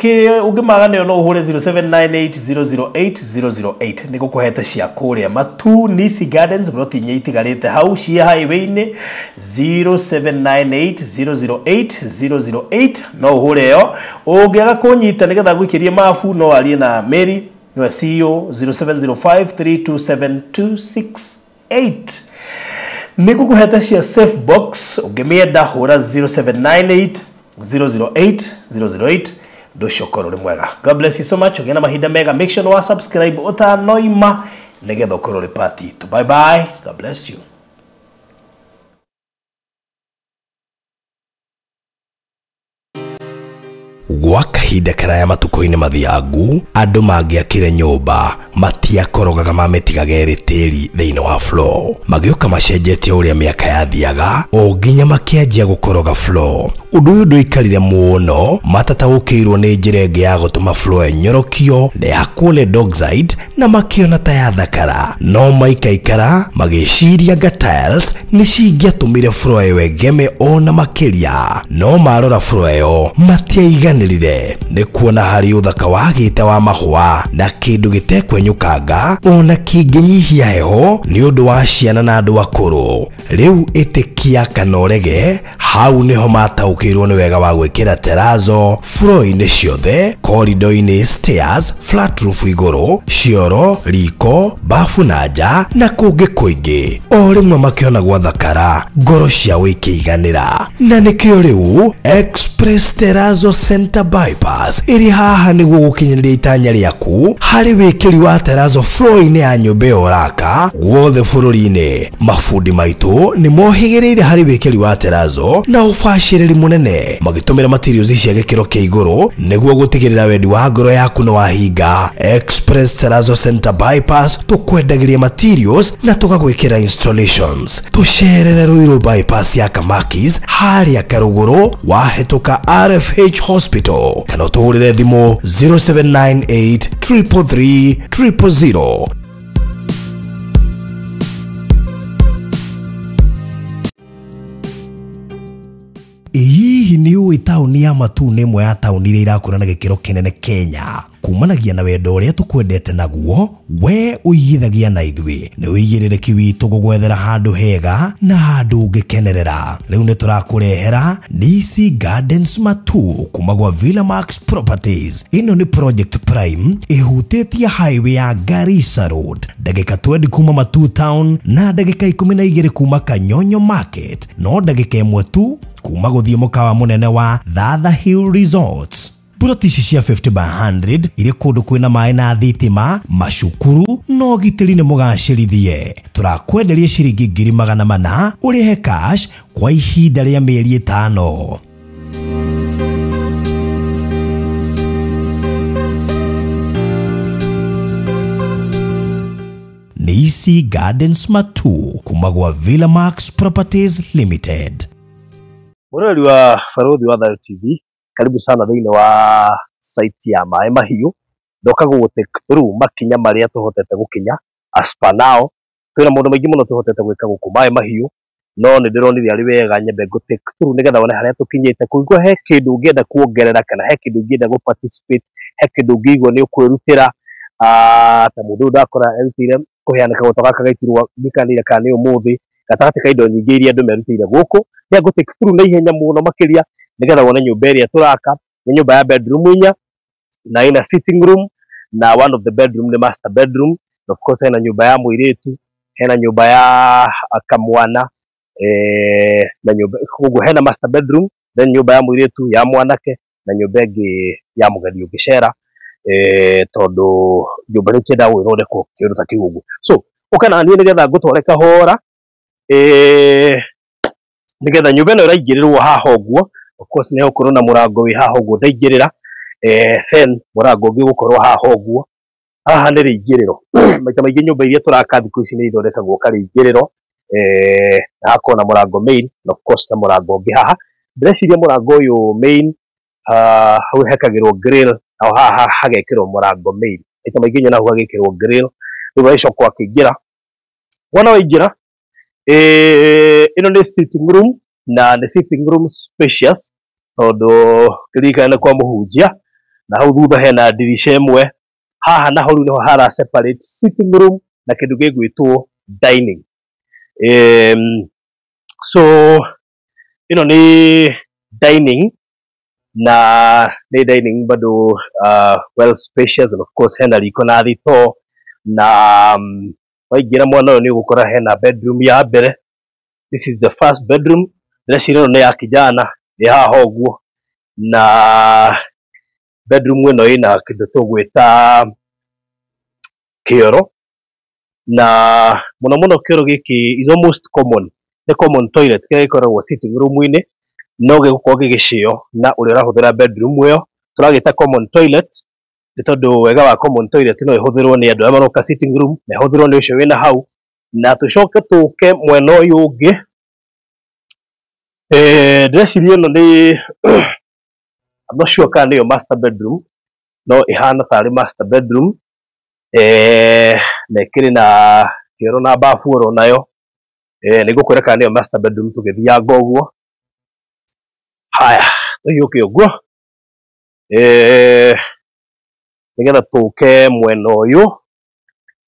ũngĩmaga nayo no ũhũre 0798 008 008. Nĩ gũkũhete cia kũrĩa Matu Nisi Gardens, broti inya itigarĩte hau cia highway-inĩ. 0798 008 008 no ũhũre ĩyo. Ũngĩaga kũnyita nĩgetha ngũikĩrie mabu, no arie na Mary, nĩwe CEO, 0705 327 268. Nĩ ngũkũhete cia safe box, ũngĩmĩenda hũra 0798 008 008. Ũndũ ũcio ũkorwo ũrĩ mwega. God bless you so much. Ũgĩe na mahinda mega. Make sure nĩ wa subscribe ũtanoima nĩgetha ũkorwo ũrĩ part itũ. Bye bye. God bless you. Gwa kahinda karaya matukũ-inĩ mathiangu, andũ mangĩakire nyũmba matiakorogaga mamĩtigaga ĩrĩ tĩri thĩinĩ wa floor. Magĩũka macenjetie ũrĩa mĩaka yathiaga o nginya makĩanjia gũkoroga floor. Ũndũ ũyũ ndũikarire mũno, matataũkĩirwo nĩ njĩra ĩngĩ ya gũtũma floor ĩnyorokio na ya lead oxide na makĩona ta yathakara. No maikaikara magĩciria nga tiles nĩ cingĩatũmire floor ĩyo ĩgeme ona makĩria. No marora floor ĩyo matiaiganĩrire nĩ kuona harĩ ũthaka wagĩte wa mahũa na kĩndũ gĩtekwenyũkanga ona kĩngĩnyihia heho nĩ ũndũ wa ciana na andũ akũrũ. Rĩu ĩtĩkia kana ũrege, hau nĩho mataũkĩirwo nĩ wega wa gwĩkĩra terrazzo floor-inĩ ciothe, corridor-inĩ, stairs, flat roof igũrũ, cioro, riko, bafu na nja na kũngĩ kũingĩ. O rĩmwe makĩona gwathakara, ngoro ciao ikĩiganĩra. Na nĩkĩo rĩu Express Terrazzo Center Bypass ĩrĩ haha nĩguo gũkinyanĩria itanya rĩaku harĩ wĩkĩri wa terrazzo floor-inĩ ya nyũmba ĩyo ũraka guothe bũrũri-inĩ. Mabundi maitũ nĩ mohĩgĩrĩire harĩ wĩkĩri wa terrazzo na ũbacĩrĩri mũnene, magĩtũmĩra materials cia gĩkĩro kĩa igũrũ nĩguo gũtigĩrĩra wendi wa ngoro yaku nĩ wahinga. Express Terrazzo Center Bypass tũkwendagĩria materials na tũgagwĩkĩra installations. Tũcerere Ruiru Bypass ya Kamakis harĩa Karũgũrũ wahĩtũka RFH Hospital, kana ũtũhũrĩre thimũ 0798 333 000. Hihi nĩ ũĩ taũni ya Matuu nĩ ĩmwe ya taũni iria irakũra na gĩkĩro kĩnene Kenya? Kumanagia na wendo ũrĩa tũkwendete naguo, we ũigithagia na ithuĩ. Nĩ ũigĩrĩrĩki witũ gũgwethera handũ hega na handũ ũngĩkenerera. Rĩu nĩ tũrakũrehera Nisi Gardens Matuu kuma gwa Villa Max Properties. Ĩno nĩ Project Prime ĩhutĩtie highway ya Garissa Road, ndagĩka 20 kuma Matuu Town na ndagĩka 12 kuma Kanyonyo Market, no ndagĩka 1 tu kuma gũthiĩ mũkawa mũnene wa Thatha Hill Resorts. Ploti ici cia 50 by 100 irĩ kũndũ kwĩna maĩ na thitima, macukuru na ũgitĩri nĩ mũgacĩrithie. Tũrakwenderia ciringi 400,000 ũrĩhe cash kwa ihinda rĩa mĩeri 5. Nisi Gardens Matuu kuma gwa Villa Max Properties Limited. Mũrori wa Barũthi wa Thayo TV, karibu sana thĩinĩ wa site ya Maĩ Mahiũ. Ndoka gũgũtake through makinya marĩa tũhotete gũkinya as per now. Twĩna maũndũ maingĩ mũno tũhotete gwĩka gũkũ Maĩ Mahiũ, no nĩ ndĩronire arĩ wega nyambe ngũ take through nĩgetha wone harĩa tũkinyĩte. Kũngĩkorwo he kĩndũ ũngĩenda kuongerera kana he kĩndũ ũngĩenda gũ participate, he kĩndũ ũngĩigua nĩ ũkwĩrutĩra, ta mũndũ ũyũ ndakora erutĩire kũheana kagoto gaka gaitirwo ndikanire kana nĩ ũmũthĩ, gatagatĩ ka indo nyingĩ iria andũ merutĩire gũkũ. Nĩ ngũ take through na ihenya mũno makĩria nĩgetha wone nyũmba ĩrĩa tũraka. Nĩ nyũmba ya bedroom 4 na ina sitting room, na one of the bedroom nĩ master bedroom. Of course hena nyũmba ya mũirĩtu, hena nyũmba ya kamwana, na nyũmba koguo hena master bedroom, then nyũmba ya mũirĩtu, ya mwanake na nyũmba ĩngĩ ya mũgeni ũngĩcera, tondũ nyũmba nĩ ikĩendaga gũgĩthondekwo kĩndũ ta kĩu ũguo. So ũka na niĩ nĩgetha ngũtware kahora, nĩgetha nyũmba ĩno ĩraingĩrĩrwo haha ũguo. Of course nĩ gũkorwo na mũrango wĩ haha ũguo ndaingĩrĩra, then mũrango ũngĩ ũgũkorwo haha ũguo. Haha nĩ rĩingĩrĩro. Maita maingĩ nyũmba iria tũraka thikũ ici nĩ ithondekagwo karĩingĩrĩro, na hakorwo na mũrango main na of course na mũrango ũngĩ haha. Ndĩreciria mũrango ũyũ main, hau hekagĩrwo grill, naho haha hagekĩrwo mũrango main. Maita maingĩ nyonaga hau hagĩkĩrwo grill, rĩu ũgagĩcoka ũkĩingĩra. Wona waingĩra, ĩno nĩ sitting room, na nĩ sitting room spacious tondũ kĩririkane kwa mũhunjia, na hau thutha hena ndirica ĩmwe. Haha naho rĩu nĩho hara separate sitting room na kĩndũ gĩgwĩtwo dining. So ĩno nĩ dining, na nĩ dining bado well spacious, and of course hena riko na thitoo, na waingĩra mwana ũyũ nĩ ũgũkora hena bedroom ya mbere. This is the first bedroom. Ndĩreciria ĩno nĩ ya kijana, ĩ haha ũguo. Na bedroom ĩno ĩna kĩndũ tũgwĩta kĩoro, na mũno mũno kĩoro gĩkĩ is almost common, nĩ common toilet kĩrĩa gĩkoragwo sitting room-inĩ, no gĩgũkorwo gĩgĩcĩo na ũrĩa ũrahũthĩra bedroom ĩyo. Tũragĩta common toilet nĩ tondũ wega wa common toilet no ĩhũthĩrwo nĩ andũ arĩa maroka sitting room, na ĩhũthĩrwo nĩ ũcio wĩna hau. Na tũcoke tũke mwena ũyũ ũngĩ, ndĩreciria ĩno nĩ, I'm not sure kana nĩyo master bedroom, no ĩhana tarĩ master bedroom, na ĩkĩrĩ na kĩoro na bafu oro nayo. Nĩ ngũkwĩra kana nĩyo master bedroom tũgĩthianga ũguo. Haya, tũhiũke ũguo, nĩgetha tũke mwena ũyũ.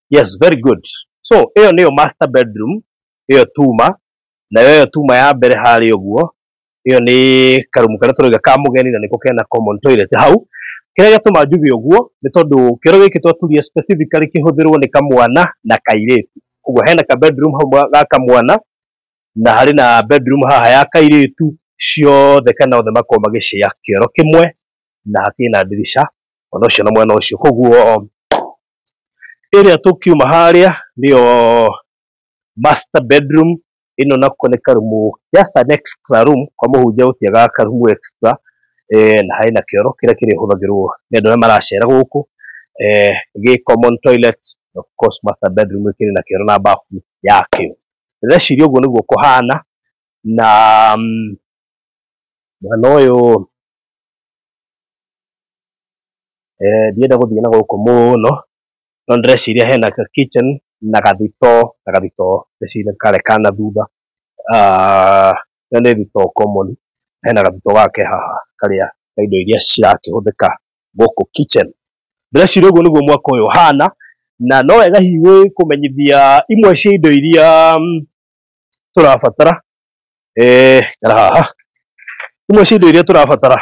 Yes, very good. So ĩyo nĩyo master bedroom, ĩyo tuma. Nayo ĩyo tuma ya mbere harĩa ũguo, ĩyo nĩ karumu karĩa tũrauga ka mũgeni, na nĩko kena common toilet hau. Kĩrĩa gĩatũma njuge ũguo nĩ tondũ kĩoro gĩkĩ twaturie specifically kĩhũthĩrwo nĩ kamwana na kairĩtu. Koguo hena ka bedroom hau ga kamwana, na harĩ na bedroom haha ya kairĩtu, ciothe kana othe makoragwo magĩcĩa kĩoro kĩmwe, na hakĩrĩ na ndirica mwena ũcio na mwena ũcio. Koguo ĩrĩa tũkiuma harĩa nĩyo master bedroom. Ĩno nako nĩ karumu, just an extra room, kwa mũhunjia gũtiagaga karumu extra, na harĩ na kĩoro kĩrĩa kĩrĩhũthagĩrwo nĩ andũ arĩa maracera gũkũ, gĩ common toilet. Of course master bedroom ĩkĩrĩ na kĩoro na bafu yakĩo. Ndĩreciria ũguo nĩguo kũhana. Na mwena ũyũ, ndienda gũthiĩ na gũkũ mũno, no ndĩreciria hena ka kitchen na gathito, na gathito ndĩreciria karĩa kana thutha, ĩyo nĩ thito common. Hena gathito gake haha karĩa ka indo iria cirakĩhũthĩka gũkũ kitchen. Ndĩreciria ũguo nĩguo mwaka ũyũ ũhana. Na no wega hihi kũmenyithia imwe cia indo iria tũrabatara. Ikara haha, imwe cia indo iria tũrabatara,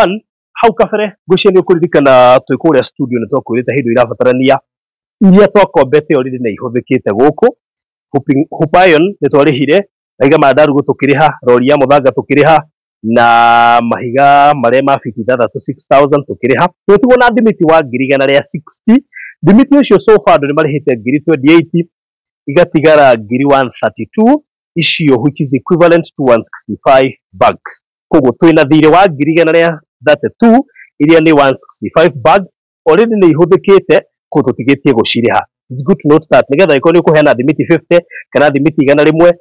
one, hau kabere ngwĩciria nĩ ũkũririkana twĩ kũrĩa studio nĩ twakwĩrĩte he indo irabatarania iria twakombete already na ihũthĩkĩte gũkũ. Hoop iron nĩ twarĩhire, mahiga ma ndarugo tũkĩrĩha, rori ya mũthanga tũkĩrĩha, na mahiga marĩa ma fiti 6 6000 tũkĩrĩha. Tũgĩtigwo na thimiti wa 160,000. Thimiti ũcio so far andũ nĩ marĩhĩte 28,000, igatigara 132,000 icio, which is equivalent to 165 bags. Koguo twĩna thirĩ wa 132,000 iria nĩ 165 bags, already nĩ ihũthĩkĩte, koguo tũtigĩtie gũcirĩha. It's good to note that nĩgetha ĩkorwo nĩ ũkũheana thimiti 50 kana thimiti 100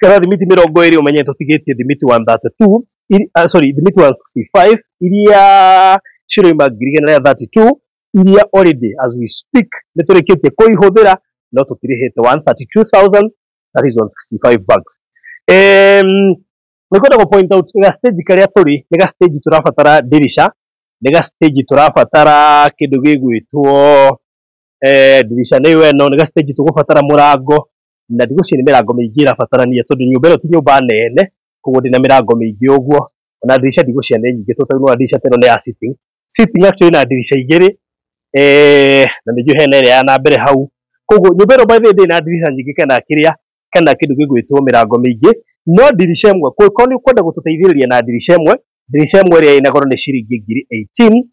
kana thimiti 20, ũmenye tũtigĩtie thimiti 132, sorry, thimiti 165 iria ciroima 132,000, iria already as we speak nĩ tũrĩkĩtie kũihũthĩra, no tũtirĩhĩte 132,000, that is 165 bags. Nĩ kwenda gũ point out ga stage karĩa tũrĩ nĩ ga stage tũrabatara ndirica, nĩ ga stage tũrabatara kĩndũ gĩgwĩtwo ndirica nĩyo ĩno, nĩ ga stage tũgũbatara mũrango, na ndigwĩciria nĩ mĩrango mĩingĩ ĩrabatarania tondũ nyũmba ĩno ti nyũmba nene, koguo ndĩna mĩrango mĩingĩ ũguo. Ona ndirica ndigwĩciria nĩ nyingĩ, tondũ no ndirica ta ĩno nĩ ya sitting. Sitting actually na ndirica igĩrĩ, na nĩ njũĩ hena ĩrĩa ya na mbere hau. Koguo nyũmba ĩno by the way ndĩrĩ na ndirica nyingĩ kana kĩrĩa kana kĩndũ gĩgwĩtwo mĩrango mĩingĩ, no ndirica ĩmwe, kũngĩkorwo nĩ ũkwenda gũtũteithĩrĩria na ndirica ĩmwe, ndirica ĩmwe ĩrĩa ĩna goro nĩ ciringi 18,000.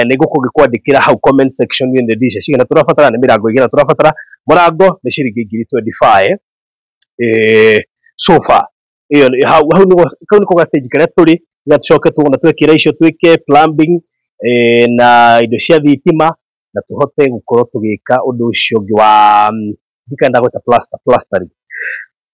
Nĩ ngũkorwo ngĩkwandĩkĩra hau comment section nĩ ndirica cigana tũrabatara, nĩ mĩrango ĩigana tũrabatara. Mũrango nĩ ciringi 25,000 so far. Ĩyo hau hau nĩgo kau nĩko ga stage karĩa tũrĩ. Nĩgetha tũcoke tuona twekĩra icio, twĩke plumbing, na indo cia thitima, na tũhote gũkorwo tũgĩka ũndũ ũcio ũngĩ wa ndikana ndagweta plastering.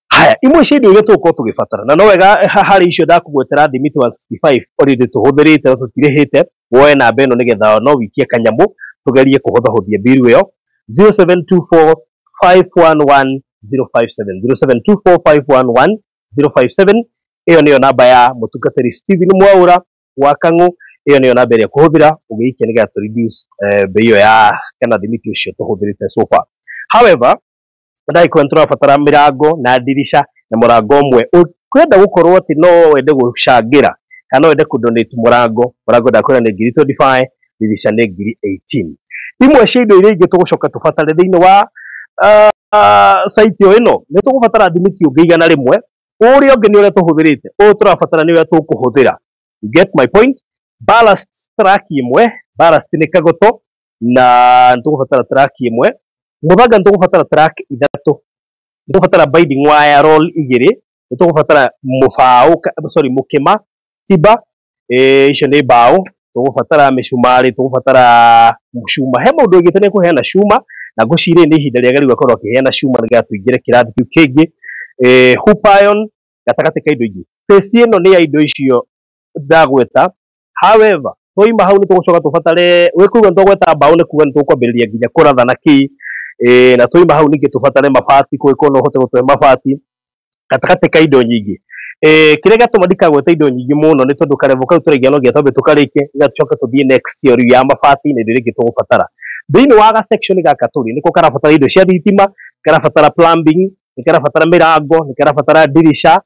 Haya, imwe cia indo iria tũgũkorwo tũgĩbatara, na no wega harĩ icio ndakũgwetera thimiti 165 already tũhũthĩrĩte no tũtirĩhĩte, woe namba ĩno nĩgetha no wikie kanyamũ tũgerie kũhũthahũthia mbiru ĩyo: 0724 511 057, 0724 511 057. Ĩyo nĩyo namba ya mũtungatĩri Stephen Mwaura wa Kang'u. Ĩyo nĩyo namba ĩrĩa kũhũthĩra ũgĩikia nĩgetha tũ reduce bei ĩyo ya kana thimiti ũcio tũhũthĩrĩte so far. However, ndagĩkorwo nĩ tũrabatara mĩrango na ndirica na mũrango ũmwe, ũkwenda gũkorwo atĩ no wende gũcangĩra kana no wende kũ donate mũrango, mũrango ndakwĩra nĩ 25,000, ndirica nĩ 18,000. Imwe cia indo iria ingĩ tũgũcoka tũbatare thĩinĩ wa site ĩno nĩ tũgũbatara thimiti ũngĩ 100, ũrĩa ũngĩ nĩ ũrĩa tũhũthĩrĩte, ũyũ tũrabatara nĩ ũrĩa tũkũhũthĩra. You get my point? Ballast track ĩmwe, ballast nĩ kagoto, na nĩ tũgũbatara track ĩmwe. Mũthanga nĩ tũgũbatara track 3, nĩ tũgũbatara binding wire roll 2, nĩ tũgũbatara mũbaũ, sorry, mũkĩma timber, icio nĩ mbaũ, tũgũbatara mĩcumarĩ, tũgũbatara cuma. He mũndũ ũigĩte nĩ kũheana cuma, na ngwĩciria nĩ ihinda rĩagĩrĩru akorwo akĩheana cuma nĩgetha tũingĩre kĩrathi kĩu kĩngĩ. Hoop iron gatagatĩ ka indo ingĩ. Phase ĩno nĩ ya indo icio ndagweta. However, twaima hau nĩ tũgũcoka tũbatare, wĩkũigua nĩ twagweta mbaũ nĩ kuga nĩ tũkwambĩrĩria nginya kũratha na kĩ, na twaima hau ningĩ tũbatare mabati, kũngĩkorwo no ũhote gũtũhe mabati gatagatĩ ka indo nyingĩ. Kĩrĩa gĩatũma ndikagwete indo nyingĩ mũno nĩ tondũ karevo kau tũraigĩa no nginya twambe tũkarĩkie, nĩgetha tũcoke tũthiĩ next year rĩu ya mabati na indo iria ingĩ tũgũbatara. Thĩinĩ wa ga section gaka tũrĩ nĩko karabatara indo cia thitima, karabatara plumbing, nĩ karabatara mĩrango, nĩ karabatara ndirisha,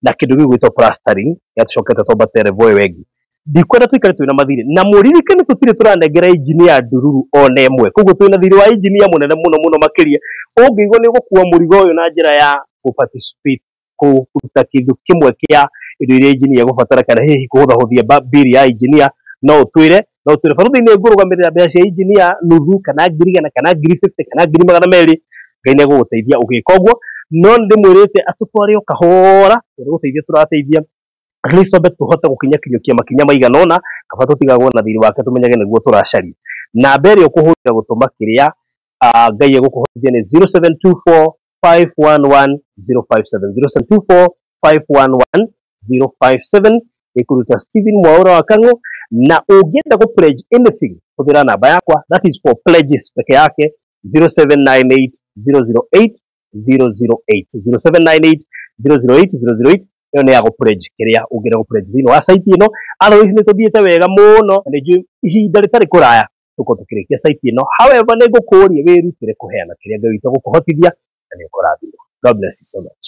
na kĩndũ gĩgwĩtwo plastering, ya tũcokete twambate level ĩyo ĩngĩ. Ndikwenda tũikare twĩna mathirĩ, na mũririkane tũtirĩ tũranengera engineer ndururu ona ĩmwe, koguo twĩna thirĩ wa engineer mũnene mũno mũno makĩria. Ũngĩigua nĩ ũgũkua mũrigo ũyũ na njĩra ya kũ participate kũruta kĩndũ kĩmwe kĩa indo iria engineer egũbatara, kana hihi kũhũthahũthia bill ya engineer, no ũtwĩre, no ũtwĩre baruthi nĩ ngũrũgamĩrĩra mbeca cia engineer nuthu, kana 100,000, kana 50,000, kana 200,000. Ngai nĩ egũgũteithia ũgĩka ũguo, no ndĩmwĩrĩte atũtware o kahora, nĩ gũteithia tũrateithia, at least twambe tũhote gũkinya kinyũkia makinya maigana ũna, kaba tũtigagwo na thirĩ wake, tũmenyage nĩguo tũracaria. Namba ĩrĩa ũkũhũthĩra gũtũma kĩrĩa Ngai egũkũhotithia nĩ 0724 511 057, 0724 511 057, ĩkũruta Stephen Mwaura wa Kang'o. Na ũngĩenda gũ pledge anything, hũthĩra namba yakwa, that is for pledges peke yake, 0798 008 008, 0798 008 008. Ĩyo nĩ ya gũ pledge kĩrĩa ũngĩenda gũ pledge thĩinĩ wa site ĩno. Otherwise nĩ tũthiĩte wega mũno, na nĩ njũĩ ihinda rĩtarĩ kũraya tũkorwo tũkĩrĩkia site ĩno. However, nĩ ngũkũria wĩrutĩre kũheana kĩrĩa Ngai witũ egũkũhotithia, na nĩ ũkũrathimwo. God bless you so much.